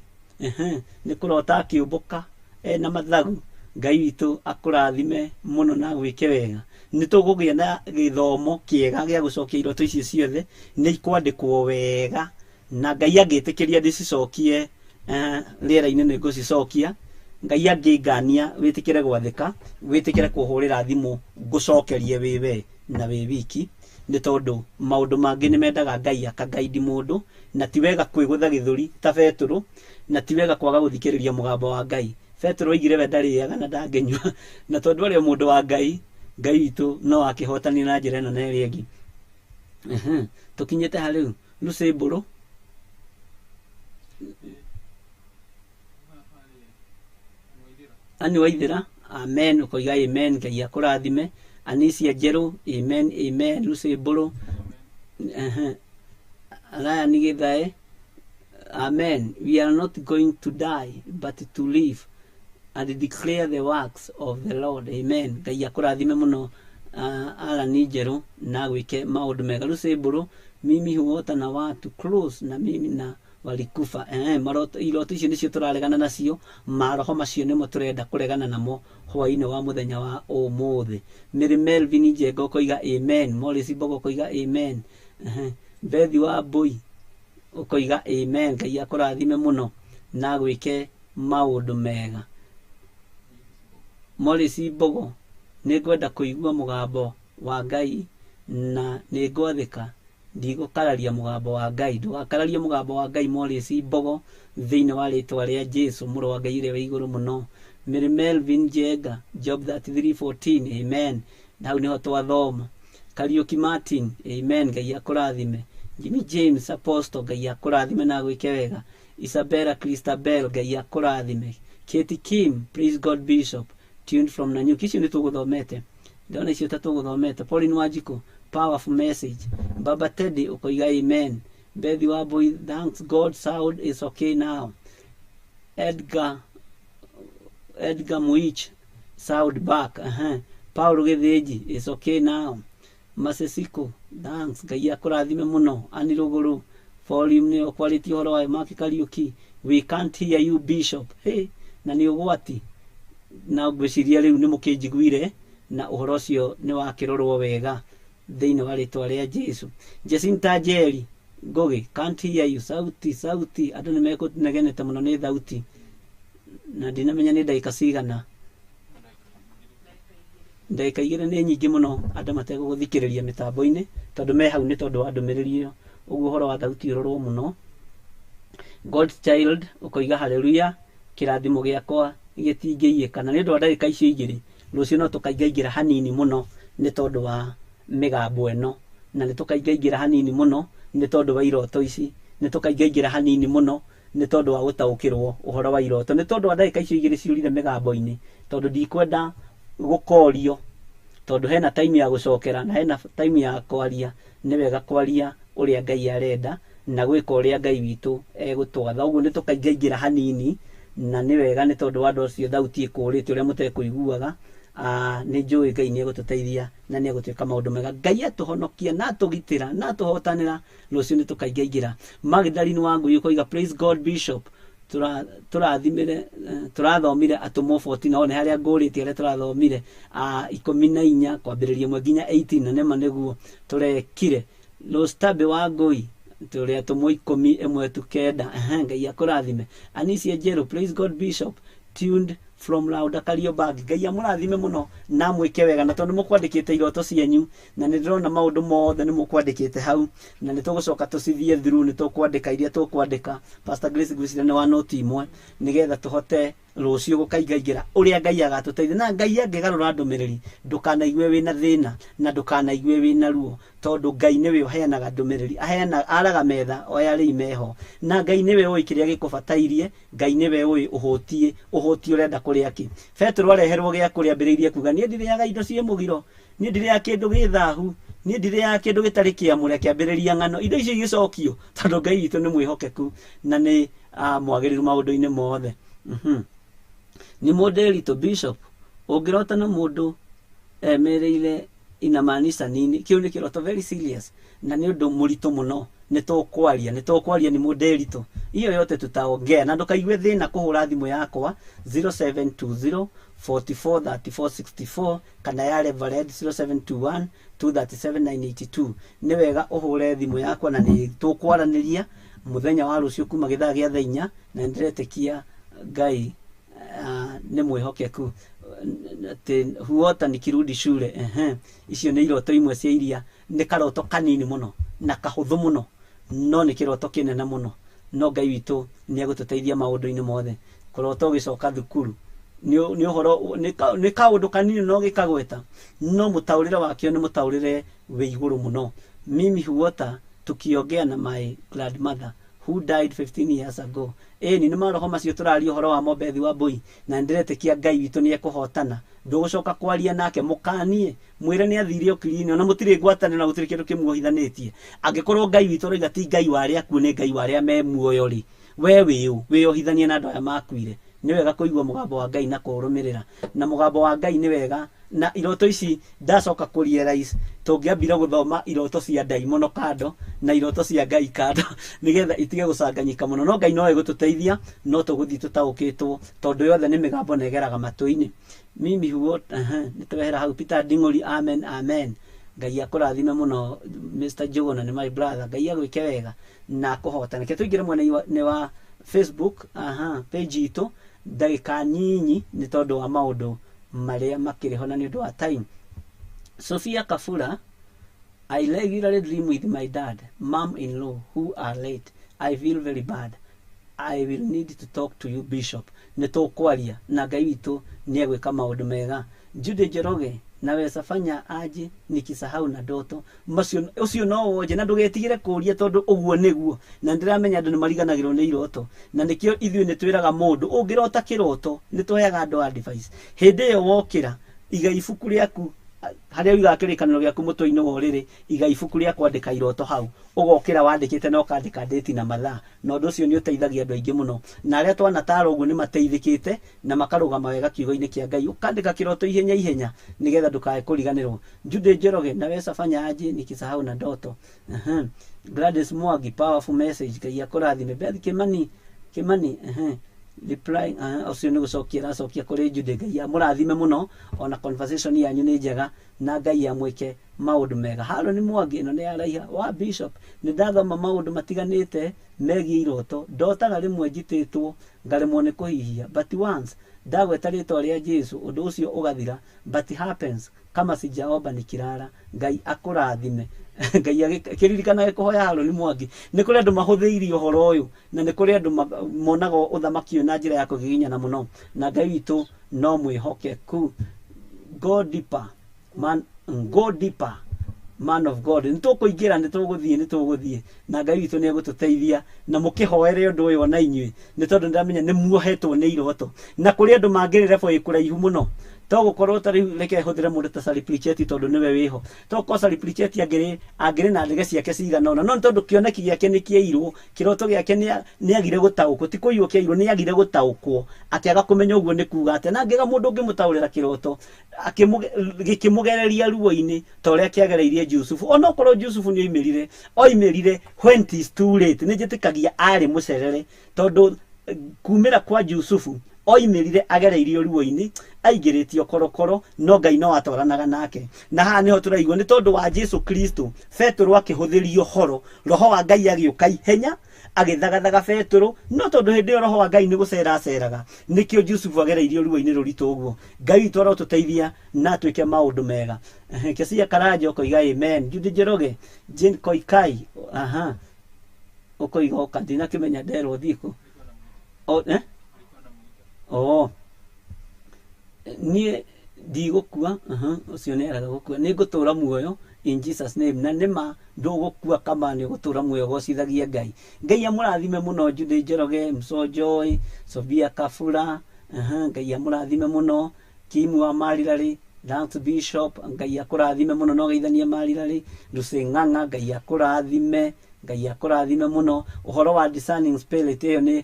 S5: Nĩ kũrota akĩũmbũka ena mathagu. Ngai witũ akũrathime mũno na agwĩke wega. Nĩ tũkũgĩa na gĩthomo kĩega gĩa gũcokia iroto icio ciothe, nĩ ikwandĩkwo wega, na Ngai angĩtĩkĩria ndĩcicokie rĩera-inĩ nĩ ngũcicokia. Ngai angĩngania wĩtĩkĩre gwathĩka, wĩtĩkĩre kũhũrĩra thimũ ngũcokerie wĩ we na wĩ wiki, nĩ tondũ maũndũ mangĩ nĩ mendaga Ngai akagaidi mũndũ, na ti wega kwĩgũtha gĩthũri ta Betũrũ, na ti wega kwaga gũthikĩrĩria mũgambo wa Ngai. Petero oigire we ndarĩaga na ndangĩnyua, na tondũ arĩ o mũndũ wa Ngai, Ngai witũ no akĩhotanire na njĩra ĩno na ĩrĩa ĩngĩ. Tũkinyĩte ha rĩu? Lucy Mbũrũ. Ani Waithĩra, amen, ũkoiga amen, Ngai akũrathime. Anisia Njerũ, amen, amen. Lucy Mbũrũ. Ryan Githae, amen. We are not going to die but to live and declare the works of the Lord. Amen. Ngai akũrathime mũno, Alan Njerũ, na agwĩke maũndũ mega. Lucy Mbũrũ, mimi huota na watu close na mimi na walikufa. Maroto, iroto icio nĩcio tũraregana nacio, maroho macio nĩmo tũrenda kũregana namo hwaĩ-inĩ wa mũthenya wa ũmũthĩ. Mary Melvin Njenga ũkoiga amen. Morris Mbogo ũkoiga amen. Bethi wa Mbũi ũkoiga amen. Ngai akũrathime mũno na agwĩke maũndũ mega. Morris Mbogo, nĩngwenda kũigua mũgambo wa Ngai na nĩngwathĩka, ndigũkararia mũgambo wa Ngai. Ndũgakararie mũgambo wa Ngai, Morris Mbogo, thĩinĩ wa rĩtwa rĩa Jesu, mũrũ wa Ngai ũrĩa wĩ igũrũ mũno. Mary Melvin Njenga, Job 33:14, amen. Hau nĩho twathoma. Kariuki Martin, amen, Ngai akũrathime. Jimmy James Apostle, Ngai akũrathime na agwĩke wega. Isabella Christabel, Ngai akũrathime. Katie Kim, praise God Bishop, tuned from Nanyuki. Icio nĩ tũgũthomete, ndona icio ta tũgũthomete. Pauline Wanjikũ, powerful message. Baba Teddy ũkoiga amen. Bethi wa Boy, thanks God, sound is okay now. Edgar Muich, sound back. Paul Githinji, is okay now.
S9: Masesiko, thanks. Ngai akũrathime mũno. Ani Rũgũrũ, volume nĩyo kwarĩtie ũhoro wayo. Mark Kariuki, we can't hear you bishop. Hey, na nĩ ũgwati na ngwĩciria rĩu nĩ mũkĩnjiguire na ũhoro ũcio nĩ wakĩrorwo wega thĩinĩ wa rĩtwa rĩa Jesu. Jacinta Njeri Ngũgĩ, can't hear you. Sauti sauti, andũ nĩ mekũnegenete mũno nĩ thauti na ndinamenya nĩ ndagĩka cigana. Ndagĩka igĩrĩ nĩ nyingĩ mũno andũ mategũgũthikĩrĩria mĩtambo-inĩ tondũ me hau nĩ tondũ wa ndũmĩrĩri ĩyo. Ũguo ũhoro wa thauti ũrorwo mũno. God's child ũkoiga haleluya, kĩrathimo gĩakwa gĩtingĩiyĩka. Na nĩ ũndũ wa ndagĩka icio igĩrĩ, rũciũ no tũkaingaingĩra hanini mũno nĩ tondũ wa mĩgambo ĩno, na nĩ tũkaingaingĩra hanini mũno nĩ tondũ wa iroto ici, nĩ tũkaingaingĩra hanini mũno nĩ tondũ wa gũtaũkĩrwo ũhoro wa iroto, nĩ tondũ wa ndagĩka icio igĩrĩ ciũrire mĩgambo-inĩ, tondũ ndikwenda gũkorio, tondũ hena time ya gũcokera na hena time ya kwaria. Nĩ wega kwaria ũrĩa Ngai arenda na gwĩka ũrĩa Ngai witũ egũtwatha. Ũguo nĩ tũkaingaingĩra hanini na nĩ wega nĩ tondũ wa andũ acio thauti ĩkũrĩte ũrĩa mũtekũiguaga. Nĩ njũĩ Ngai nĩ egũtũteithia na nĩ egũtwĩka maũndũ mega. Ngai atũhonokia na atũgitĩra na atũhotanĩra, rũciũ nĩ tũkaingaingĩra. Magdalene Wangui ũkoiga praise God bishop, tũrathimire, tũrathomire atũmwo 14, no nĩ harĩa ngũrĩte arĩa tũrathomire 14 kwambĩrĩria ĩmwe nginya 18, na nĩma nĩguo tũrekire. Rostabe Wangui tũrĩ atũmwo 11 tu 9. Ngai akũrathime. Anisia Njerũ, praise God bishop, tuned from Lauda Kariobangi. Ngai amũrathime mũno na amwĩke wega, na tondũ nĩ mũkwandĩkĩte iroto cianyu na nĩ ndĩrona maũndũ mothe nĩ mũkwandĩkĩte hau, na nĩ tũgũcoka tũcithiĩ through, nĩ tũkwandĩka iria tũkwandĩka. Pastor Grace ngwĩciria nĩ wa noti imwe nĩgetha tũhote rũciũ gũkaingaingĩra ũrĩa Ngai agatũteithia. Na Ngai angĩgarũra ndũmĩrĩri, ndũkanaigue wĩna thĩna na ndũkanaigue wĩna ruo, tondũ Ngai nĩwe ũheanaga ndũmĩrĩri. Aheana, araga metha oya arĩi meho, na Ngai nĩwe ũĩ kĩrĩa gĩkũbatairie. Ngai nĩwe ũĩ ũhũtiĩ, ũhũtiĩ ũrenda kũrĩa kĩ. Petero areherwo gĩa kũrĩa ambĩrĩirie kuga niĩ ndirĩaga indo ciĩ mũgiro, niĩ ndirĩaga kĩndũ gĩ thahu, niĩ ndirĩaga kĩndũ gĩtarĩ kĩamũre. Akĩambĩrĩria ng'ano, indo icio igĩcokio, tondũ Ngai witũ nĩ mwĩhokeku na nĩ mwagĩrĩru maũndũ-inĩ mothe. Nĩ mũndĩritũ bishop, ũngĩrota na mũndũ emerĩire inamaanisha nini? Kĩu nĩ kĩroto very serious na nĩ ũndũ mũritũ mũno. Nĩ tũkwaria, nĩ tũkwaria, nĩ mũndĩritũ, hiyo yote tutaongea. Na ndũkaigue thĩna kũhũra thimũ yakwa 0720 44 34 64 kana ya Reverend 0721 237 982. Nĩ wega ũhũre thimũ yakwa na nĩ tũkwaranĩria mũthenya wa rũciũ kuma gĩthaa gĩa thaa inya, na nĩndĩretĩkia Ngai nĩ mwĩhokeku. Atĩ huota nikirudi shule. Ehe, icio nĩ iroto imwe cia iria nĩ karoto kanini mũno na kahũthũ mũno, no nĩ kĩroto kĩnene mũno, no Ngai witũ nĩ egũtũteithia maũndũ-inĩ mothe. Kũrota ũgĩcoka thukuru nĩ ũhoro nĩ kaũndũ kanini no gĩkagweta, no mũtaũrĩre wakĩo nĩ mũtaũrĩre wĩ igũrũ mũno. Mimi huota tukiongea na my grandmother who died 15 years ago. Ĩni nĩ maroho macio tũraria ũhoro wa Mobethi wa Mbui, na nĩndĩretĩkia Ngai witũ nĩ ekũhotana. Ndũgũcoka kwaria nake, mũkanie, mwĩre nĩ athire okirini, ona mũtirĩ ngwatanĩro na gũtirĩ kĩndũ kĩmuohithanĩtie. Angĩkorwo Ngai witũ aroiga ti Ngai wa arĩa akuũ, nĩ Ngai wa arĩa me muoyo rĩ, we wĩũ wĩyohithanie na andũ aya makuire? Nĩ wega kũigua mũgambo wa Ngai na kũũrũmĩrĩra, na mũgambo wa Ngai nĩ wega. Na iroto ici ndacoka kũ realize tũngĩambire gũthoma iroto cia ndaimono kando na iroto cia Ngai kando nĩgetha itige gũcanganyĩka mũno, no Ngai no egũtũteithia, no tũgũthiĩ tũtaũkĩtwo tondũ yothe nĩ mĩgambo na ĩgeraga matũ-inĩ. Mimi huo nĩ twehera hau. Peter Nding'ũri, amen amen. Ngai akũrathime mũno Mr. Njuguna, nĩ my brother. Ngai agwĩke wega na akũhotane. Reke tũingĩre mwena-inĩ wa Facebook, aha, page itũ ndagĩka nyinyi nĩ tondũ wa maũndũ marĩa makĩrĩ ho na nĩ ũndũ wa time. Sophia Kafura, I regularly dream with my dad, mom-in-law who are late. I feel very bad. I will need to talk to you bishop. Nĩ tũkwaria na Ngai witũ nĩ egwĩka maũndũ mega. Jude Njoroge, naweza fanya aje nikisahau na ndoto? Macio ũcio no wonje na ndũgetigĩre kũria, tondũ ũguo nĩguo na ndĩramenya andũ nĩ mariganagĩrwo nĩ iroto, na nĩkĩo ithuĩ nĩ twĩraga mũndũ ũngĩrota kĩroto, nĩ tũheaga andũ advice, hĩndĩ ĩyo wokĩra iga ibuku rĩaku. Harĩa ũigaga kĩrĩkanĩro gĩaku mũtwe-inĩ wa ũrĩrĩ, iga ibuku rĩa kwandĩka iroto hau, ũgokĩra wandĩkĩte na ũkandĩka date na mathaa, na ũndũ ũcio nĩ ũteithagia andũ aingĩ mũno, na arĩa twanatara ũguo nĩ mateithĩkĩte na makarũgama wega kiugo-inĩ kĩa Ngai. Ũkandĩka kĩroto ihenya ihenya nĩgetha ndũkae kũriganĩrwo. Jude Njoroge, naweza fanya aje nikisahau na ndoto? Gladys Mwangi, powerful message, Ngai akũrathime. Beth Kimani, Kimani, reply, ũcio nĩ gũcokia aracokia kũrĩ Jude. Ngai amũrathime mũno, ona conversation yanyu nĩ njega na Ngai amwĩke maũndũ mega. Haron Mwangi, ĩno nĩ yaraiha wa Bishop, nĩ ndathoma maũndũ matiganĩte megiĩ iroto, ndotaga rĩmwe njitĩtwo ngaremwo nĩ kũhihia, but once ndagweta rĩtwa rĩa Jesu ũndũ ũcio ũgathira, but happens kama sijaomba nikilala. Ngai akũrathime. Ngai kĩririkanage kũhoya. Harũni Mwangi, nĩ kũrĩ andũ mahũthĩirie ũhoro ũyũ na nĩ kũrĩ andũ monaga ũthamaki ũyũ na njĩra ya kũgiginyana mũno, na Ngai witũ no mwĩhokeku. Go deeper man, go deeper man of God. Nĩ tũkũingĩra, nĩ tũgũthiĩ, nĩ tũgũthiĩ na Ngai witũ nĩ egũtũteithia, na mũkĩhoere ũndũ ũyũ ona inyuĩ, nĩ tondũ ndĩramenya nĩ muohetwo nĩ iroto, na kũrĩ andũ mangĩrĩ level ĩ kũraihu mũno. To gũkorwo ta rĩu, reke hũthĩre mũndũ ta Saliplicheti tondũ nĩwe wĩho. To gũkorwo Saliplicheti angĩrĩ na ndege ciake cigana ũna, no nĩ tondũ kĩoneki gĩake nĩ kĩairwo, kĩroto gĩake nĩ agire gũtaũkwo, ti kũiywo kĩairwo, nĩ agire gũtaũkwo, akĩaga kũmenya ũguo nĩ kuga atĩa, na angĩaga mũndũ ũngĩmũtaũrĩra kĩroto gĩkĩmũgereria ruo-inĩ ta ũrĩa kĩagereirie Jusufu. Onokorwo Jusufu nĩ oimĩrire, oimĩrire when it is too late. Nĩ njĩtĩkagia arĩ mũcerere, tondũ kumĩra kwa Jusufu, oimĩrire agereirio ruo-inĩ, aingĩrĩtio korokoro, no Ngai no atwaranaga nake. Na haha nĩho tũraigua nĩ tondũ wa Jesu Kristo, Petũrũ akĩhũthĩrio ũhoro, roho wa Ngai agĩũka ihenya agĩthagathaga Petũrũ, no tondũ hĩndĩ ĩyo roho wa Ngai nĩ gũcera aceraga, nĩkĩo Jusufu agereirio ruo-inĩ rũritũ ũguo. Ngai witũ arotũteithia na atwĩke maũndũ mega. Kesia Karanja ũkoiga amen. Judy Njoroge, Jane Koikai, aha, ũkoiga ũka ndinakĩmenya nderwo thiĩ kũ. O, eh? Oh. Niĩ ndigũkua, ũcio nĩ araga gũkua, nĩ ngũtũra muoyo in Jesus name. Na nĩma ndũgũkua, kama nĩ ũgũtũra muoyo gocithagia Ngai. Ngai amũrathime mũno. Judy Njoroge, Msojoy, Sofia Kafura, Ngai amũrathime mũno. Kimu wa Marirari, thanks Bishop, Ngai akũrathime mũno. No geithanie Marirari. Lucy Ng'ang'a, Ngai akũrathime, Ngai akũrathime mũno. Ũhoro wa discerning spirit, ĩyo nĩ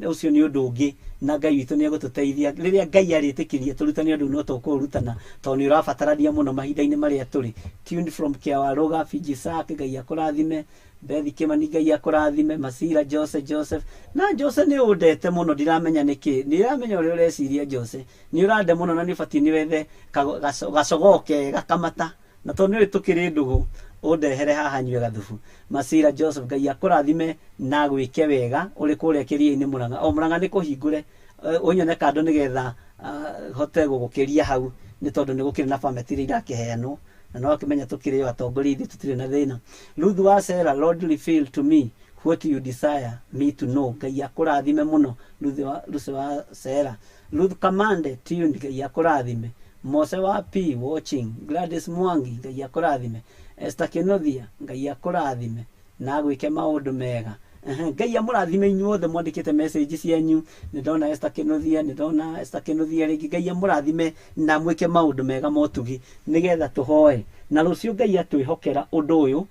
S9: ũcio nĩ ũndũ ũngĩ, na Ngai witũ nĩ egũtũteithia rĩrĩa Ngai arĩtĩkĩria tũrutane ũndũ, no tũkũũrutana tondũ nĩ ũrabatarania mũno mahinda-inĩ marĩa tũrĩ. Tuned from Kiawaruga, Fijisak, Ngai akũrathime. Bethi Kimani, Ngai akũrathime. Masira Jose, Joseph na Jose, nĩ ũndete mũno, ndiramenya nĩkĩ, ndiramenya ũrĩa ũreciria. Jose, nĩ ũrande mũno na nĩ ũbatiĩ nĩ wethe gacogoo kega kamata, na tondũ nĩ tũkĩrĩ ndũgũ, ũndehere haha nyue gathubu. Masira Joseph, Ngai akũrathime na gwĩke wega ũrĩ kũrĩa kĩria-inĩ Mũrang'a. O Mũrang'a nĩ kũhingũre, ũnyone kando nĩgetha hote gũgũkĩria hau, nĩ tondũ nĩ gũkĩrĩ na permit iria irakĩheanwo, na no akĩmenya tũkĩrĩ o atongoria ithuĩ tũtirĩ na thĩna. Ruth wa Sarah, Lord reveal to me what you desire me to know. Ngai akũrathime mũno, Ruth wa Sarah. Ruth Kamande tuned, Ngai akũrathime. Mose wa P watching. Gladys Mwangi, Ngai akũrathime. Esther Kinothia, Ngai akũrathime na agwĩke maũndũ mega. Ngai amũrathime inyuothe mwandĩkĩte message cianyu. Nĩ ndona Esther Kinothia, nĩ ndona Esther Kinothia rĩngĩ. Ngai amũrathime na mwĩke maũndũ mega motugi, nĩgetha tũhoe na rũciũ Ngai atwĩhokera ũndũ ũyũ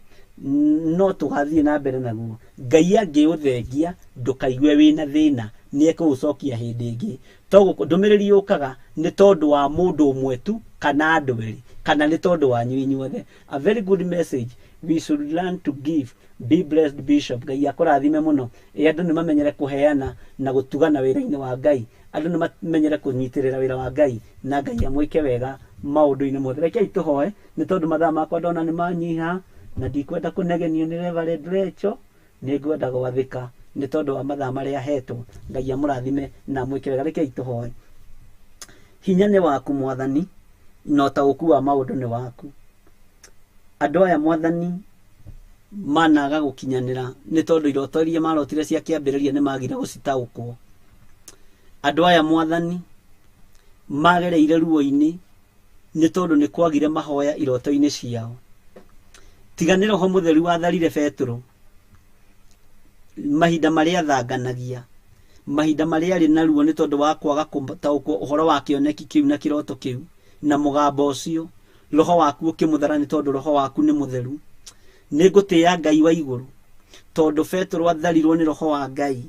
S9: no tũgathiĩ na mbere naguo. Ngai angĩũthengia, ndũkaigue wĩna thĩna, nĩ ekũũcokia hĩndĩ ĩngĩ. To ndũmĩrĩri yũkaga nĩ tondũ wa mũndũ ũmwe tu kana andũ erĩ, kana nĩ tondũ wanyu inyuothe. A very good message, we should learn to give. Be blessed, Bishop. Ngai akũrathime mũno. Ĩ andũ nĩ mamenyere kũheana na gũtugana wĩra-inĩ wa Ngai, andũ nĩ mamenyere kũnyitĩrĩra wĩra wa Ngai, na Ngai amwĩke wega maũndũ-inĩ mothe. Rekei tũhoe, nĩ tondũ mathaa makwa ndona nĩ manyiha na ndikwenda kũnegenio nĩ Reverend Rachel, nĩ ngwenda gwathĩka nĩ tondũ wa mathaa marĩa hetwo. Ngai amũrathime na amwĩke wega. Rekei tũhoe. Hinya nĩ waku Mwathani, na ũtaũku wa maũndũ nĩ waku. Andũ aya Mwathani managa gũkinyanĩra nĩ tondũ iroto iria marotire cia kĩambĩrĩria nĩ magire gũcitaũkwo. Andũ aya Mwathani magereire ruo-inĩ nĩ tondũ nĩ kwagire mahoya iroto-inĩ ciao. Tiga nĩ Roho Mũtheru watharire Betũrũ mahinda marĩa athanganagia, mahinda marĩa arĩ na ruo nĩ tondũ wa kwaga gũtaũkwo ũhoro wa kĩoneki kĩu na kĩroto kĩu na mũgambo ũcio. Roho waku ũkĩmũthara nĩ tondũ roho waku nĩ mũtheru. Nĩ ngũtĩĩa Ngai wa igũrũ tondũ Petero atharirwo nĩ roho wa Ngai.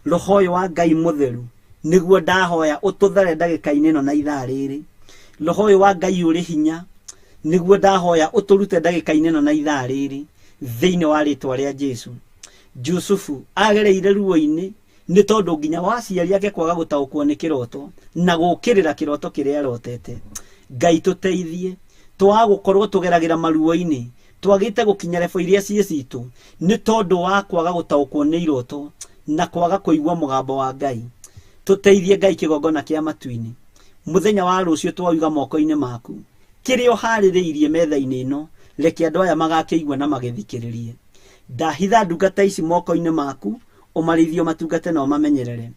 S9: Roho ũyũ wa Ngai mũtheru nĩguo ndahoya ũtũthare ndagĩka-inĩ ĩno na ithaa rĩrĩ. Roho ũyũ wa Ngai ũrĩ hinya nĩguo ndahoya ũtũrute ndagĩka-inĩ ĩno na ithaa rĩrĩ thĩinĩ wa rĩtwa rĩa Jesu. Jusufu agereire ruo-inĩ nĩ tondũ nginya waciari ake kwaga gũtaũkwo nĩ kĩroto na gũkĩrĩra kĩroto kĩrĩa arotete. Ngai tũteithie twaga gũkorwo tũgeragĩra maruo-inĩ twagĩte gũkinya rebo iria ciĩ citũ nĩ tondũ wa kwaga gũtaũkwo nĩ iroto na kwaga kũigua mũgambo wa Ngai. Tũteithie Ngai kĩgongona kĩa matu-inĩ. Mũthenya wa rũciũ twawiga moko-inĩ maku. Kĩrĩa ũharĩrĩirie metha-inĩ ĩno reke andũ aya magakĩigua na magĩthikĩrĩrie. Ndahitha ndungata ici moko-inĩ maku ũmarĩithie ũmatungate na ũmamenyerere.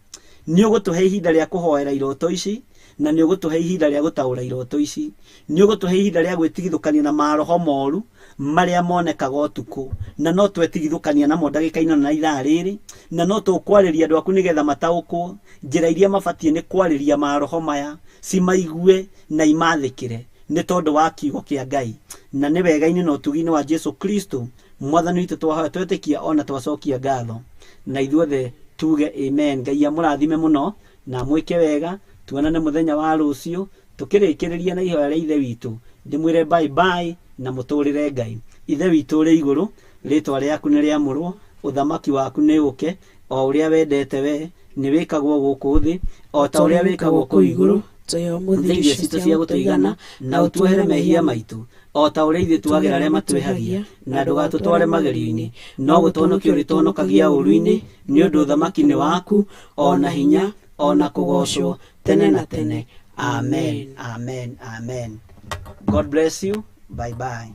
S9: Nĩ ũgũtũhe ihinda rĩa kũhoera iroto ici na nĩ ũgũtũhe ihinda rĩa gũtaũra iroto ici. Nĩ ũgũtũhe ihinda rĩa gwĩtigithũkania na maroho moru marĩa monekaga ũtukũ na no twetigithũkania namo ndagĩka-inĩ na ithaa rĩrĩ na no tũkwarĩria andũ aku nĩgetha mataũkwo njĩra iria mabatiĩ nĩ kwarĩria maroho maya cimaigue na imathĩkĩre nĩ tondũ wa kiugo kĩa Ngai na nĩ wega-inĩ na ũtugi-inĩ wa Jesu Kristo mwathani witũ twahoya twetĩkia ona twacokia ngatho na ithuothe tuge amen. Ngai amũrathime mũno na amwĩke wega. Tuonane mũthenya wa rũciũ tũkĩrĩkĩrĩria na ihoya rĩa Ithe witũ. Ndĩmwĩre bye bye na mũtũrĩre Ngai. Ithe witũ ũrĩ igũrũ, rĩtwa rĩaku nĩ rĩamũrwo, ũthamaki waku nĩ ũke, o ũrĩa wendete we nĩ wĩkagwo gũkũ thĩ o ta ũrĩa wĩkagwo kũu igũrũ.
S8: Tũhe ũmũthĩ
S9: Irio citũ cia gũtũigana na ũtuohere mehia maitũ o ta ũrĩa ithuĩ tuagĩra arĩa matwĩhagia na ndũgatũtware magerio-inĩ no gũtũhonokia ũrĩtũhonokagia ũũru-inĩ nĩ ũndũ ũthamaki nĩ waku o na hinya o na kũgoocwo tene na tene. Amen, amen, amen. God bless you. Bye bye.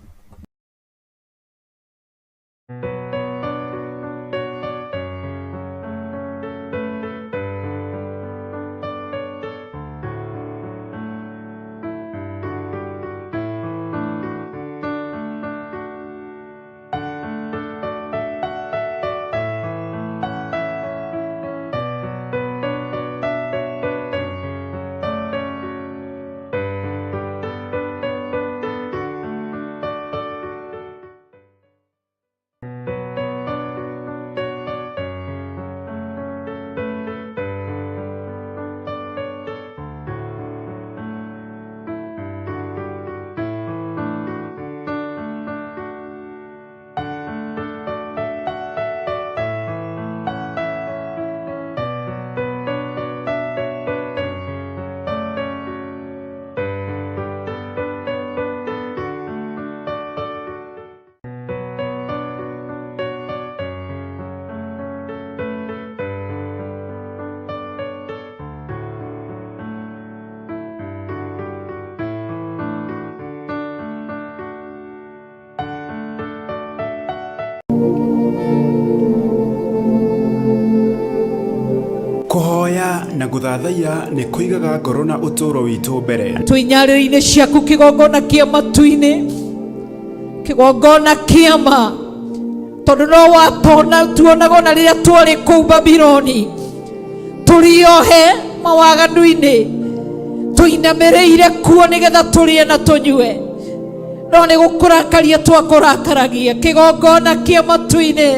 S1: Kũhoya na gũthathaiya nĩ kũigaga ngoro na ũtũũro witũ mbere.
S4: Twĩ nyarĩrĩ-inĩ ciaku kĩgongona kĩa matu-inĩ, kĩgongona kĩa ma, tondũ no watona tuonaga ona rĩrĩa twarĩ kũu Babiloni tũrĩ ohe mawaganu-inĩ, tũinamĩrĩire kuo nĩgetha tũrĩe na tũnyue, no nĩ gũkũrakaria twakũrakaragia. Kĩgongona kĩa matu-inĩ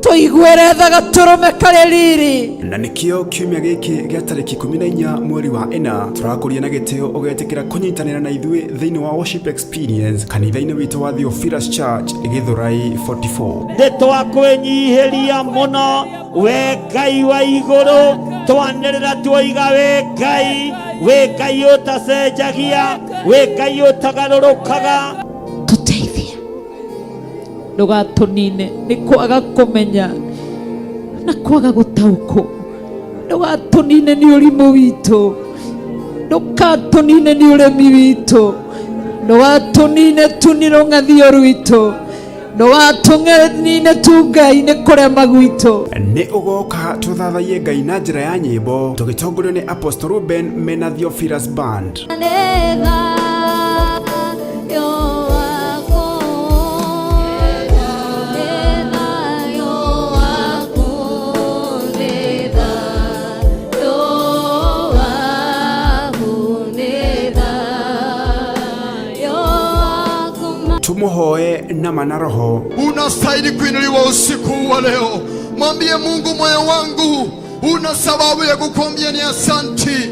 S4: tũiguĩre tha gatũrũme karĩ riri.
S1: Na nĩkĩo kiumia gĩkĩ gĩa tarĩki 14 mweri wa 4 tũrakũria na gĩtĩo ũgetĩkĩra kũnyitanĩra na ithuĩ thĩinĩ wa worship experience kanitha-inĩ witũ wa Theophilus Church Gĩthũrai 44.
S5: Nĩ twakwĩnyihĩria mũno we Ngai wa igũrũ, twanĩrĩra tuoiga wĩ Ngai, wĩ Ngai ũtacenjagia, wĩ Ngai ũtagarũrũkaga.
S4: Tũteithie, ndũgatũnine nĩ kwaga kũmenya na kwaga gũtaũkwo, ndũgatũnine nĩ ũrimũ witũ, ndũgatũnine nĩ ũremi witũ, ndũgatũnine tu nĩ rũng'athio rwitũ, ndũgatũnine tu Ngai nĩ kũrema gwitũ.
S1: Nĩ ũgoka tũthathaiye Ngai na njĩra ya nyĩmbo tũgĩtongorio nĩ Apostle Ruben mena Theophilus Band. Tumuhoe nama na roho.
S6: Unastahili kuinuliwa usiku huu wa leo. Mwambie Mungu, moyo wangu una sababu ya kukuambia ni asanti,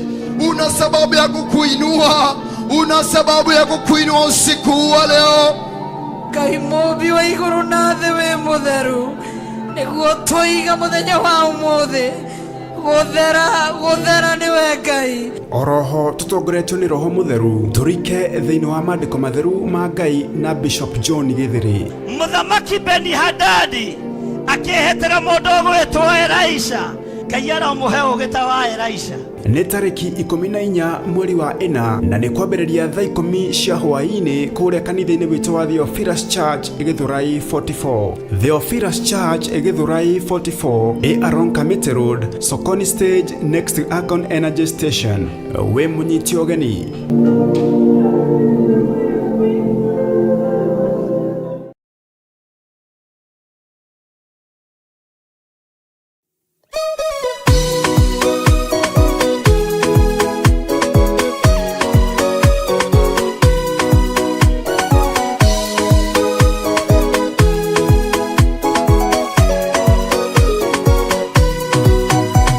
S6: una sababu ya kukuinua, una sababu ya kukuinua usiku huu wa leo.
S4: Ngai mũmbi wa igũrũ na thĩ wĩ mũtheru, nĩguo tũiga mũthenya wa ũmũthĩ gũthera gũthera nĩwe Ngai.
S1: Oroho tutongoretio nĩ Roho Mũtheru, tũrike thĩinĩ wa maandĩko matheru ma Ngai na Bishop John Gĩthĩrĩ.
S5: Mũthamaki Beni-Hadadi akĩhĩtĩra mũndũ ũgwĩtwo Elisha. Ngai aromũhe ũũgĩ ta wa Elisha.
S1: Nĩ tarĩki 14 mweri wa 4 na nĩ kwambĩrĩria thaa 10 cia hwaĩ-inĩ kũrĩa kanitha-inĩ witũ wa Theophilus Church Gĩthũrai 44. Theophilus Church Gĩthũrai 44 ĩ along Kamiti Road, Sokoni Stage, next to Akon Energy Station. Wĩ mũnyiti ũgeni.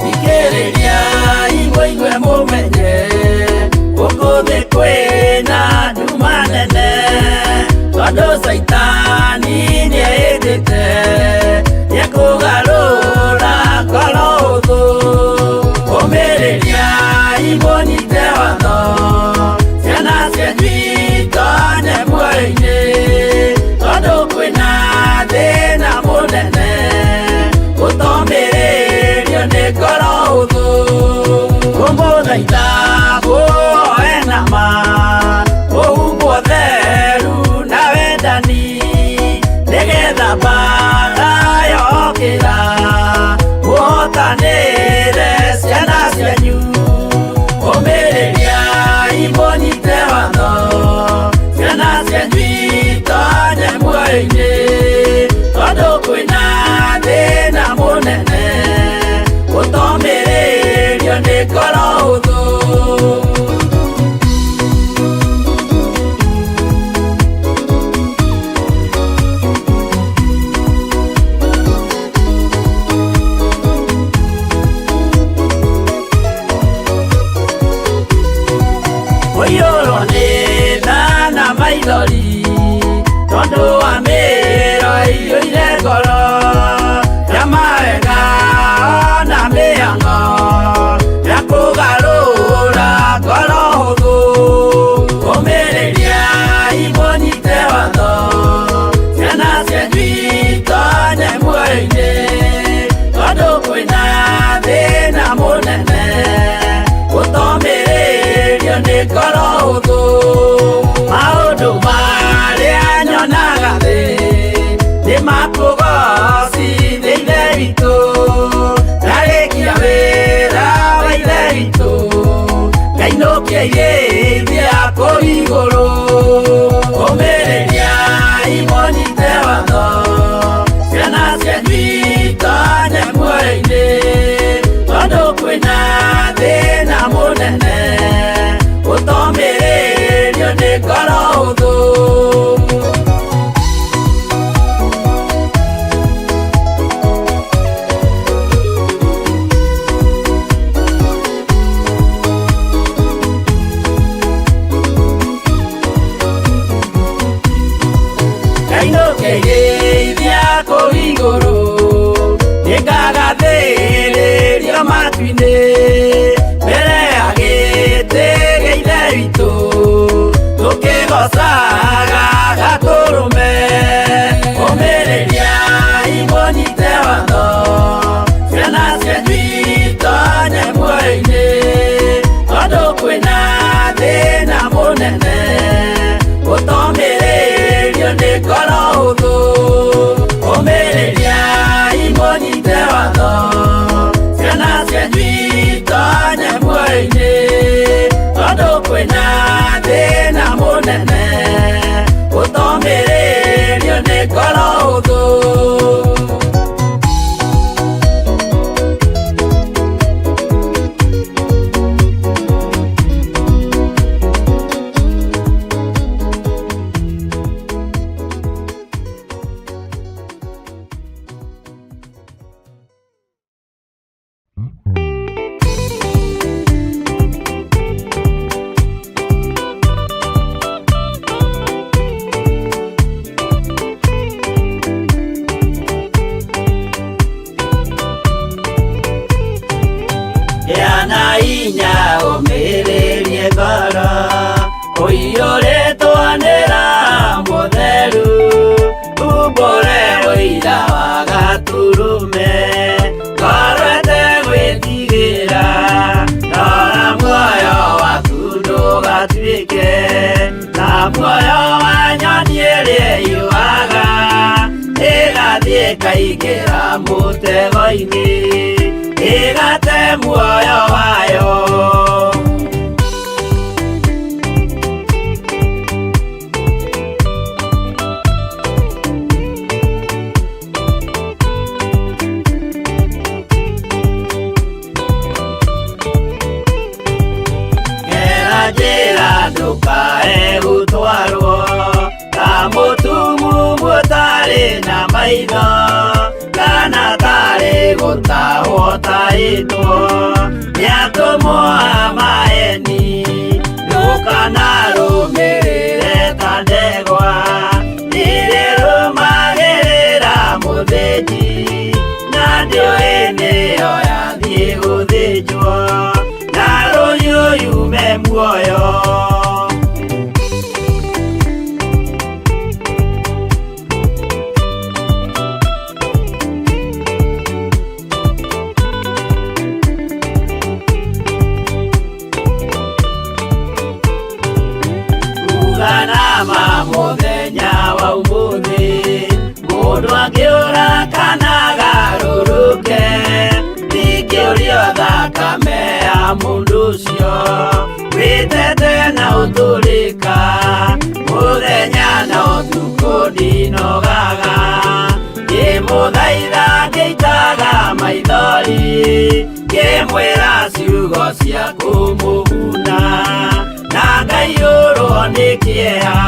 S5: Thikĩrĩria mũigue mũmenye gũkũ thĩ kwĩna nduma nene, tondũ Caitani nĩehĩtĩte nĩekũgarũra ngoro ũthũ. Ũmĩrĩria mũnyite watho, ciana cianyu itonye muoyo-inĩ, tondũ kwĩna thĩna mũnene gũtomĩrĩrio nĩ ngoro ũthũ. Kũmũthaitha muoe nama, mũhumbwo theru na wendani, nĩgetha mbaara yokĩra mũhotanĩre ciana cianyu. Ũmĩrĩria mũnyite watho, ciana cianyu itonye muoyo-inĩ, tondũ kwĩna thĩna mũnene gũtomĩrĩrio nĩ ngoro ũthũ. Kũiyũrwo nĩ tha na maithori, tondũ wa mĩĩro ĩiyũire ngoro ya mawega na mĩhang'o ya kũgarũra ngoro hũthũ. Ũmĩrĩria mũnyite watho, ciana cianyu itonye muoyo-inĩ, tondũ kwĩna thĩna mũnene gũtomĩrĩrio nĩ ngoro hũthũ. Maũndũ marĩa nyonaga thĩ nĩ makũgocithia Ithe witũ, ndarĩkia wĩra wa Ithe witũ ngainũkia irĩithia kũu igũrũ. Ũmĩrĩria mũnyite watho, ciana cianyu itonye muoyo-inĩ, tondũ kwĩna thĩna mũnene gũtomĩrĩrio nĩ ngoro hũthũ. Ngainũkĩrĩithia kũu igũrũ, nĩngagathĩrĩrio matu-inĩ, mbere ya gĩtĩ gĩa Ithe witũ, tũkĩgoocaga Gatũrũme. Ũmĩrĩria mũnyite watho, ciana cianyu itonye muoyo-inĩ, tondũ kwĩna thĩna mũnene gũtomĩrĩrio nĩ ngoro hũthũ. Ũmĩrĩria mũnyite watho, ciana cianyu itonye muoyo-inĩ, tondũ kwĩna thĩna
S10: Muoyo wa nyoni ĩrĩa yuaga ĩgathiĩ ĩkaingĩra mũtego-inĩ ĩgate muoyo wayo. Gera njĩra ndũkae gũtwarwo ta mũtumumu ũtarĩ na maitho kana tarĩ gũtahwo tahĩtwo nĩ atũmwo a maeni. Ndũkanarũmĩrĩre ta ndegwa irĩrũmagĩrĩra mũthĩnji na ndĩũĩ nĩyo yathiĩ gũthĩnjwo na rũhiũ yume muoyo. Uganama mũthenya wa ũmũthĩ mũndũ angĩũra kana agarũrũke ndingĩũrio thakame ya mũndũ ũcio wĩtete na ũtũrĩka mũthenya na ũtukũ ndinogaga ngĩmũthaitha ngĩitaga maithori ngĩmwĩra ciugo cia kũmũguna na ngaiyũrwo nĩ kĩeha.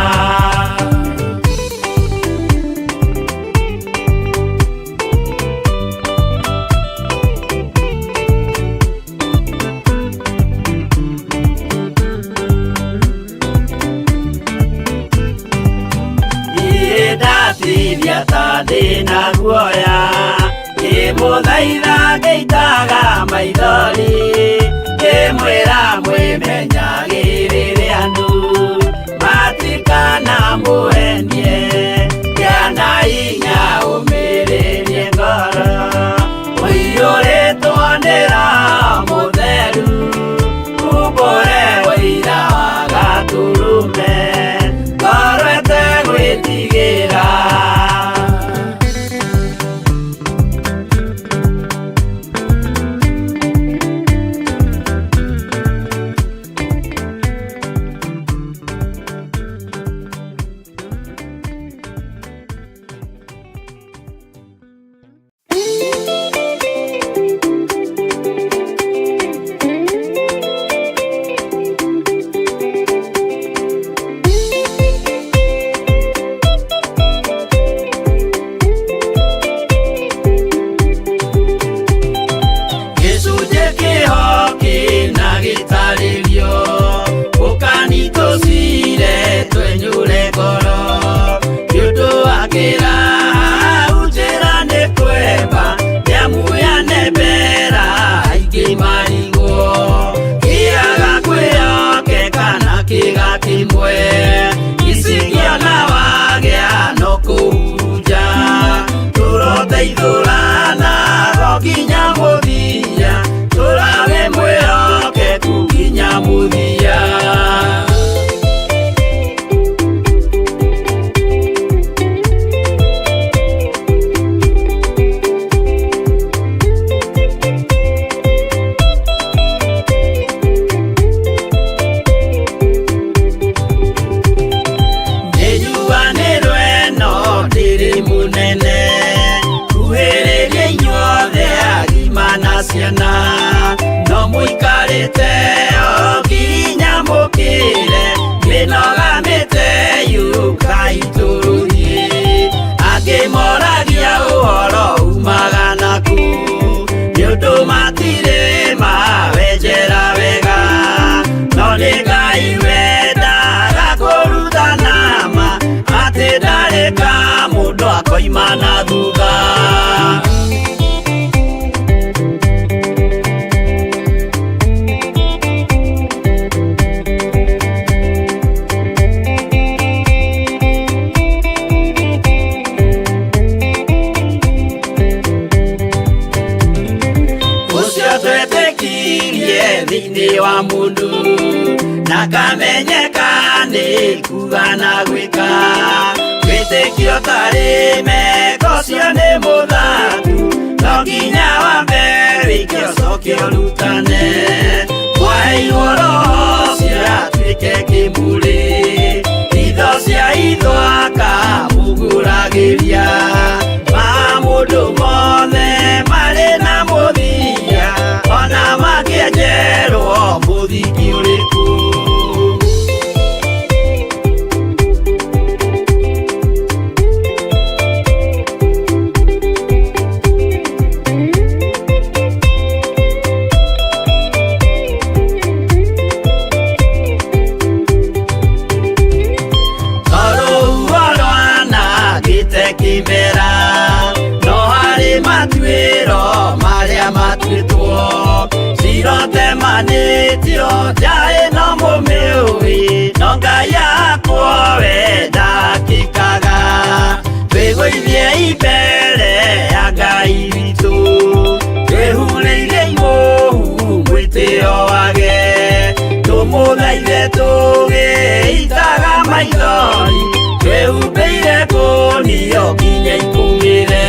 S10: Niĩ ndatithia ta ndĩna guoya ngĩmũthaitha ngĩitaga maithori ngĩmwĩra mwĩmenyagĩrĩre andũ matikanamũhenie kĩana hinya ũmĩrĩrie ngoro ũiyũrĩtwo nĩ Roho Mũtheru umbũre ũira wa Gatũrũme ngoro ĩtegwĩtigĩra. Gĩcunjĩ kĩho kĩna gĩtarĩrio ũkani tũcire twenyũre ngoro nĩ ũndũ wa kĩraha njĩra nĩ kwemba nĩamuyane mbera aingĩ marigwo kĩaga kwĩhokeka na kĩga kĩmwe icingĩona wagĩa no kũhurunja tũroteithũrana ro nginya mũthia tũrage mwĩhokeku nginya mũthia. Nĩnjuanĩrwo ĩno ndĩrĩ mũnene kuhĩrĩria inyuothe agima nĩ kuga na gwĩka wĩtĩkio tarĩ meko ũcio nĩ mũthaku no nginya wambe wĩke ũcoke ũrutane mwaheirwo roho ũcio atuĩke kĩmũrĩ itho cia itho akamũgũragĩria ma mũndũ mothe marĩ na mũthia ona makĩenjerwo mũthingi ũrĩkũ. Kimera no harĩ matuĩro marĩa matuĩtwo cirotemanĩtio njaĩ no mũmĩũĩ no Ngai yakwo we ndakĩkaga twĩgũithie imbere ya Ngai witũ twĩhurĩire imũhu mwĩtĩo wage tũmũthaithe tũgĩitaga maithori twĩhumbĩire kũnio nginya ikũmĩre.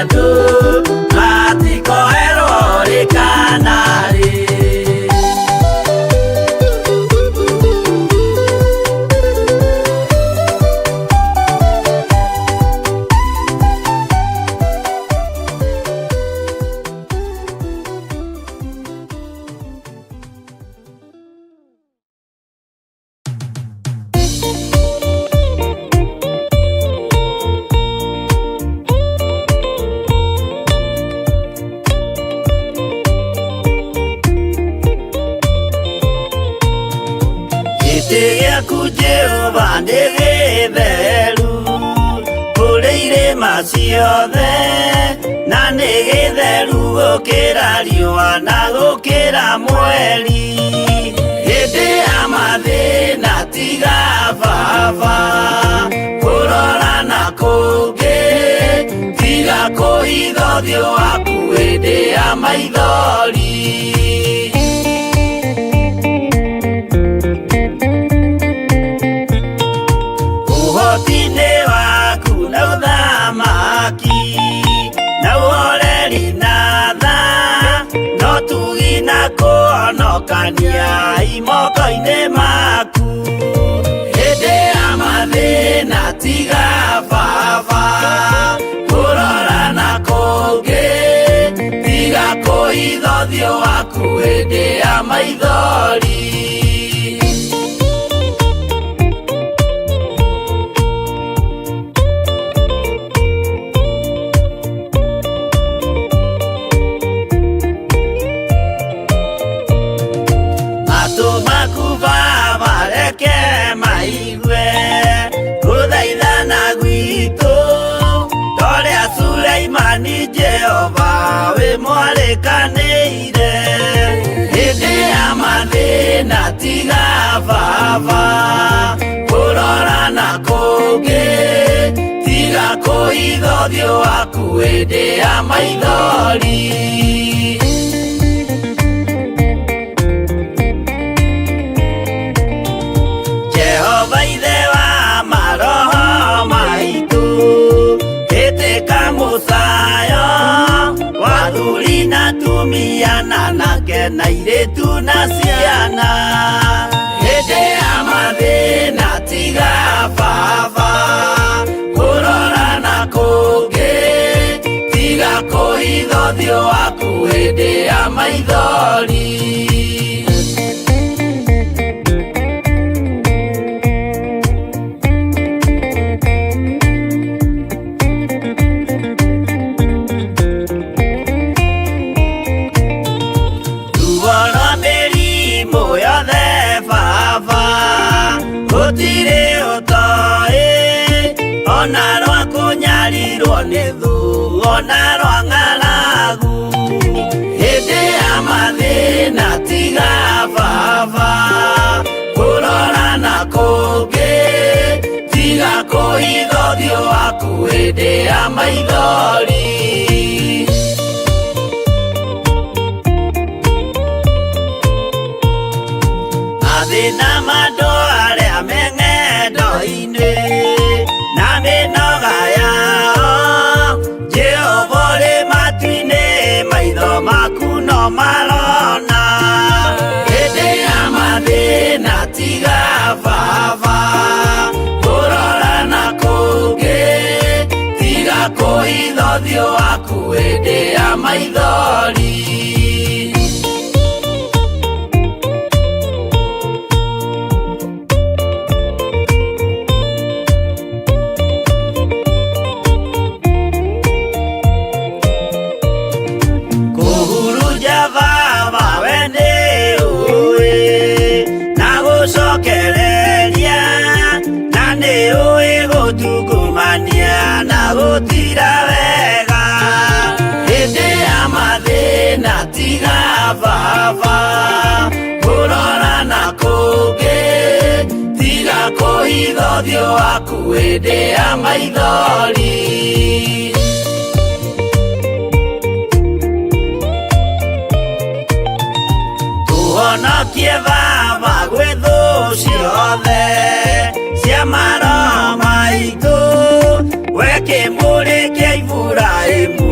S10: andũ matikoerwo rĩ kana rĩ. Gĩtĩ gĩaku Jehova nĩ gĩtheru kũrĩ irĩma ciothe, na nĩ gĩtheru gũkĩra riũa na gũkĩra mweri. Hĩndĩ ya mathĩna tiga baba kũrora na kũngĩ, tiga kũhitha ũthiũ waku hĩndĩ ya maithori. Ũhoti-inĩ waku na ũthamaki na ũhoreri na tha, no tugi na kũhonokania imoko-inĩ maku. Hĩndĩ ya mathĩna tiga baba kũrora na kũngĩ, tiga kũhitha ũthiũ waku hĩndĩ ya maithori. Matũ maku baba reke maigue gũthaithana gwitũ, torĩa Suleimani Jehova wĩ mwarĩkanĩire. Hĩndĩ ya mathĩna tiga baba kũrora na kũngĩ, tiga kũhitha ũthiũ waku hĩndĩ ya maithori. Jehova ithe wa maroho maitũ, ĩtĩka mũcayo wa athuri na atumia na anake na airĩtu na ciana. Hĩndĩ ya mathĩna tiga baba kũrora na kũngĩ, tiga kũhitha ũthiũ waku hĩndĩ ya maithori. Ruo rwa mĩrimũ yothe baba gũtirĩ ũtoĩ, ona rwa kũnyarirwo nĩ thũ, ona rwa ng'aragu. Hĩndĩ ya mathĩna tiga baba kũrora na kũngĩ, tiga kũhitha ũthiũ waku hĩndĩ ya maithori. Mathĩna ma andũ arĩa me ng'endo-inĩ na mĩnoga yao, Jehova ũrĩ matu-inĩ maitho maku no marona. Hĩndĩ ya mathĩna tiga baba kũrora na kũngĩ, tiga kũhitha ũthiũ waku hĩndĩ ya maithori. Kũhurunja baba we nĩ ũĩ na gũcokereria, na nĩ ũĩ gũtungumania na gũtira wega. Hĩndĩ ya mathĩna tiga baba kũrora na kũngĩ, tiga kũhitha ũthiũ waku hĩndĩ ya maithori. Tũhonokie baba gwĩ thũ ciothe cia maroho maitũ, we kĩmũrĩ kĩa Iburahĩmu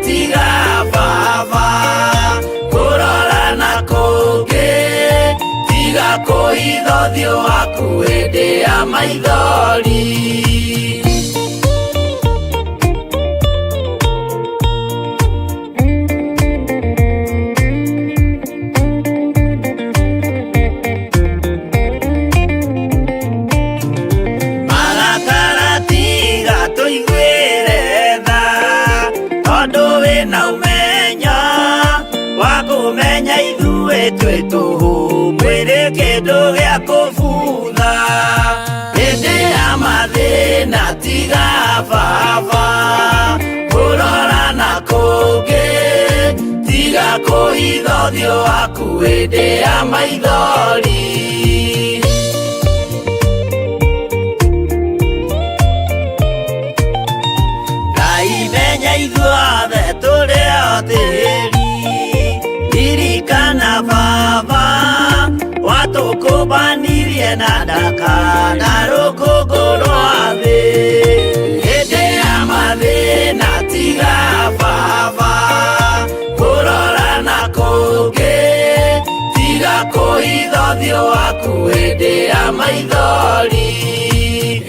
S10: Tiga baba kũrora na kũngĩ, tiga kũhitha ũthiũ waku hĩndĩ ya maithori. Marakara tiga tũiguĩre tha, tondũ wĩna ũmenyo wa kũmenya ithuĩ twĩ tũhũ, mwĩrĩ kĩndũ gĩa kũbutha. Hĩndĩ ya mathĩna tiga baba kũrora na kũngĩ, tiga kũhitha ũthiũ waku hĩndĩ ya maithori. Ngai menya ithuothe tũrĩ o tĩri, ririkana baba watũkũmbanirie na ndaka na rũkũngũ rwa thĩ. Hĩndĩ ya mathĩna tiga baba kũrora na kũngĩ, tiga kũhitha ũthiũ waku hĩndĩ ya maithori.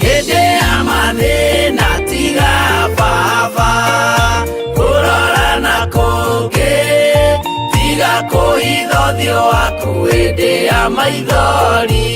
S10: Hĩndĩ ya mathĩna tiga baba kũrora na kũngĩ, tiga kũhitha ũthiũ waku hĩndĩ ya maithori.